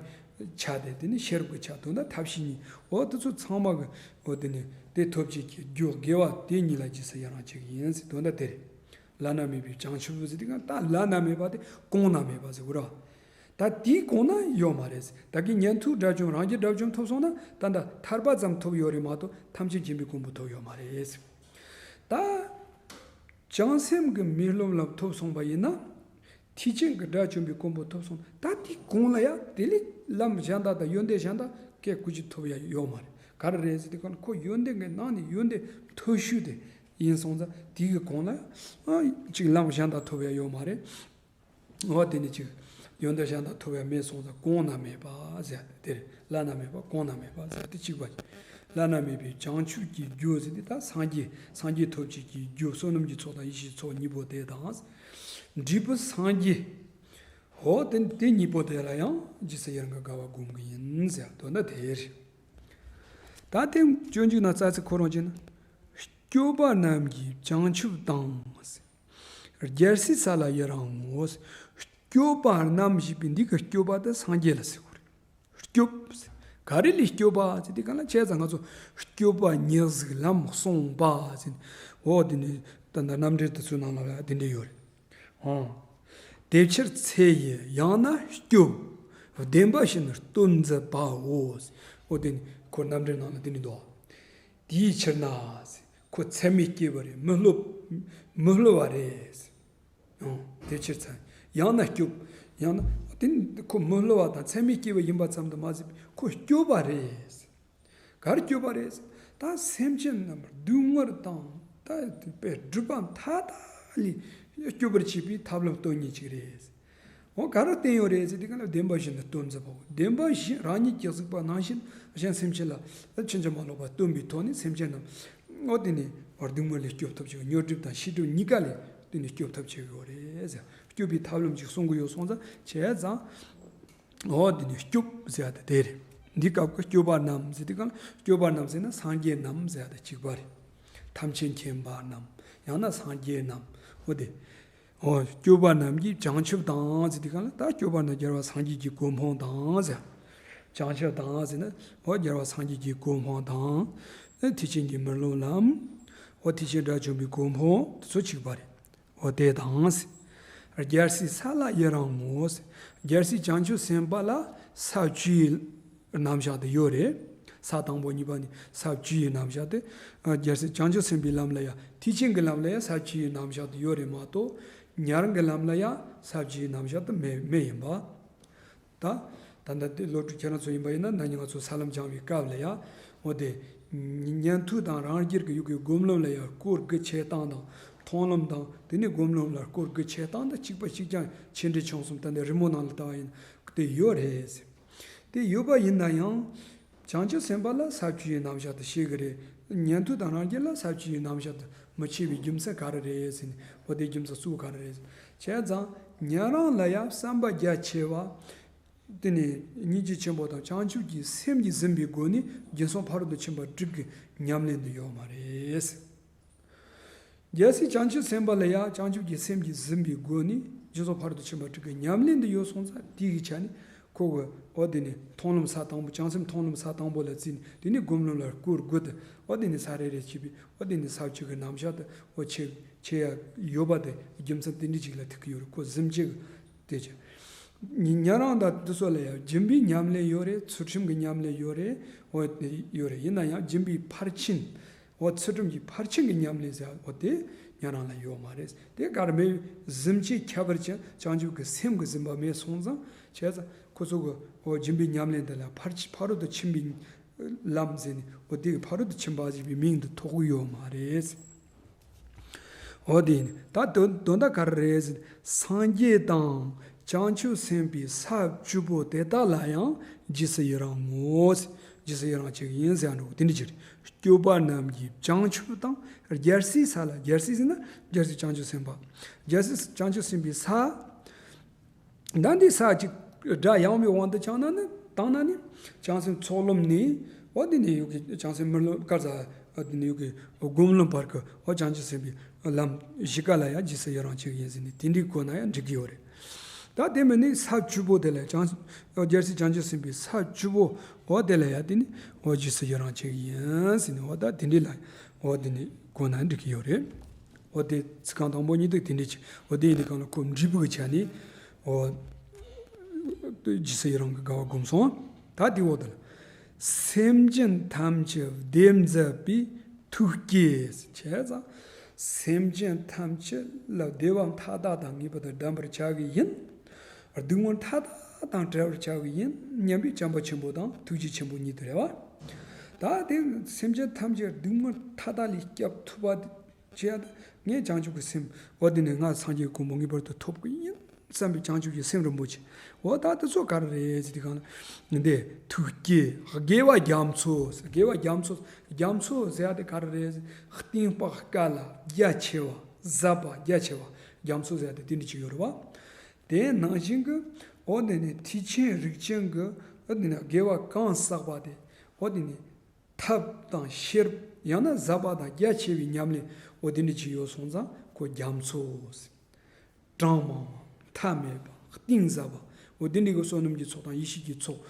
ཆ་དེ་དེ་ནི་ཤེས་རབ་ཀྱི་ཆ་དོན་དག་ཐབས་ཤེས་གཉིས་འོ་དེ་ཚོ་ཚང་མ་གི་འོ་དེ་ནི་དེ་ཐོབ་བྱེད་ཀྱི་རྒྱུ་དགེ་བ་དེ་གཉིས་ལ་རྗེས་སུ་ཡི་རང་བྱེད་ཀྱི་ཡིན་ཟེར་དོན་དག་དེ་རེད། བླ་ན་མེད་པའི་བྱང་ཆུབ་ཟེར་དུས་གང་ད་བླ་ན་མེད་པ་དེ་གོང་ན་མེད་པ་ཟེར་དགོས་ར། ད་དེའི་གོང་ན་ཡོད་མ་རེད། ད་གིན་ཉན་ཐོས་དགྲ་བཅོམ་རང་རྒྱལ་དགྲ་བཅོམ་ཐོབ་སོང་ན་ད་ད་ཐར་པ་ཙམ་ཐོབ་ཡོད་རེད་མ་གཏོགས་ཐམས་ཅད་མཁྱེན་པའི་གོ་འཕང་ཐོབ་ཡོད་མ་རེད། ད་བྱང་སེམས་ཀྱི་མི་རློབ་རློབ་ཐོབ་སོང་པ་ཡིན་ན་ཐེག་ཆེན་གྱི་དགྲ་བཅོམ་པའི་གོ་འཕང་ཐོབ་སོང་ན་ད་དེའི་གོང་ལ་ཡང་དེ་ལས་ལམ་གཞན་དག་དང་ཡོན་ཏན་གཞན་དག་སྐད་ཀུ་ཅི་ཐོབ་ཡ་ཡོད་མ་རེད། ག་རེ་རེད་ཟེར་དུས་གང་ཁོ་ཡོན་ཏན་གྱི་ནང་ནས་ཡོན་ཏན་མཐོ་ཤོས་དེ་ཡིན་སོང་ཙང་དེའི་གོང་ལ་ཡང་ཅིག་ལམ་གཞན་དག་ཐོབ་ཡ་ཡོད་མ་རེད། འོ་དེ་ནི་ཅིག་ཡོན་ཏན་གཞན་དག་ཐོབ་ཡ་མེད་སོང་ཙང་གོང་ན་མེད་པ་ཟེར་དེ་རེད། བླ་ན་མེད་པ་གོང་ན་མེད་པ་ཟེར་དེ་གཅིག་པ་ཅིག་བླ་ན་མེད་པའི་བྱང་ཆུབ་ཀྱི་རྒྱུ་ཟེར་དེ་ད་སངས་རྒྱས་སངས་རྒྱས་ཐོབ་བྱེད་ཀྱི་རྒྱུ་བསོད་ནམས་ཀྱི་ཚོགས་དང་ཡེ་ཤེས་ཚོགས་གཉིས་པོ་དེ་དང་། འབྲས་བུ་སངས་རྒྱས། འོ་དེ་དེ་གཉིས་པོ་དེ་ལ་ཡང་རྗེས་སུ་ཡི་རང་གི་དགའ་བ་སྒོམ་གྱི་ཡིན་ཟེར་དོན་དག་དེ་རེད། ད་དེ་སྤྱོད་འཇུག་ན་རྩ་ཚིག་ཁོ་རང་བྱས་ན། སྐྱོབ་པ་རྣམས་ཀྱི་བྱང་ཆུབ་དང་། རྒྱལ་སྲས་ས་ལ་ཡི་རང་ངོ་། སྐྱོབ་པ་རྣམས་ཞེས་པའི་འདི་གི་སྐྱོབ་པ་དེ་སངས་རྒྱས་ལ་ཟེར་དགོས་རེད། སྐྱོབ། ག་རེ་ལས་སྐྱོབ་པ་ཟེར་དུས་གང་ལ་བྱས་ཙང་ང་ཚོ་སྐྱོབ་པ་ཉེར་གཟིགས་ལམ་གསུངས་པ་ཟེར། འོ་དེ་ནི་ད་ལྟ་རྣམ་འགྲེལ་དེ་ཚོའི་ནང་ལ་དེ་འདྲ་ཡོད་རེད། ཨང་། དེ་ཕྱིར་འཚེ་ཡི་ཡང་ན་སྐྱོབ། བདེན་པ་བཞིན་སྟོན་མཛད་པའོ། འོ་དེ་ནི་ཁོ་རྣམ་འགྲེལ་ནང་ལ་དེ་འདྲ་འདུག་དེའི་ཕྱིར་ན། ཁོ་ཚད་མས་སྐྱེས་པ་རེད། མི་སློབ། མི་སློབ་པ་རེད། ཨང་། དེ་ཕྱིར་ཚ། ཡང་ན་སྐྱོབ། ཡང་ན། དེ་ནི་ཁོ་མི་སློབ་པ་དང་ཚད་མས་སྐྱེས་པ་ཡིན་པ་ཙམ་དུ་མ་ཟད་ཁོ་སྐྱོབ་པ་རེད། གར་སྐྱོབ་པ་རེད། ད་སེམས་ཅན་རྣམས་སྡུག་བསྔལ་དང་ད་དཔེ་སྒྲིབ་པ་མཐའ་དག་ལས་སྐྱོབ་པར་བྱེད་པའི་ཐབས་ལམ་སྟོན་མཁན་ཅིག་རེད། འོ་ག་རེ་བསྟན་ཡོད་རེད་ཟེར་དུས་གང་ལ་བདེན་པ་བཞིན་དུ་སྟོན་མཛད་པའོ། བདེན་པ་བཞིན་རང་ཉིད་ཀྱིས་གཟིགས་པ་ནང་བཞིན་གཞན་སེམས་ཅན་ལ་ཕྱིན་ཅི་མ་ལོག་པ་སྟོན་པའི་ཐོག་ནས་སེམས་ཅན་རྣམས་འོ་དེ་ནས་སྡུག་བསྔལ་ལས་སྐྱོབ་ཐབས་ཀྱི་དངོས་གྲུབ་དང་ཤེས་སྒྲིབ་གཉིས་ཀ་ལས་ དེ་ནི་སྐྱོབ་ཐབས་བྱེད་དགོས་རེད་ཟེར། སྐྱོབ་པའི་ཐབས་ལམ་ཅིག་གསུང་གི་ཡོད་སོང་ཙང་བྱས་ཙང་། འོ་དེ་ནི་སྐྱོབ་ཟེར་ཡ་དེ་དེ་རེད། འདི་སྐབས་ཀྱི་སྐྱོབ་པ་རྣམས་ཟེར་དུས་གང་ལ་སྐྱོབ་པ་རྣམས་ཟེར་ན་སངས་རྒྱས་རྣམས་ཟེར་ཡ་དེ་གཅིག་པ་རེད། ཐམས་ཅད་མཁྱེན་པ་རྣམས་ཡང་ན་སངས་རྒྱས་རྣམས། འོ་དེ། འོ་སྐྱོབ་པ་རྣམས་ཀྱིས་བྱང་ཆུབ་དང་ཟེར་དུས་གང་ལ་ད་སྐྱོབ་པ་རྣམས་རྒྱལ་བ་སངས་རྒྱས་ཀྱི་གོ་འཕང་དང་ཟེར། བྱང་ཆུབ་དང་ཟེར་ན་འོ་རྒྱལ་བ་སངས་རྒྱས་ཀྱི་གོ་འཕང་དང་། ཐེག་ཆེན་གྱི་མི་སློབ་ལམ། འོ་ཐེག་ཆེན་དགྲ་བཅོམ་པའི་གོ་འཕང་དེ་ཚོ་གཅིག་པ་རེད། འོ་དེ་དང་། རྒྱལ་སྲས་ས་ལ་ཡི་རང་ངོ་། རྒྱལ་སྲས་བྱང་ཆུབ་སེམས་དཔའ་ལ་ས་བཅུའི་རྣམ་གཞག་དེ་ཡོད་རེད། ས་དང་པོ་གཉིས་པ་ནི་ས་བཅུའི་རྣམ་གཞག་དེ། རྒྱལ་སྲས་བྱང་ཆུབ་སེམས་དཔའི་ལམ་ལ་ཡང་ཐེག་ཆེན་གྱི་ལམ་ལ་ཡང་ས་བཅུའི་རྣམ་གཞག་དེ་ཡོད་རེད་མ་གཏོགས། ཉན་རང་གི་ལམ་ལ་ཡང་ས་བཅུའི་རྣམ་གཞག་དེ་མེད་མེད་ཡིན་པ། ད། ད་ལྟ་དེ་སློབ་ཕྲུག་ཁྱེད་རང་ཚོ་ཡིན་པ་ཡིན་ན་ན་ནིང་ང་ཚོ་ས་ལམ་སྦྱང་བའི་སྐབས་ལ་ཡང་། འོ་དེ། ཉན་ཐོས་དང་རང་རྒྱལ་གྱི་ཡུལ་གྱི་སྒོམ་ལམ་ལ་ཡང་སྐོར་དགུ་ཆད་སྟངས་དང་མཐོང་ལམ་དང་དེ་ནས་སྒོམ་ལམ་ལ་སྐོར་དགུ་ཆད་སྟངས་དང་གཅིག་པ་གཅིག་རྐྱང་ཆེ་འབྲིང་ཆུང་གསུམ་ད་ལྟ་རི་མོ་ནང་ལ་ལྟ་བ་ཡིན་དེ་ཡོད་རེད། དེ་ཡོད་པ་ཡིན་ན་ཡང་། བྱང་ཆུབ་སེམས་དཔའ་ལ་ས་བཅུའི་རྣམ་གཞག་དེ་ཤེས་ཀྱི་རེད། ཉན་ཐོས་དང་རང་རྒྱལ་ལ་ས་བཅུའི་རྣམ་གཞག་དེ་མི་ཤེས་པའི་རྒྱུ་མཚན་ག་རེ་རེད་ཟེར་ནས་འོ་དེ་རྒྱུ་མཚན་གཙོ་བོ་ག་རེ་རེད་ཟེར། བྱས་ཙང་ཉན་རང་ལ་ཡང་བསམ་པ་རྒྱ་ཆེ་བ། དེ་ནི་སྙིང་རྗེ་ཆེན་པོ་དང་བྱང་ཆུབ་ཀྱི་སེམས་ཀྱིས་ཟིན་པའི་སྒོ་ནས་རྒྱུ་མཚན་ཕ་རོལ་ཏུ་ཕྱིན་པ་དྲུག་གི་ཉམས་ལེན་དུ་ཡོད་མ་རེད། རྒྱལ་སྲས་བྱང་ཆུབ་སེམས་དཔའ་ལ་ཡང་བྱང་ཆུབ་ཀྱི་སེམས་ཀྱིས་ཟིན་པའི་སྒོ་ནས་རྒྱུ་མཚན་ཕ་རོལ་ཏུ་ཕྱིན་པ་དྲུག་གི་ཉམས་ལེན་དུ་ཡོད་སོང་ཙང་དེ་གི་ཆ་ནས་ཁོ་གི་འོ་དེ་ནི་མཐོང་ལམ་ས་དང་པོ་བྱང་སེམས་མཐོང་ལམ་ས་དང་པོ་ལ་བརྩིས་ནས་དེ་ནི་སྒོམ་ལམ་ལ་སྐོར་དགུ་དེ་འོ་དེ་ནི་ས་རེ་རེ་བྱས་པའི་འོ་དེ་ནི་ས་བཅུ་གི་རྣམ་གཞག་དེ་འོ་ཆེ་ཆེ་ཡ་ཡོད་པ་དེ་རྒྱུ་མཚན་དེ་འདྲ་ཅིག་ལ་ཐུག་གི་ཡོད་རེད། ཁོ་གཟིམ་ཆེ་གི་དེ་ཆེ། ཉན་རང་དང་དེ་ཚོ་ལ་ཡང་སྦྱིན་པའི་ཉམས་ལེན་ཡོད་རེད། ཚུལ་ཁྲིམས་ཀྱི་ཉམས་ལེན་ཡོད་རེད། འོ་དེ་ཡོད་རེད། ཡིན་ན་ཡང་སྦྱིན་པའི་ཕར་ཕྱིན། འོ་ཚུལ་ཁྲིམས་ཀྱི་ཕར་ཕྱིན་གྱི་ཉམས་ལེན་ཟེར་འོ་དེ་ཉན་རང་ལ་ཡོད་མ་རེད། དེ་གར་མེད་གཟིམ་ཆེ་ཁྱད་པར་ཅན་བྱང་ཆུབ་ཀྱི་སེམས་ཀྱི་ཟིན་པ་མེད་སོང་ཙང་བྱས་ཙང་ཁོ་ཚོ་གི་འོ་སྦྱིན་པའི་ཉམས་ལེན་དེ་ལ་ཕར་ཕྱི་ཕ་རོལ་ཏུ་ཕྱིན་པའི་ལམ་ཟེར་ནས་འོ་དེ་གི་ཕ་རོལ་ཏུ་ཕྱིན་པ་ཟེར་བའི་མིང་དུ་ཐོགས་ཀྱི་ཡོད་མ་རེད། འོ་དེ་ཡིན། ད་དོན་དོན་དག་ག་རེ་རེད་ཟེར་ན། སངས་རྒྱས་དང་བྱང་ཆུབ་སེམས་དཔའི་ས་བཅུ་པོ་དེ་དག་ལ་ཡང་རྗེས་སུ་ཡི་རང་ངོ་། རྗེས་སུ་ཡི་རང་བྱེད་ཀྱི་ཡིན་ཟེར་འགྲོ་དེ་འདྲ་ཅིག་རེད། སྐྱོབ་པ་རྣམས་ཀྱིས་བྱང་ཆུབ་དང་རྒྱལ་སྲས་ས་ལ་རྒྱལ་སྲས་ཟེར་ན་རྒྱལ་སྲས་བྱང་ཆུབ་སེམས་དཔའ། རྒྱལ་སྲས་བྱང་ཆུབ་སེམས་དཔའི་ས། ད་འདི་ས་གཅིག་སྒྲ་ཡངས་པའི་དབང་དུ་བྱུང་ན་ནི་བཏང་ན་ནི་བྱང་སེམས་ཚོགས་ལམ་ནས་འོ་འདི་ནས་ཡོད་ཀྱི་བྱང་སེམས་མི་སློབ་དཀར་ས་འདི་ནས་ཡོད་ཀྱི་སྒོམ་ལམ་བར་གྱི་འོ་བྱང་ཆུབ་སེམས་དཔའི་ལམ་བཞི་ཀ་ལ་ཡང་རྗེས་སུ་ཡི་རང་བྱེད་ཀྱི་ཡིན་ཟེར་ནས་དེ་འདྲའི་གོ་ན་ཡང་འགྲིག་གི་ཡོད་རེད། ད་དེ་མིན་ནི་ས་བཅུ་པོ་དེ་ལ་བྱང་རྒྱལ་སྲས་བྱང་ཆུབ་སེམས་དཔའི་ས་བཅུ་པོ་འོ་དེ་ལ་ཡང་དེ་ནི་འོ་རྗེས་སུ་ཡི་རང་བྱེད་ཀྱི་ཡིན་ཟེར་ནས་འོ་ད་དེ་འདྲའི་ལ་འོ་དེ་ནི་གོ་ན་འགྲིག་གི་ཡོད་རེད། འོ་དེ་ཚིག་རྐང་དང་པོ་གཉིས་དེ་དེ་འདྲ་ཅིག་འོ་དེ་ཡིན་དུས་གང་ལ་ཁོ་འབྲས་བུ་གི་ཆ་ནས་འོ་རྗེས་སུ་ཡི་རང་གི་དགའ་བ་སྒོམ་སོང་། ད་དེ་འོ་དེ་ལ་སེམས་ཅན་ཐམས་ཅད་བདེ་མཛད་པའི་ཐུགས་བསྐྱེད་བྱས་ཙང་། སེམས་ཅན་ཐམས་ཅད་ལ་བདེ་བ་མཐའ་དག་དང་ངེས་པར་དུ་ལྡན་པར་བྱ་གི་ཡིན། སྡུག་བསྔལ་མཐའ་དག་དང་བྲལ་བར་བྱ་གི་ཡིན་སྙམ་པའི་བྱམས་པ་ཆེན་པོ་དང་ཐུགས་རྗེ་ཆེན་པོ་གཉིས་དེ་རེད་བ། ད་དེ་སེམས་ཅན་ཐམས་ཅད་སྡུག་བསྔལ་མཐའ་དག་ལས་སྐྱབས་ཐུབ་པ་དེ། བྱས་ཡ་ད་ངས་བྱང་ཆུབ་ཀྱི་སེམས་འོ་དེ་ནས་ང་སངས་རྒྱས་གོ་འཕང་ངེས་པར་དུ་ཐོབ་ཀྱི་ཡིན་བསམ་པའི་བྱང་ཆུབ་ཀྱི་སེམས་རིན་པོ་ཆེ། འོ་ད་དེ་ཚོ་ག་རེ་རེད་ཟེར་དུས་གང་ལ། འདི་ཐུགས་བསྐྱེད་དགེ་བ་རྒྱ་མཚོ། དགེ་བ་རྒྱ་མཚོ། རྒྱ་མཚོ་ཟེར་ཡ་དེ་ག་རེ་རེད་ཟེར། གཏིང་དཔག་དཀའ་ལ་རྒྱ་ཆེ་བ་ཟབ་པ་རྒྱ་ཆེ་བ་རྒྱ་མཚོ་ཟེར་ཡ་དེ་དེ་འདྲ་ཅིག་ཡོད་རེད་བ། དེ་ནང་བཞིན་གྱི་འོ་དེ་ནས་ཐེག་ཆེན་རིགས་ཅན་གྱི་འོ་དེ་ནས་དགེ་བ་གང་བསགས་པ་དེ་འོ་དེ་ནས། ཐབས་དང་ཤེས་རབ་ཡང་ན་ཟབ་པ་དང་རྒྱ་ཆེ་བའི་ཉམས་ལེན་འོ་དེ་འདྲ་ཅིག་ཡོད་སོང་ཙང་ཁོ་རྒྱ་མཚོ་ཟེར། གྲངས་མང་བ་མཐའ་མེད་པ་གཏིང་ཟབ་པ་འོ་དེ་འདྲ་གི་བསོད་ནམས་ཀྱི་ཚོགས་དང་ཡེ་ཤེས་ཀྱི་ཚོགས་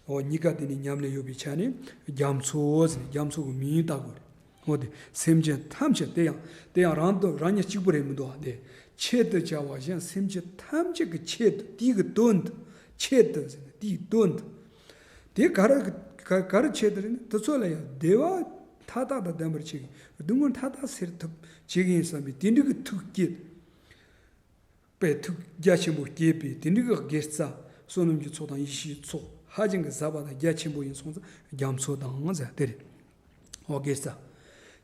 འོ་གཉིས་ཀ་དེ་ནས་ཉམས་ལེན་ཡོད་པའི་ཆ་ནས་རྒྱ་མཚོ་ཟེར་ནས་རྒྱ་མཚོ་གི་མིང་བཏགས་དགོས་རེད། འོ་དེ་སེམས་ཅན་ཐམས་ཅད་དེ་ཡང་དེ་ཡང་རང་དུ་རང་ཉིད་གཅིག་པུ་རེད་མི་འདུག་ཨ། དེ་ཆེད་དུ་བྱ་བ་གཞན་སེམས་ཅན་ཐམས་ཅད་ཀྱི་ཆེད་དུ་དེའི་གི་དོན་དུ་ཆེད་དུ་ཟེར་ནས་དེའི་དོན་དུ། དེ་ག་རེ་ག་ག་རེ་ཆེད་དུ་རེད་ན་དེ་ཚོ་ལ་ཡང་བདེ་བ་མཐའ་དག་དང་ལྡན་པར་བྱེད་ཀྱི་སྡུག་བསྔལ་མཐའ་དག་སེལ་ཐུབ་བྱེད་ཀྱི་ཡིན་བསམ་པའི་དེ་འདྲ་གི་ཐུགས་བསྐྱེད། པའི་ཐུགས་རྒྱ་ཆེན་པོ་བསྐྱེད་པའི་དེ་འདྲ་གི་དགེ་རྩ་བསོད་ནམས་ཀྱི་ཚོགས་དང་ཡེ་ཤེས་ཚོགས་ཧ་ཅང་གི་ཟབ་པ་དང་རྒྱ་ཆེན་པོ་ཡིན་སོང་ཙང་རྒྱ་མཚོ་དང་ཟེར་དེ་རེད། འོ་དགེ་རྩ།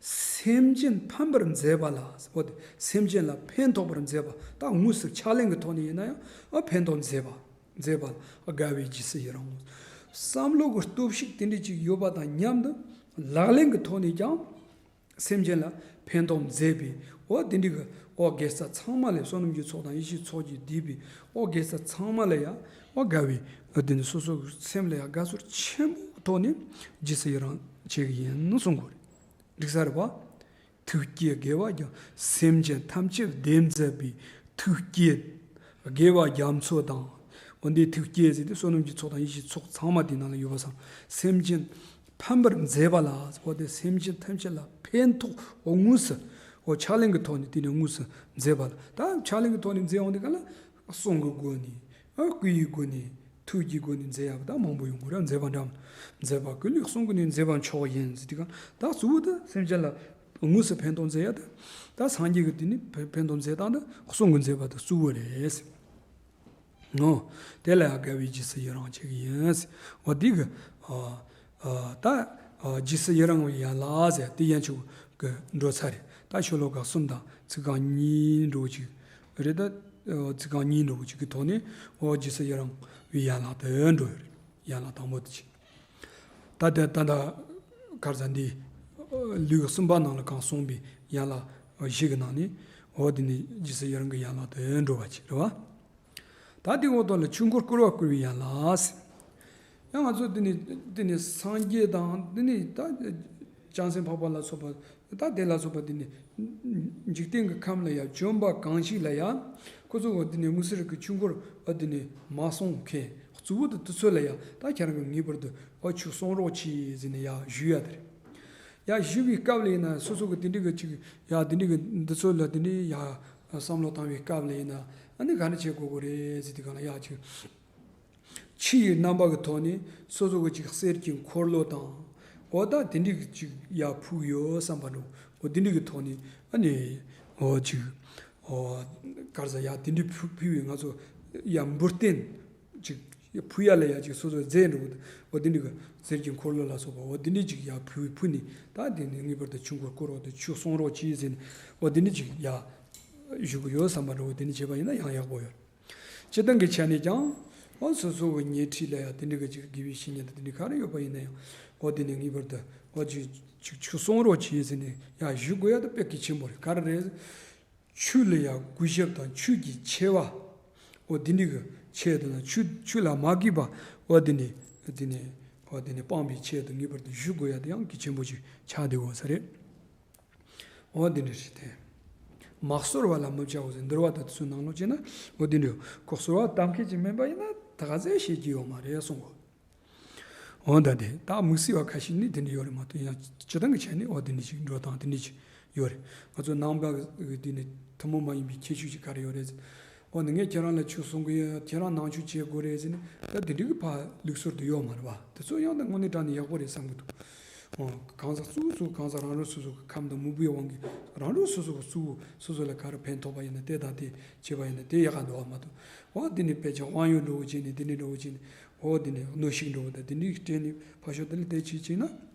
སེམས་ཅན་ཕན་པར་མཛད་པ་ལ་འོ་དེ་སེམས་ཅན་ལ་ཕན་ཐོགས་པར་མཛད་པ་ད་དངོས་སུ་ཕྱག་ལེན་གྱི་ཐོག་ནས་ཡིན་ན་ཡང་ཨ་ཕན་ཐོགས་མཛད་པ་མཛད་པ་ལ་དགའ་བའི་རྗེས་སུ་ཡི་རང་ངོ་། བསམ་བློ་གི་སྟོབས་ཤུགས་དེ་འདྲ་ཅིག་ཡོད་པ་དང་མཉམ་དུ་ལག་ལེན་གྱི་ཐོག་ནས་ཀྱང་། སེམས་ཅན་ལ་ཕན་ཐོགས་མཛད་པའི་འོ་དེ་འདྲའི་གི་འོ་དགེ་རྩ་ཚང་མ་ལས་བསོད་ནམས་ཀྱི་ཚོགས་དང་ཡེ་ཤེས་ཚོགས་ཀྱིས་བསྡུས་པའི་འོ་དགེ་རྩ་ཚང་མ་ལ་ཡང་འོ་དགའ་བའི་འོ་དེ་ནི་སོ་སོ་གི་སེམས་ལ་ཡང་དགའ་ཚོར་ཆེན་པོའི་ཐོག་ནས་རྗེས་སུ་ཡི་རང་བྱེད་ཀྱི་ཡིན་གསུང་དགོས་རེད། འགྲིག་ས་རེད་པ། ཐུགས་བསྐྱེད་དགེ་བ་རྒྱ། སེམས་ཅན་ཐམས་ཅད་བདེ་མཛད་པའི་ཐུགས་བསྐྱེད་དགེ་བ་རྒྱ་མཚོ་དང་། འོ་འདིའི་ཐུགས་བསྐྱེད་ཟེར་ཏེ་བསོད་ནམས་ཀྱི་ཚོགས་དང་ཡེ་ཤེས་ཚོགས་ཚང་མ་དེའི་ནང་ལ་ཡོད་པ་སང་སེམས་ཅན་ཕན་པར་མཛད་པ་ལ་འོ་དེ་སེམས་ཅན་ཐམས་ཅད་ལ་ཕན་ཐོགས་འོ་དངོས་སུ་འོ་ཕྱག་ལེན་གྱི་ཐོག་ནས་དེ་ནས་དངོས་སུ་མཛད་པ་ལ་ད་ཕྱག་ལེན་གྱི་ཐོག་ནས་མཛད་འོང་དེ་ག་ལ་གསུང་གི་སྒོ་ནས་ཨ་བསྐུལ་ཡི་སྒོ་ནས་ཐུགས་ཀྱི་སྒོ་ནས་མཛད་ཡག་པ་ད་མང་པོ་ཡོང་གི་རེད། མཛད་པ་འདྲ་མཚོན་པ་ཀུན་ལས་གསུང་གི་ནི་མཛད་པ་མཆོག་ཡིན་ཟེར་དེ་ག་ད་གཙོ་བོ་ད་སེམས་ཅན་ལ་དངོས་སུ་ཕན་ཐོགས་མཛད་ཡ་ད་ད་སངས་རྒྱས་ཀྱི་དེ་ནི་ཕན་ཕན་ཐོགས་མཛད་སྟངས་ད་གསུང་གི་མཛད་པ་ད་གཙོ་བོ་རེད། ཨོ། དེ་ལ་ཡང་དགའ་བའི་རྗེས་སུ་ཡི་རང་བྱེད་ཀྱི་ཡིན། འོ་འདི་གི་ཨ་ཨ་ད་ཨ་རྗེས་སུ་ཡི་རང་བའི་ཡན་ལག་ཟེར་དེ་ཡན་ཆོད་གི་འགྲོ་ཚར་རེད། ད་ཤོ་ལོ་ཀ་གསུམ་དང་ཚིག་རྐང་གཉིས་འགྲོ་གི་ཅིག་རེད། ད་ཨ་ཚིག་རྐང་གཉིས་འགྲོ་གི་ཅིག་གི་ཐོག་ནས་འོ་རྗེས་སུ་ཡི་རང་བའི་ཡན་ལག་དེ་འགྲོ་ཡོད་རེད། ཡན་ལག་དང་པོ་དེ་ཅིག་ད་ལྟ་ད་ལྟ་གར་ཟ་འདི་ལུགས་གསུམ་པ་ནང་ལ་གང་གསུངས་པའི་ཡན་ལག་བཞི་གི་ནང་ནས་འོ་དེ་ནི་རྗེས་སུ་ཡི་རང་གི་ཡན་ལག་དེ་འགྲོ་བ་ཅིག་རེད་བ། ད་དེ་འོག་ཏུ་ལ་ཆོས་འཁོར་བསྐོར་བ་བསྐུལ་བའི་ཡན་ལག་ཟེར། ཡང་ང་ཚོ་དེ་ནི་དེ་ནི་སངས་རྒྱས་དང་དེ་ནི་ད་བྱང་སེམས་འཕགས་པ་ལ་སོགས་པ་ད་དེ་ལ་སོགས་པ་དེ་ནི་འཇིག་རྟེན་གྱི་ཁམས་ལ་ཡང་བྱོན་པ་གང་ཞིག་ལ་ཡང་ཁོ་ཚོ་གི་དེ་ནི་དངོས་སུ་རིག་གི་ཆོས་འཁོར་བ་དེ་ནི་མ་སོང་མཁན་གཙོ་བོ་དེ་དེ་ཚོ་ལ་ཡང་ད་ཁྱེད་རང་གི་ངེས་པར་དུ་འོ་ཆོས་གསུང་རོགས་གྱིས་ཟེར་ནས་ཡང་ཞུ་ཡ་དེ་རེད། ཡང་ཞུ་བའི་སྐབས་ལ་ཡིན་ན་སོ་སོ་གི་དེ་འདྲི་གི་ཅིག་ཡང་དེ་འདྲི་གི་འདི་ཚོ་ལ་དེ་འདྲི་ཡང་བསམ་བློ་བཏང་བའི་སྐབས་ལ་ཡིན་ན་ཨ་ནི་ག་འདྲ་བྱེད་དགོས་དགོས་རེད་ཟེར་དུས་གང་ལ་ཡང་ཅིག་ཆུ་ཡི་རྣམ་པ་གི་ཐོག་ནས་སོ་སོ་གི་ཅིག་གསེར་གྱི་འཁོར་ལོ་དང་འོ་ད་དེ་འདྲི་གི་ཅིག་ཡང་ཕུག་ཡོད་བསམ་པ་འདྲ་འོ་དེ་འདྲི་གི་ཐོག་ནས་ཨ་ནི་འོ་ཅིག་འོ་གར་ས་ཡང་དེ་འདྲི་ཕུག་ཕུག་བའི་ང་ཚོ་ཡང་འབུར་བསྟན། ཅིག་ཕུ་ཡ་ལ་ཡ་ཅིག་སོ་སོ་རྫས་འགྲོ་གི་འོ་དེ་འདྲ་གི་གསེར་གྱི་འཁོར་ལོ་ལ་སོགས་པ་འོ་དེ་འདྲ་ཅིག་ཡ་ཕུ་ཕུ་ནི་ད་དེ་ནི་ངེས་པར་དུ་ཆོས་འཁོར་བསྐོར་རོགས་དང་ཆོས་གསུང་རོགས་གྱིས་ཟེར་ནས་འོ་དེ་འདྲ་ཅིག་ཡ་ཞུ་གི་ཡོད་བསམ་པ་འདྲ་བོ་དེ་འདྲ་བྱས་པ་ཡིན་ན་ཡང་ཡག་པོ་ཡོད། སྤྱིར་བཏང་གི་ཆ་ནས་ཀྱང་འོ་སོ་སོ་གི་ཉེ་འཁྲིས་ལ་ཡ་དེ་འདྲ་གི་ཅིག་དགེ་བའི་བཤེས་གཉེན་དང་དེ་འདྲ་ག་རེ་ཡོད་པ་ཡིན་ན་ཡང་འོ་དེ་ནི་ངེས་པར་དུ་འོ་ཅིག་ཅིག་ཆོས་གསུང་རོགས་གྱིས་ཟེར་ནས་ཡ་ཞུ་དགོས་ཡ་ད་དཔེ་གལ་ཆེན་པོ་རེད། ག་རེ་རེད། ཆོས་ལ་ཡང་གུས་ཞབས་དང་ཆོས་ཀྱི་ཆེ་བ། འོ་དེ་འདྲ་གི་ཆེ་དང་ཆོས་ཆོས་ལ་མ་གུས་པ་འོ་དེ་འདྲ་དེ་འདྲ་འོ་དེ་འདྲ་སྤངས་པའི་ཆེད་དུ་ངེས་པར་དུ་ཞུ་དགོས་ཡ་དེ་ཡང་གལ་ཆེན་པོ་ཅིག་ཆགས་བསྡད་ཡོད་ས་རེད། འོ་དེ་འདྲ་རེད་དེ། མ་གསོལ་བ་ལ་མི་བྱའོ་ཟེར་འདུལ་བ་དང་དེ་ཚོའི་ནང་ལོགས་བྱས་ན་འོ་དེ་འདྲ་ཁོ་གསོལ་བ་གཏང་མཁན་ཅིག་མིན་པ་ཡིན་ན་ད་ག་ཚད་བཤད་ཀྱི་ཡོད་མ་རེད་གསུང་གོ། འོ་ད་དེ་ད་དམིགས་བསལ་བ་ཁ་ཤས་ནི་དེ་འདྲ་ཡོད་རེད་མ་གཏོགས་ཡང་སྤྱིར་བཏང་གི་ཆ་ནས་འོ་དེ་འདྲ་ཞིག་འགྲོ་སྟངས་དེ་འདྲ་ཞིག་ཡོད་རེད། ང་ཚོ་ནང་པ་གི་དེ་ནི་ཐུན་མོང་མ་ཡིན་པའི་ཁྱད་ཆོས་ཅིག་ག་རེ་ཡོད་རེད་ཟེར། འོ་ནི་ངས་ཁྱེད་རང་ལ་ཆོས་གསུང་གི་ཡོད་ཁྱེད་རང་ནང་ཆོས་བྱེད་དགོས་རེད་ཟེར་ནས་ད་དེ་འདྲ་གི་ཕ་ལུགས་སྲོལ་དུ་ཡོད་མ་རེད་བ། དེ་ཚོ་ཡང་ད་དངོས་གནས་དྲང་ནས་ཡག་པོ་རེད་བསམ་གི་འདུག་འོ་གང་ཟག་གཙོ་བོ་གཙོ་བོ་གང་ཟག་རང་རང་སོ་སོ་གི་ཁམས་དང་མུ་པའི་དབང་གིས་རང་རང་སོ་སོ་གི་གཙོ་བོ་སོ་སོ་ལ་ག་རེ་ཕན་ཐོགས་པ་ཡིན་ན་དེ་དང་དེ་བྱེད་པ་ཡིན་ན་དེ་ཡག་ག་འདུག་བ་མ་གཏོགས་འོ་དེ་ནི་དཔེ་ཆ་དབང་ཡོད་འགྲོ་བོ་བྱས་ནས་དེ་ནི་འགྲོ་བོ་བྱས་ནས། འོ་དེ་ནས་གནོན་ཤུགས་འགྲོ་བ་དང་དེ་འདྲའི་སྤྲད་ནས་ཕར་ཞོག་དེ་ལ་དེ་བྱེད་ཅིག་ན་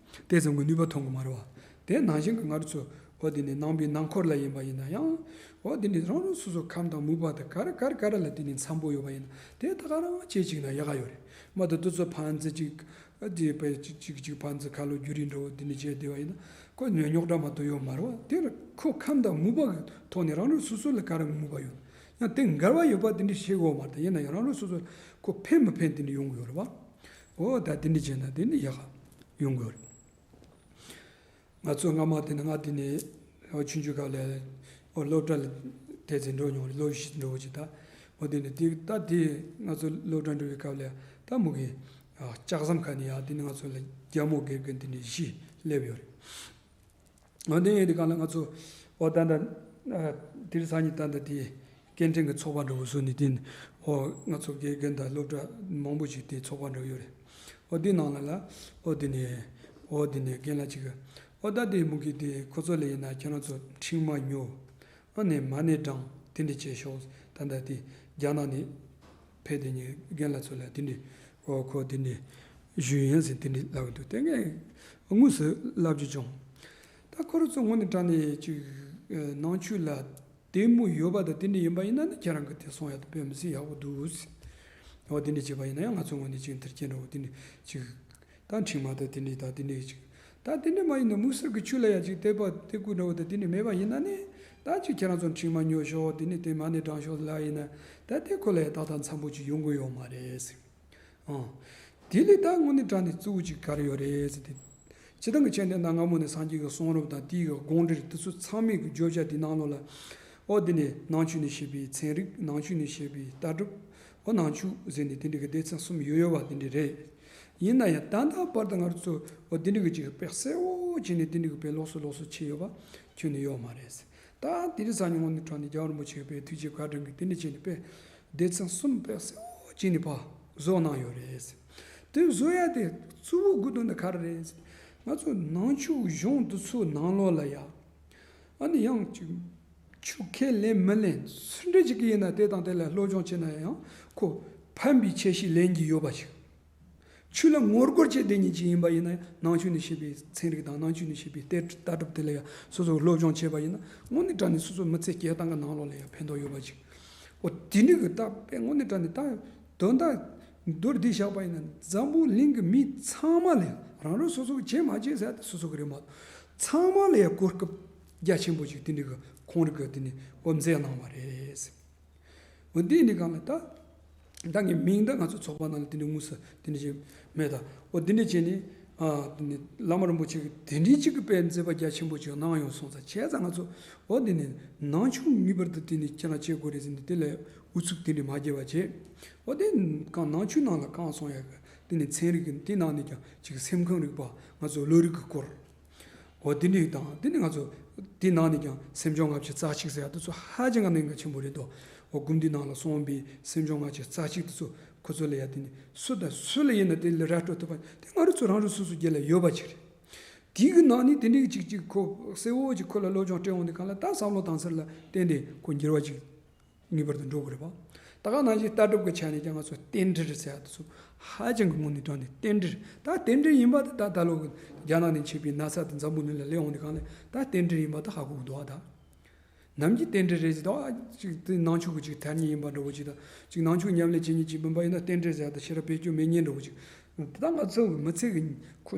དེ་ཙམ་གྱི་ནུས་པ་ཐོན་གི་མ་རེད་བ། དེ་ནང་བཞིན་གྱི་ང་རང་ཚོ་འོ་དེ་ནས་ནང་པའི་ནང་འཁོར་ལ་ཡིན་པ་ཡིན་ན་ཡང་འོ་དེ་ནས་རང་རང་སོ་སོ་ཁམས་དང་མུ་པ་དང་ག་རེ་ག་རེ་ག་རེ་ལ་དེ་ནས་འཚམ་པོ་ཡོད་པ་ཡིན་ན་དེ་ད་ག་རང་བྱེད་ཅིག་ན་ཡག་ག་ཡོད་རེད་མ་གཏོགས་དེ་ཚོ་ཕན་ཚུན་ཅིག་དེ་པའི་ཅིག་ཅིག་ཅིག་ཕན་ཚུན་ཁ་ལོ་སྒྱུར་རིན་འགྲོ་བ་དེ་ནས་བྱས་བསྡད་པ་ཡིན་ན་ཁོ་ཉོ་རྙོག་དྲ་མ་གཏོགས་ཡོད་མ་རེད་བ། དེ་ལ་ཁོ་ཁམས་དང་མུ་པ་གི་ཐོག་ནས་རང་རང་སོ་སོ་ལ་ག་རེ་མུ་པ་ཡོད་ཡང་དེ་འགལ་བ་ཡོད་པ་དེ་འདྲ་བཤད་དགོས་མ་རེད། ཡིན་ན་ཡང་རང་རང་སོ་སོ་ཁོ་ཕན་མི་ཕན་དེ་འདྲ་ཡོང་གི་ཡོད་རེད་བ། འོ་ད་དེ་འདྲ་བྱས་ན་དེ་ནི་ཡག་ག་ཡོང་གི་ཡོད་རེད། ང་ཚོ་སྔ་མ་དེ་ནི་ང་དེ་ནི་ཨོ་ཆུང་ཆུང་སྐབས་ལ་ཨོ་སློབ་གྲྭ་ལ་དེ་ཚེ་འགྲོ་མྱོང་རེད། སློབ་གཞི་འགྲོ་བ་ཅིག་ད་ཨོ་དེ་ནི་དེ་ད་དེ་ང་ཚོ་སློབ་གྲྭ་འགྲོ་བའི་སྐབས་ལ་ད་མུ་གེ་ལྕགས་ཟམ་ཁ་ནས་ཡ་དེ་ནི་ང་ཚོ་ལ་རྒྱ་མོ་དགེ་རྒན་དེ་ནི་བཞི་སླེབས་ཡོད་རེད། འོ་དེ་ཡིན་དུས་གང་ལ་ང་ཚོ་འོ་ད་ལྟ་ཨ་དེ་རིང་སང་ཉིན་ད་ལྟ་དེ་སྐད་འཕྲིན་གྱི་ཚོགས་པ་འདྲ་བོ་བཟོས་ནས་དེ་ནི་འོ་ང་ཚོ་དགེ་རྒན་དང་སློབ་གྲྭ་མང་པོ་ཞིག་དེ་ཚོགས་པ་འདྲ་བོ་ཡོད་རེད། འོ་དེ་ནང་ལ་ལ་འོ་དེ་ནས་འོ་དེ་ནས་རྒན་ལགས་ཅིག་གིས་འོ་ད་དེ་མུ་གེ་དེ་ཁོ་ཚོ་ལ་ཡིན་ན་ཁྱེད་རང་ཚོ་འཕྲིན་མ་ཉོ། ཨ་ནི་མ་ཎི་བགྲང་དེ་འདྲ་བྱས་ཤོག་ད་ལྟ་དེ་རྒྱ་ནག་ནས་ཕེབས་དེ་ཉིན་རྒན་ལགས་ཚོ་ལ་དེ་འདྲ་འོ་ཁོ་དེ་འདྲ་ཞུས་ཡིན་ཟེར་དེ་འདྲ་ལབ་ཀྱི་འདུག་དེ་ངས་དངོས་སུ་ལབ་རྒྱུ་བྱུང་། ད་ཁོ་རང་ཚོ་དངོས་གནས་དྲང་གནས་ཅིག་ནང་ཆོས་ལ་དད་མོས་ཡོད་པ་དང་དེ་འདྲ་ཡིན་པ་ཡིན་ན་ནི་ཁྱེད་རང་གི་དེ་གསུང་ཡག་དེ་དཔེ་མི་སྲིད་ཡག་པོ་འདུག་ཟེར། འོ་དེ་འདྲ་བྱས་པ་ཡིན་ན་ཡང་ང་ཚོ་ངོས་ནས་ཅིག་མཐར་སྐྱེལ་འགྲོ་དེ་འདྲ་ཅིག་ད་འཕྲིན་མ་དང་དེ་འདྲ་དང་དེ་འདྲ་ཅིག་ ད་དེ་འདྲ་མ་ཡིན་ན་དམིགས་བསལ་གྱི་ཆོས་ལ་ཡང་ཅིག་དད་པ་དད་གུས་འདྲ་བོ་དང་དེ་འདྲ་མེད་པ་ཡིན་ན་ནི། ད་ཅིག་ཁྱེད་རང་ཚོ་འཕྲིན་མ་ཉོ་ཤོག་དེ་ནི་དེ་མ་ནི་དྲང་ཤོག་ལ་ཡིན་ན། ད་དེ་ཁོ་ལ་ཡང་ཏག་ཏག་འཚམ་པོ་ཅིག་ཡོང་གི་ཡོད་མ་རེད་ཟེར། ཨང་། དེ་ལས་ད་དངོས་གནས་དྲང་གནས་གཙོ་བོ་ཅིག་ག་རེ་ཡོད་རེད་ཟེར་ཏེ། སྤྱིར་བཏང་གི་ཆོས་འདི་ན་སྔ་མོ་ནས་སངས་རྒྱས་ཀྱི་གསུང་རབ་དང་དེའི་གི་དགོངས་འགྲེལ་དེ་ཚོ་ཚང་མའི་གི་བརྗོད་བྱ་དེའི་ནང་ལོགས་ལ། ཨོ་དེ་ནས་ནང་ཆོས་ནས་བཤད་པའི་ཚན་རིག། ནང་ཆོས་ནས་བཤད་པའི་ལྟ་གྲུབ། ཨོ་ནང་ཆོས་ཟེར་ནས་དེ་འདྲ་གི་སྡེ་ཚན་གསུམ་ཡོད་ཡོད་པ་དེ་འདྲ་རེད། ཡིན་ན་ཡང་ད་ལྟ་བར་དུ་ང་ཚོ་ཨོ་དེ་འདྲ་གི་ཅིག་དཔེ་གསལ་བོ་བྱས་ནས་དེ་འདྲ་གི་དཔེ་ལོགས་སུ་ལོགས་སུ་ཕྱེ་ཡོད་པ་ཁྱོན་ནས་ཡོད་མ་རེད། ད་དེ་རིང་སང་ཉིན་དངོས་གནས་དྲང་གནས་རྒྱལ་བ་རིན་པོ་ཆེ་གི་དཔེ་ཐུགས་རྗེ་བཀའ་དྲིན་གྱིས་དེ་འདྲ་བྱས་ནས་དཔེ་སྡེ་ཚན་གསུམ་དཔེ་གསལ་བོ་བྱས་ནས་ཕར་བཟོ་གནང་ཡོད་རེད། དེ་བཟོ་ཡ་དེ་གཙོ་བོ་དགོས་དོན་དེ་ག་རེ་རེད། ང་ཚོ་ནང་ཆོས་གཞུང་འདི་ཚོའི་ནང་ལོགས་ལ་ཡ། ཨ་ནི་ཡང་ཅིག་ཆོས་ཁས་ལེན་མི་ལེན་སུ་འདྲ་ཅིག་གིས་ཡིན་ན། དེ་དང་དེ་ལ་སློབ་སྦྱོང་བྱས་ན་ཡང་ཁོ་ཕན་པའི་ཆེད་ཞིག་ལེན་གྱི་ཡོད་པ་ཞིག། ཆོས་ལ་ངོ་རྒོལ་བྱེད་བསྡད་མཁན་ཅིག་ཡིན་པ་ཡིན་ན་ཡང་། ནང་ཆོས་ནས་བཤད་པའི་ཚན་རིག་དང་ནང་ཆོས་ནས་བཤད་པའི་ལྟ་ལྟ་གྲུབ་དེ་ལ་ཡང་སོ་སོ་སློབ་སྦྱོང་བྱས་པ་ཡིན་ན། དངོས་གནས་དྲང་གནས་སོ་སོ་མི་ཚེ་སྐྱེལ་སྟངས་ཀྱི་ནང་ལོགས་ལ་ཡང་ཕན་ཐོགས་ཡོད་པ་ཅིག། འོ་དེ་འདྲ་གི་ད་དཔེ་དངོས་གནས་དྲང་གནས་ད་དོན་དག་མདོར་བསྡུས་བཞག་པ་ཡིན་ན། འཛམ་བུ་གླིང་གི་མི་ཚང་མ་ལ་ཡང་། རང་རང་སོ་སོ་གི་བྱེད་མ་བྱེད་ཟེར་ཡ་དེ་སོ་སོ་གི་རེད་མ་གཏོགས། ཚང་མ་ལ་ཡང་གོ་སྐབས་རྒྱ་ཆེན་པོ་ཅིག་དེ་འདྲ་གི་ཁོང་རང་གིས་དེ་ནས་འོ་མཛད་གནང་བ་རེད། འོ་འདི་ནི་གང་ལ་ད། ད་ངས་མིང་ད་ང་ཚོ་ཚོགས་པ་ནང་ལ་དེ་འདྲ་དངོས་སུ་དེ་འདྲ་ཞིག་མེད་ད། འོ་དེ་འདྲ་བྱས་ནས། ཨ་དེ་ནས་བླ་མ་རིན་པོ་ཆེ་གིས་དེ་འདྲའི་ཅིག་གི་དཔེ་མཛད་པ་རྒྱ་ཆེན་པོ་ཅིག་གནང་ཡོང་སོང་ཙང་། བྱས་ཙང་ང་ཚོ་འོ་དེ་ནས་ནང་ཆོས་ངེས་པར་དུ་དེ་ནས་ཁྱེད་རང་བྱེད་དགོས་རེད་ཟེར་ནས་དེ་ལ་ཨུ་ཚུགས་དེ་འདྲ་མ་བརྒྱབ་པ་བྱས། འོ་དེ་གང་ནང་ཆོས་ནང་ལ་གང་གསུང་ཡ་གི་དེ་ནས་ཚན་རིག་གི་དེ་ནང་ནས་ཀྱང་ཅིག་སེམས་ཁམས་རིག་པ། ང་ཚོ་བློ་རིག་གི་སྐོར། འོ་དེ་འདྲ་དང་། དེ་ནི་ང་ཚོ་དེ་ནང་ནས་ཀྱང་སེམས་བྱུང་ལྔ་བཅུ་རྩ་གཅིག་ཟེར་ཡ་དེ་ཚོ་ཧ་ཅང་གི་གནད་འགག་ཆེན་པོ་རེད་དོ། འོ་དགོན་སྡེ་ནང་ལ་གསུངས་པའི་སེམས་བྱུང་ལྔ་བཅུ་རྩ་གཅིག་དེ་ཚོ་ཁོ་ཚོ་ལ་ཡ་དེ་ནི་སུ་དང་སུ་ལ་ཡིན་ན་དེ་ལ་ར་སྤྲོད་ཐུབ་པ་དེ་ང་རང་ཚོ་རང་རང་སོ་སོ་སྒེར་ལ་ཡོད་པ་ཅིག་རེད། དེ་གི་ནང་ནས་དེ་འདྲའི་ཅིག་ཅིག་ཁོ་གསལ་བོ་ཅིག་ཁོ་ལ་སློབ་སྦྱོང་སྤྲད་འོང་དུས་གང་ལ། ད་བསམ་བློ་བཏང་ཚུལ་ལ་བརྟེན་ཏེ་ཁོ་འགྱུར་བ་ཅིག་ངེས་པར་དུ་འགྲོ་དགོས་རེད་པ། ད་ག་ནང་བཞིན་ལྟ་གྲུབ་ཀྱི་ཆ་ནས་ཀྱང་ང་ཚོ་རྟེན་འབྲེལ་ཟེར་ཡ་དེ་ཚོ་ཧ་ཅང་གི་དངོས་གནས་དྲང་གནས་རྟེན་འབྲེལ། ད་རྟེན་འབྲེལ་ཡིན་པ་དེ་ད་ད་ལོ་གི་རྒྱ་ནག་ནས་མཆེད་པའི་ན་ཚ་དེ་འཛམ་བུ་གླིང་ལ་སླེབས་འོང་དུས་གང་ལ་ད་རྟེན་འབྲེལ་ཡིན་པ་དེ་ཧ་གོ་གི་འདུག་ཨ། ད་ནམ་རྒྱུན་རྟེན་འབྲེལ་རེད་ཟེར། ད་ཅིག་དེ་ནང་ཆོས་ཀྱི་ཅིག་ཐ་སྙད་ཡིན་པ་འདྲ་བོ་ཅིག་དང་། ཅིག་ནང་ཆོས་ཉམས་ལེན་བྱེད་མཁན་ཅིག་མིན་པ་ཡིན་ན་རྟེན་འབྲེལ་ཟེར་ཡ་དེ་ཞེ་དྲག་བེད་སྤྱོད་མེད་མཁན་འདྲ་བོ་ཅིག། ད་ང་ཚོ་མི་ཚེ་གི་ཁོ་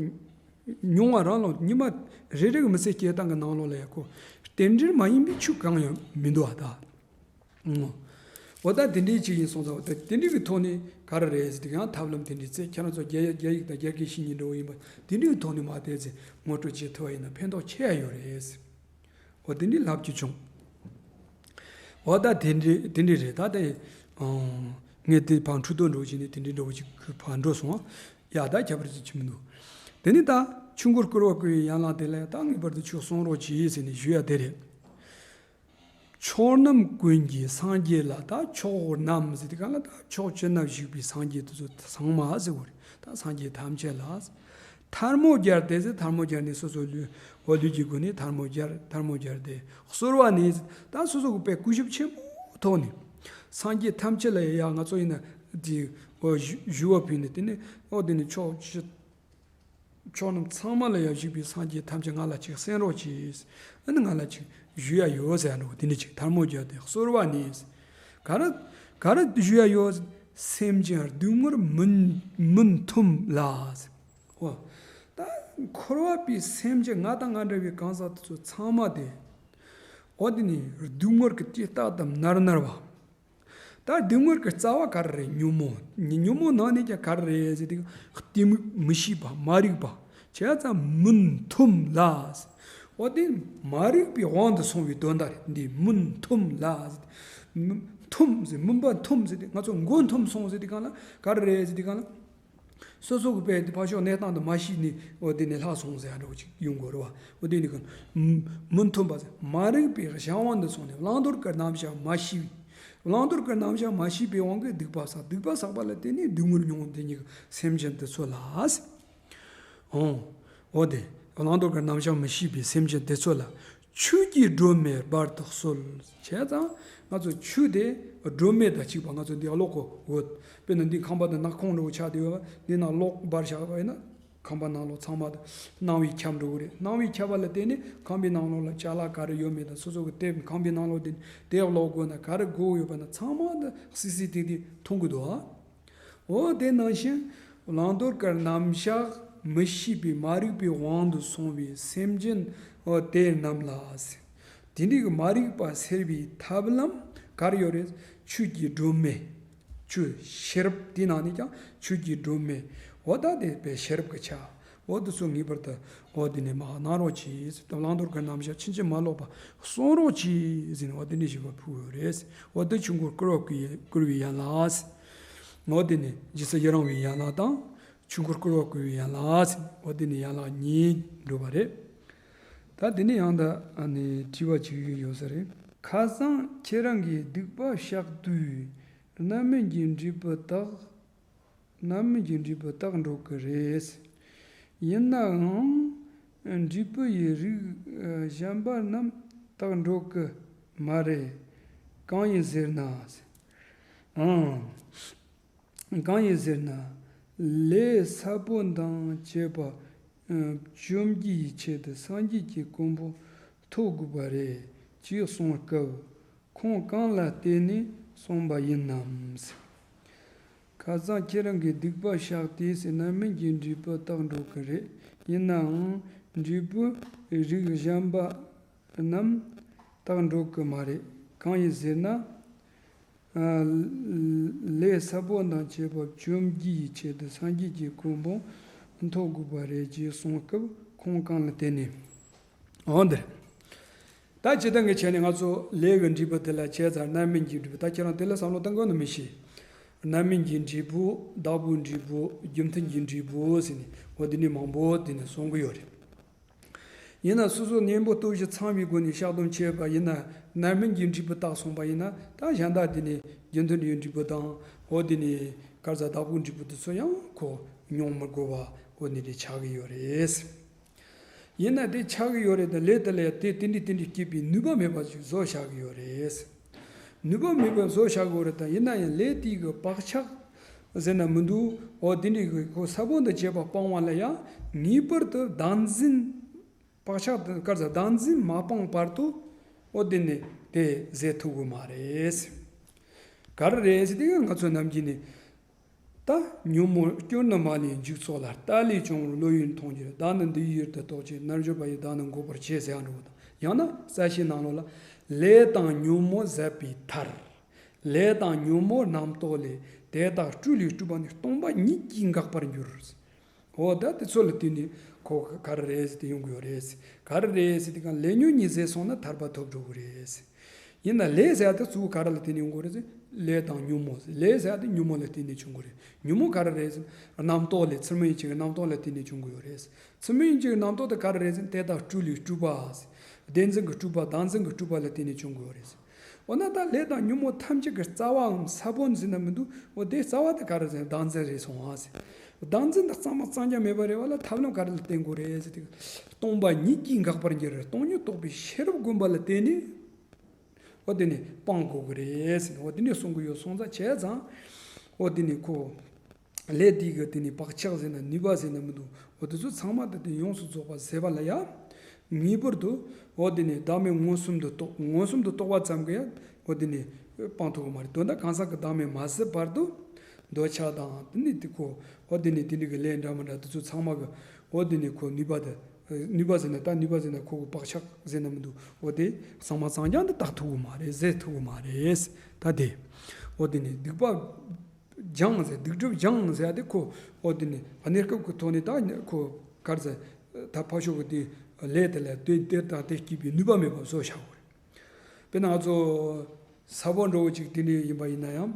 མྱོང་བ་རང་ལ་ཉི་མ་རེ་རེ་གི་མི་ཚེ་སྐྱེལ་སྟངས་ཀྱི་ནང་ལོགས་ལ་ཡ་ཁོ་རྟེན་འབྲེལ་མ་ཡིན་པའི་ཆོས་གང་ཡང་མི་འདུག་ཨ། ད། འོ་ད་དེ་འདྲའི་ཅིག་ཡིན་སོང་ཙང་། འོ་ད་དེ་འདྲའི་གི་ཐོག་ནས་ག་རེ་རེད་ཟེར་དུས་ཀྱང་། ཐབས་ལམ་དེ་འདྲའི་ཚེ་ཁྱེད་རང་ཚོ་རྒྱ་ཡིག་རྒྱ་ཡིག་དང་རྒྱ་སྐད་ཤེས་མཁན་འདྲ་བོ་ཡིན་པ་དེ་འདྲའི་གི་ཐོག་ནས་མ་བལྟས་ཚེ་ངོ་སྤྲོད་བྱེད་ཐུབ་པ་ཡིན་ན་ཕན་ཐོགས་ཆེ་ཡ་ཡོད་རེད། འོ་དེ་འདྲའི་ལབ་རྒྱུ་བྱུང་། འོ་ད་དེ་འདྲའི་དེ་འདྲའི་རེད། ད་དེ་ངས་དེ་ཕར་འཁྲུལ་རྟོག་འདྲ་བོ་བྱས་ནས་དེ་འདྲའི་འདྲ་བོ་ཅིག་ཕར་འགྲོ་སོང་ཨ། ཡ་ད་ཁྱད་པར་ཅིག་ཅི་མི་འདུག། དེ་ནས་ད་ཆོས་འཁོར་བསྐོར་བར་བསྐུལ་བའི་ཡན་ལག་དེ་ལ་ད་ངེས་པར་དུ་ཆོས་གསུང་རོགས་གྱིས་ཟེར་ནས་ཞུ་ཡ་དེ་རེད། ཕྱོགས་རྣམས་ཀུན་གྱི་སངས་རྒྱས་ལ། ད་ཕྱོགས་རྣམས་ཟེར་དུས་གང་ལ་ད་ཕྱོགས་བཅུ་ན་བཞུགས་པའི་སངས་རྒྱས་དེ་ཚོ་ཚང་མ་ཟེར་བ་རེད། ད་སངས་རྒྱས་ཐམས་ཅད་ལ། ཐལ་མོ་སྦྱར་ཏེ་ཟེར། ཐལ་མོ་སྦྱར་ནས་སོ་སོ་ལུས་འོ་ལུས་ཀྱི་སྒོ་ནས་ཐལ་མོ་སྦྱར། ཐལ་མོ་སྦྱར་ཏེ་གསོལ་བ་ནི་ཟེར། ད་སོ་སོ་གི་དཔེ་གུས་ཞབས་ཆེན་པོ་ཐོག་ནས་སངས་རྒྱས་ཐམས་ཅད་ལ་ཡ་ང་ཚོ་ཡིན་ན་དེ་འོ་ཞུ་ཞུ་བ་ཕུལ་ནས། དེ་ནས་འོ་དེ་ནས་ཕྱོགས་བཅུ། ཕྱོགས་རྣམས་ཚང་མ་ལ་ཡང་བཞུགས་པའི་སངས་རྒྱས་ཐམས་ཅད་ང་ལ་ཅིག་གསན་རོགས་གྱིས། ཨ་ནི་ང་ལ་ཅིག་ཞུ་ཡ་ཡོད་ཟེར་ཡ་འདྲ་བོ་དེ་འདྲ་ཅིག། ཐལ་མོ་སྦྱར་ཏེ་གསོལ་བ་ནི། ག་རེ་ག་རེ་ཞུ་ཡ་ཡོད། སེམས་ཅན་སྡུག་བསྔལ་མུན་མུན་འཐུམས་ལ། འོ་ད་འཁོར་བ་པའི་སེམས་ཅན་ང་དང་ང་འདྲ་བའི་གང་ཟག་དེ་ཚོ་ཚང་མ་དེ་འོ་དེ་ནི་སྡུག་བསྔལ་གྱི་དུས་རྟག་ཏུ་མནར་མནར་བ། ད་སྡུག་བསྔལ་གྱི་རྩ་བ་ག་རེ་རེད། ཉོན་མོངས། ཉོན་མོངས་ནང་ནས་ཀྱང་ག་རེ་རེད་ཟེར་དུས། གཏི་མུག་མི་ཤེས་པ། མ་རིག་པ། བྱས་ཙང་མུན་འཐུམས་ལ། འོ་དེ་མ་རིག་པའི་དབང་དུ་སོང་བའི་དོན་དག་རེད། འདི་མུན་འཐུམས་ལ་ཟེར་དུས། འཐུམས་ཟེར། མུན་པ་འཐུམས་ཟེར་དུས་ང་ཚོ་མགོ་འཐོམས་སོང་ཟེར་དུས་གང་ལ་ག་རེ་རེད་ཟེར་དུས་གང་ལ། སོ་སོ་གི་དཔེ་དེ་ཕར་ཕྱོགས་གནས་སྟངས་དེ་མ་ཤེས་ནས་འོ་དེ་ནས་ལྷག་སོང་ཟེར་ཡ་འདྲ་བོ་ཅིག་ཡོང་གི་རེད་བ། འོ་དེ་ནི་གང་མུན་འཐུམས་པ་ཟེར། མ་རིག་པའི་གཞན་དབང་དུ་སོང་ནས་བླང་དོར་གྱི་རྣམ་གཞག་མ་ཤེས་པའི། བླང་དོར་གྱི་རྣམ་གཞག་མ་ཤེས་པའི་དབང་གིས་སྡིག་པ་བསགས། སྡིག་པ་བསགས་པ་ལ་བརྟེན་ནས་སྡུག་བསྔལ་མྱོང་། དེ་ཉིད་ཀྱི་སེམས་ཅན་དེ་ཚོ་ལ། འོ་དེ་བླང་དོར་གྱི་རྣམ་གཞག་མི་ཤེས་པའི་སེམས་ཅན་དེ་ཚོ་ལ། ཆོས་ཀྱི་སྒྲོན་མེ་སྦར་དུ་གསོལ། བྱས་ཙང་ང་ཚོ་ཆོས་དེ་སྒྲོན་མེ་དང་གཅིག་པ། ང་ཚོ་འདི་གློག་གོ་འོད། དཔེར་ན་འདི་ཁང་པ་དང་ནག་ཁུང་འདྲ་བོ་ཆགས་བསྡད་ཡོད་པ། འདི་ནང་གློག་སྦར་བཞག་པ་ཡིན་ན་ཁང་པ་ནང་ལོགས་ཚང་མ་དུ་སྣང་བས་ཁྱབ་འགྲོ་གི་རེད། སྣང་བས་ཁྱབ་པ་ལ་བརྟེན་ནས་ཁང་པའི་ནང་ལོགས་ལ་ཅ་ལག་ག་རེ་ཡོད་མེད་དང་། སོ་སོ་གི་དེབ་ཁང་པའི་ནང་ལོགས་དེ་དེབ་ཀློག་དགོས་ན་ག་རེ་དགོས་ཡོད་པ་ན་ཚང་མ་དུ་སི་སི་ཏིག་ཏིག་མཐོང་གི་འདུག་ཨ། འོ་དེ་ནང་བཞིན་བླང་དོར་གྱི་རྣམ་གཞག་ མི་ཤེས་པའི་མ་རིག་པའི་དབང་དུ་སོང་བའི་སེམས་ཅན་དེ་རྣམས་ལ། དེ་འདྲའི་གི་མ་རིག་པ་སེལ་བའི་ཐབས་ལམ་ག་རེ་ཡོད་རེད། ཆོས་ཀྱི་སྒྲོན་མེ། ཆོས་ཤེས་རབ་དེའི་ནང་ནས་ཀྱང་ཆོས་ཀྱི་སྒྲོན་མེ། འོ་ད་དེ་དཔེ་ཤེས་རབ་ཀྱི་ཆ། འོ་དེ་ཚོ་ངེས་པར་དུ་འོ་དེ་ནས་མ་གནང་རོགས་གྱིས། བླང་དོར་གྱི་རྣམ་གཞག་ཕྱིན་ཅི་མ་ལོག་པ་གསུང་རོགས་གྱིས་ཟེར་ནས་འོ་དེ་ནས་ཞུ་བ་ཕུལ་ཡོད་རེད། འོ་དེ་ཆོས་འཁོར་བསྐོར་བ་བསྐུལ་བའི་ཡན་ལག་འོ་དེ་ནས་རྗེ་བཙུན་ཡི་རང་བའི་ཡན་ལག་དང་། ཆོས་འཁོར་བསྐོར་བ་བསྐུལ་བའི་ཡན་ལག་ཟེར་འོ་དེ་ནས་ཡན་ལག་གཉིས་འགྲུབ་པ་རེད། ད་དེ་ནས་ཡང་ད་ཨ་ནི་དྲི་བ་ཅིག་ཡོད་ས་རེད། ཁ་སང་ཁྱེད་རང་གིས་སྡིག་པ་བཤགས་དུས་རྣམ་སྨིན་གྱི་འབྲས་བུ་དག་རྣམ་སྨིན་གྱི་འབྲས་བུ་དག་འགྲོ་གི་རེད། ཡིན་ནའང་འབྲས་བུ་ཡི་རིགས་གཞན་པ་རྣམས་དག་འགྲོ་གི་མ་རེད། གང་ཡིན་ཟེར་ན། ཨང་། གང་ཡིན་ཟེར་ན། ལས་ཚ་པོ་དང་བཅས་པ་ཨ་བཅོམ་རྒྱུའི་ཆེད་དུ་སངས་རྒྱས་ཀྱི་གོ་འཕང་ཐོབ་དགོས་པ་རེད་ཅེས་གསུངས་སྐབས་ཁུངས་གང་ལ་བརྟེན་ནས་གསུངས་པ་ཡིན་ནམ། ཁ་སང་ཁྱེད་རང་གིས་སྡིག་པ་བཤགས་ཏེ་ཟེར་རྣམ་སྨིན་གྱི་འབྲས་བུ་དག་འགྲོ་གི་རེད། ཡིན་ནའང་འབྲས་བུ་རིགས་གཞན་པ་རྣམས་དག་འགྲོ་གི་མ་རེད། གང་ཡིན་ཟེར་ན། ལས་ཚ་པོ་དང་བཅས་པ་བཅོམ་རྒྱུའི་ཆེད་དུ་སངས་རྒྱས་ཀྱི་གོ་འཕང་ཐོབ་དགོས་པ་རེད་ཅེས་གསུངས་སྐབས་ཁུངས་གང་ལ་བརྟེན་ནས། འོ་འདིར། ད་སྤྱིར་བཏང་གི་ཆ་ནས་ང་ཚོ་ལས་ཀྱི་འབྲས་བུ་དེ་ལ་བྱས་ཙང་རྣམ་སྨིན་གྱི་འབྲས་བུ། ད་ཁྱེད་རང་དེ་ལ་བསམ་བློ་གཏང་དགོས་ནི་མི་ཤེས། རྣམ་སྨིན་གྱི་འབྲས་བུ། བདག་པོའི་འབྲས་བུ། རྒྱུ་མཐུན་གྱི་འབྲས་བུ་ཟེར་ནས་འོ་འདི་ནས་མང་པོ་དེ་ནས་གསུང་གི་ཡོད་རེད། ཡིན་ན་སོ་སོ་གཉེན་པོ་སྟོབས་བཞི་ཚང་བའི་སྒོ་ནས་བཤགས་སྡོམ་བྱས་པ་ཡིན་ན། རྣམ་སྨིན་གྱི་འབྲས་བུ་དག་སོང་པ་ཡིན་ན། ད་གཞན་དག་དེ་ནས་རྒྱུ་མཐུན་གྱི་འབྲས་བུ་དང་འོ་དེ་ནས་ག་རེ་ཟེར་བདག་པོའི་འབྲས་བུ་དེ་ཚོ་ཡང་ཁོ་མྱོང་མི་དགོས་པ་འོ་ནི་དེ་ཆགས་ཀྱི་ཡོད་རེད། ཡིན་ན་དེ་ཆགས་ཀྱི་ཡོད་རེད་དང་ལས་དེ་ལ་ཡང་དེ་དེ་འདྲའི་དེ་འདྲའི་སྐྱེད་པའི་ནུས་པ་མེད་པ་ཞིག་བཟོ་བཞག་གི་ཡོད་རེད། ནུས་པ་མེད་པ་བཟོ་བཞག་གི་ཡོད་རེད་དང་། ཡིན་ན་ཡང་ལས་དེའི་གི་བག་ཆགས་ཟེར་ན་མི་འདུག་འོ་དེ་འདྲའི་གི་ཁོ་ཚ་པོ་འདི་བྱེད་པ་སྤང་བ་ལ་ཡང་ངེས་པར་དུ་བདག་འཛིན། བག་ཆགས་དེ་ག་རེ་ཟེར་བདག་འཛིན་མ་སྤངས་བར་དུ་འོ་དེ་ནི་དེ་ཟད་ཐུབ་ཀྱི་མ་རེད། ག་རེ་རེད་ཟེར་དེ་ང་ཚོ་ནམ་རྒྱུན་ནས། ད་ཉོན་མོངས་སྐྱོན་ནི་མ་ལུས་འཇིག་ཚོགས་ལ། ལྟ་ལས་བྱུང་བའི་བློ་ཡིས་མཐོང་གྱུར། བདག་ནི་འདི་ཡི་ཡུལ་དུ་རྟོག་ཅིང་། རྣལ་འབྱོར་པ་ཡིས་བདག་ནི་འགོག་པར་བྱེད་ཟེར་ཡང་འགྲོ་བ་དང་། ཡང་ན་རྩ་ཤེའི་ནང་ལོགས་ལ། ལས་དང་ཉོན་མོངས་ཟད་པའི་མཐར། ལས་དང་ཉོན་མོངས་རྣམ་རྟོག་ལས། དེ་དག་སྤྲུལ་ལས་སྤྲུལ་པ་ནི། སྟོང་པ་ཉིད་ཀྱིས་འགག་པར་འགྱུར། འོ་ད་དེ་ཚོ་ལ་བརྟེན་ནས་ཁོ་ག་རེ་རེད་ཟེར་དེ་ཡོང་གི་ཡོད་རེད། ག་རེ་རེད་ཟེར་དེ་གང་ལས་ཉོན་གཉིས་ཟད་སོང་ན་ཐར་པ་ཐོབ་འགྲོ་གི་རེད། ཡིན་ན་ལས་ཟེར་ཡ་དེ་གཙོ་བོ་ག་རེ་ལ་བརྟེན་ནས་ཡོང་གི་རེད་ཟེར། ལས་དང་ཉོན་མོངས་ཟེར། ལས་ཟེར་ཡ་དེ་ཉོན་མོངས་ལ་བརྟེན་ནས་བྱུང་གི་རེད། ཉོན་མོངས་ག་རེ་རེད་ཟེར། རྣམ་རྟོག་ལས། ཚུལ་མིན་ཡིད་ཀྱི་རྣམ་རྟོག་ལ་བརྟེན་ནས་བྱུང་གི་ཡོད་རེད། ཚུལ་མིན་ཡིད་ཀྱི་རྣམ་རྟོག་དེ་ག་རེ་རེད་ཟེར། དེ་དག་སྤྲུལ་ལས་སྤྲུལ་པ་ཟེར། བདེན་འཛིན་གྱི་སྤྲུལ་པ། བདག་འཛིན་གྱི་སྤྲུལ་པ་ལ་བརྟེན་ནས་བྱུང་གི་ཡོད་རེད་ཟེར། འོ་ན་ད་ལས་དང་ཉོན་མོངས་ཐམས་ཅད་ཀྱི་རྩ་བའམ་ས་བོན་ཟེར་ན་མི་འདུག་འོ་དེ་རྩ་བ་དེ་ག་རེ་ཟེར། བདག་འཛིན་རེད་སོང་ཨ་ཟེར། བདག་འཛིན་དེ་གཙང་མ་གཙང་རྐྱང་མེད་པ་རེད་པ་ལ་ཐབས་ལམ་ག་རེ་ལ་བརྟེན་དགོས་རེད་ཟེར་དུས། སྟོང་པ་ཉིད་ཀྱིས་འགག་པར་འགྱུར། སྟོང་ཉིད་རྟོགས་པའི་ཤེས་རབ་བསྒོམ་པ་ལ་བརྟེན་ནས། འོ་དེ་ནས་སྤང་དགོས་ཀྱི་རེད་ཟེར་ནས་འོ་དེ་ནས་གསུང་གི་ཡོད་སོང་ཙང་བྱས་ཙང་། འོ་དེ་ནས་ཁོ། ལས་དེ་གི་དེ་ནས་བག་ཆགས་ཟེར་ན་ནུས་པ་ཟེར་ན་མི་འདུག་འོ་དེ་ཚོ་ཚང་མ་དེ་དེ་ཡོངས་སུ་རྫོགས་པ་ཟད་པ་ལ་ཡང་། ངེས་པར་དུ། འོ་དེ་ནས་བདག་མེད་མངོན་སུམ་དུ་རྟོགས། མངོན་སུམ་དུ་རྟོགས་པ་ཙམ་གྱིས་ཡང་འོ་དེ་ནས་སྤང་ཐུབ་ཀྱི་མ་རེད། དོན་དག་གང་ཟག་གི་བདག་མེད་མ་ཟད་བར་དུ། འདོད་ཆགས་དང་དེ་ནས་དེ་ཁོ། འོ་དེ་ནས་དེ་འདྲ་གི་ལས་འདྲ་མི་འདྲ་དེ་ཚོ་ཚང་མ་གི། འོ་དེ་ནས་ཁོ་ནུས་པ་དེ། ནུས་པ་ཟེར་ན་ད་ནུས་པ་ཟེར་ན་ཁོ་གི་བག་ཆགས་ཟེར་ན་མི་འདུག་འོ་དེ་གཙང་མ་གཙང་རྐྱང་དུ་དག་ཐུབ་ཀྱི་མ་རེད། ཟད་ཐུབ་ཀྱི་མ་རེད། ད་དེ། འོ་དེ་ནས་སྡིག་པ་སྦྱངས་ཟེར། སྡིག་སྒྲིབ་སྦྱངས་ཟེར་ཡ་དེ་ཁོ། འོ་དེ་ནས་གནས་སྐབས་ཀྱི་ཐོག་ནས་ད་ཁོ་ག་རེ་ཟེར། ད་ཕར་ཕྱོགས་ཀྱི་དེ་ལས་དེ་ལ་དེ་དེ་དང་དེ་སྐྱེས་པའི་ནུས་པ་མེད་པ་བཟོ་བཞག་དགོས་རེད། དཔེར་ན་ང་ཚོ་ས་བོན་འདྲ་བོ་ཅིག་དེ་འདྲ་ཡིན་པ་ཡིན་ན་ཡང་།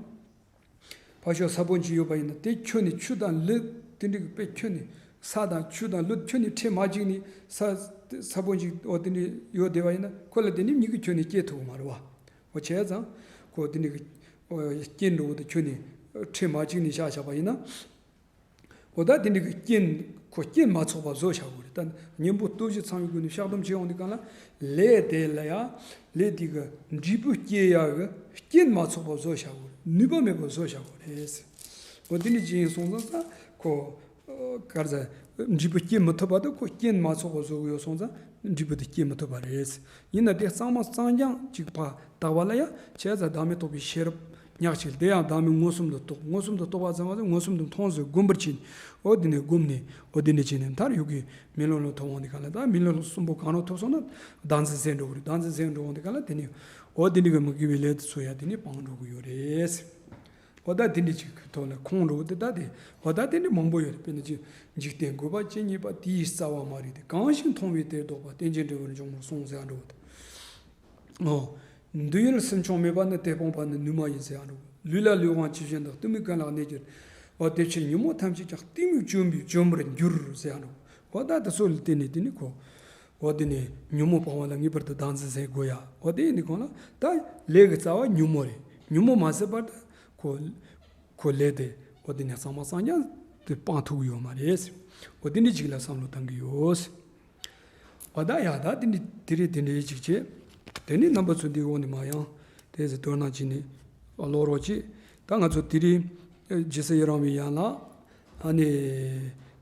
ཕར་ཕྱོགས་ས་བོན་ཅིག་ཡོད་པ་ཡིན་ན་དེ་ཁྱོན་ནས་ཆུ་དང་ལུད་དེ་འདྲ་གི་དཔེ་ཁྱོན་ནས་ས་དང་ཆུ་དང་ལུད་ཁྱོན་ནས་ཁྲིད་མ་བཅུག་ནས་ས་ས་བོན་ཅིག་འོ་དེ་འདྲ་ཡོད་བསྡད་པ་ཡིན་ན་ཁོ་ལ་དེ་ནས་མྱུ་གུ་ཁྱོན་ནས་སྐྱེ་ཐུབ་ཀྱི་མ་རེད་བ། འོ་བྱས་ཙང་ཁོ་དེ་འདྲ་གི་འོ་རྐྱེན་འདྲ་བོ་དེ་ཁྱོན་ནས་ཁྲིད་མ་བཅུག་ནས་བཞག་བཞག་པ་ཡིན་ན། འོ་ད་དེ་འདྲ་གི་རྐྱེན་ཁོ་རྐྱེན་མ་ཚོགས་པ་བཟོ་བཞག་དགོས་རེད། ད་གཉེན་པོ་སྟོབས་བཞི་ཚང་བའི་སྒོ་ནས་བཤགས་སྡོམ་བྱེད་ཡོང་དུས་གང་ལ་ལས་དེ་ལ་ཡང་ལས་དེ་གི་འབྲས་བུ་སྐྱེ་ཡག་གི་རྐྱེན་མ་ཚོགས་པ་བཟོ་བཞག་དགོས་རེད། ནུས་པ་མེད་པ་བཟོ་བཞག་དགོས་རེད། འོ་དེ་འདྲ་ཅིག་ཡིན་སོང་ཙང་ས་ཁོ་ག་རེ་ཟེར། འབྲས་བུ་སྐྱེ་མི་ཐུབ་པ་དེ་ཁོ་རྐྱེན་མ་ཚོགས་པ་བཟོ་གི་ཡོད་སོང་ཙང་འབྲས་བུ་དེ་སྐྱེ་མི་ཐུབ་པ་རེད། ཡིན་ན་དེ་གཙང་མ་གཙང་རྐྱང་ཅིག་ཕར་བལྟས་པ་ལ་ཡང་བྱས་ཙང་བདག་མེད་རྟོགས་པའི་ཤེས་རབ། ཉག་གཅིག་དེ་ཡང་བདག་མེད་མངོན་སུམ་དུ་རྟོགས། མངོན་སུམ་དུ་རྟོགས་པ་ཙམ་མ་ཟད་མངོན་སུམ་དུ་མཐོང་ཟེར་སྒོམ་པར་བྱེད། འོ་དེ་ནས་སྒོམ་ནས་འོ་དེ་ནས་བྱས་ནས་མཐར་ཡུལ་གྱི་མེ་ལོང་ལ་ཐོབ་འོང་དེ་ག་ལ། ད་མེ་ལོང་གསུམ་པོ་གང་རུང་ཐོབ་སོང་ན་བདག་འཛིན་ཟད་འགྲོ་གི་རེད། བདག་འཛིན་ཟད་འགྲོ་འོང་དེ་ག་ལ། དེ་ནས་འོ་དེ་འདྲ་གི་མི་དགེ་བའི་ལས་དེ་ཚོ་ཡང་དེ་ནས་སྤངས་འགྲོ་གི་ཡོད་རེད། འོ་ད་དེ་འདྲ་ཅིག་གི་ཐོག་ལ་ཁོང་འགྲོ་དེ་ད་དེ་འོ་ད་དེ་འདྲ་མང་པོ་ཡོད་རེད། དཔེར་ན་ཅིག་འཇིག་རྟེན་དགུ་པ་ཇི་སྙེད་པ། དེ་ཡི་རྩ་བ་མ་རིག་སྟེ། གང་ཞིག་མཐོང་བས་དེ་ལྡོག་པ། རྟེན་ཅན་འབྲས་བུར་འབྱུང་བར་གསུངས་ཟེར་འགྲོ་དེ། འོ། འདོད་ཡུལ་སེམས་བྱུང་མེད་པ་ནི། དེ་སྤངས་པ་ནི་ནུས་མ་ཡིན་ཟེར་ཡང་འགྲོ། ལུས་ལ་ལུས་དབང་ཇི་བཞིན་དུ། གཏི་མུག་ཀུན་ལ་གནས་གྱུར། འོ་དེ་ཕྱིར་ཉོན་མོངས་ཐམས་ཅད་ཀྱང་། གཏི་མུག་བཅོམ་པས་བཅོམ་པར་འགྱུར་ཟེར་ཡང་འགྲོ། འོ་ད་དེ་ཚོ་ལ་བརྟེན་ནས་དེ་ནི་ཁོ། འོ་དེ་ནས་ཉོན་མོངས་སྤང་བ་ལ་ངེས་པར་དུ་བདག་འཛིན་ཟད་དགོས་ཡ། འོ་དེ་ཡིན་དུས་གང་ལ་ད་ལས་ཀྱི་རྩ་བ་ཉོན་མོངས་རེད། ཉོན་མོངས་མ་ཟད་པར་དུ་ཁོ། ཁོ་ལས་དེ་འོ་དེ་ནས་གཙང་མ་གཙང་རྐྱང་དེ་སྤང་ཐུབ་ཀྱི་ཡོད་མ་རེད། འོ་དེ་འདྲ་ཅིག་ལ་བསམ་བློ་གཏང་གི་ཡོད། འོ་ད་ཡ་ད་དེ་འདྲ་དེ་རེད། དེ་འདྲ་ཅིག་བྱས། དེ་ནས་རྣམ་པ་ཚོ་འདི་འོག་ནས་མ་ཡང་དེ་ཟེར་དོ་སྣང་བྱས་ནས་ཀློག་རོགས་བྱེད། ད་ང་ཚོ་དེ་རིང་རྗེ་བཙུན་ཡི་རང་བའི་ཡན་ལག་ཨ་ནི་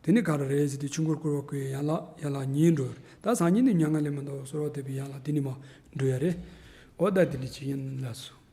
དེ་ནས་ག་རེ་རེད་ཟེར་དུས་ཆོས་འཁོར་བསྐོར་བ་སྐུའི་ཡན་ལག་ཡན་ལག་གཉིས་འགྲོ། ད་སང་ཉིན་ནས་མྱ་ངན་ལས་མི་འདའ་བར་གསོལ་བ་འདེབས་པའི་ཡན་ལག་དེ་ནས་མར་འགྲོ་ཡ་རེད། འོ་ད་དེ་འདྲ་ཅིག་ཡིན། ལགས་སོ།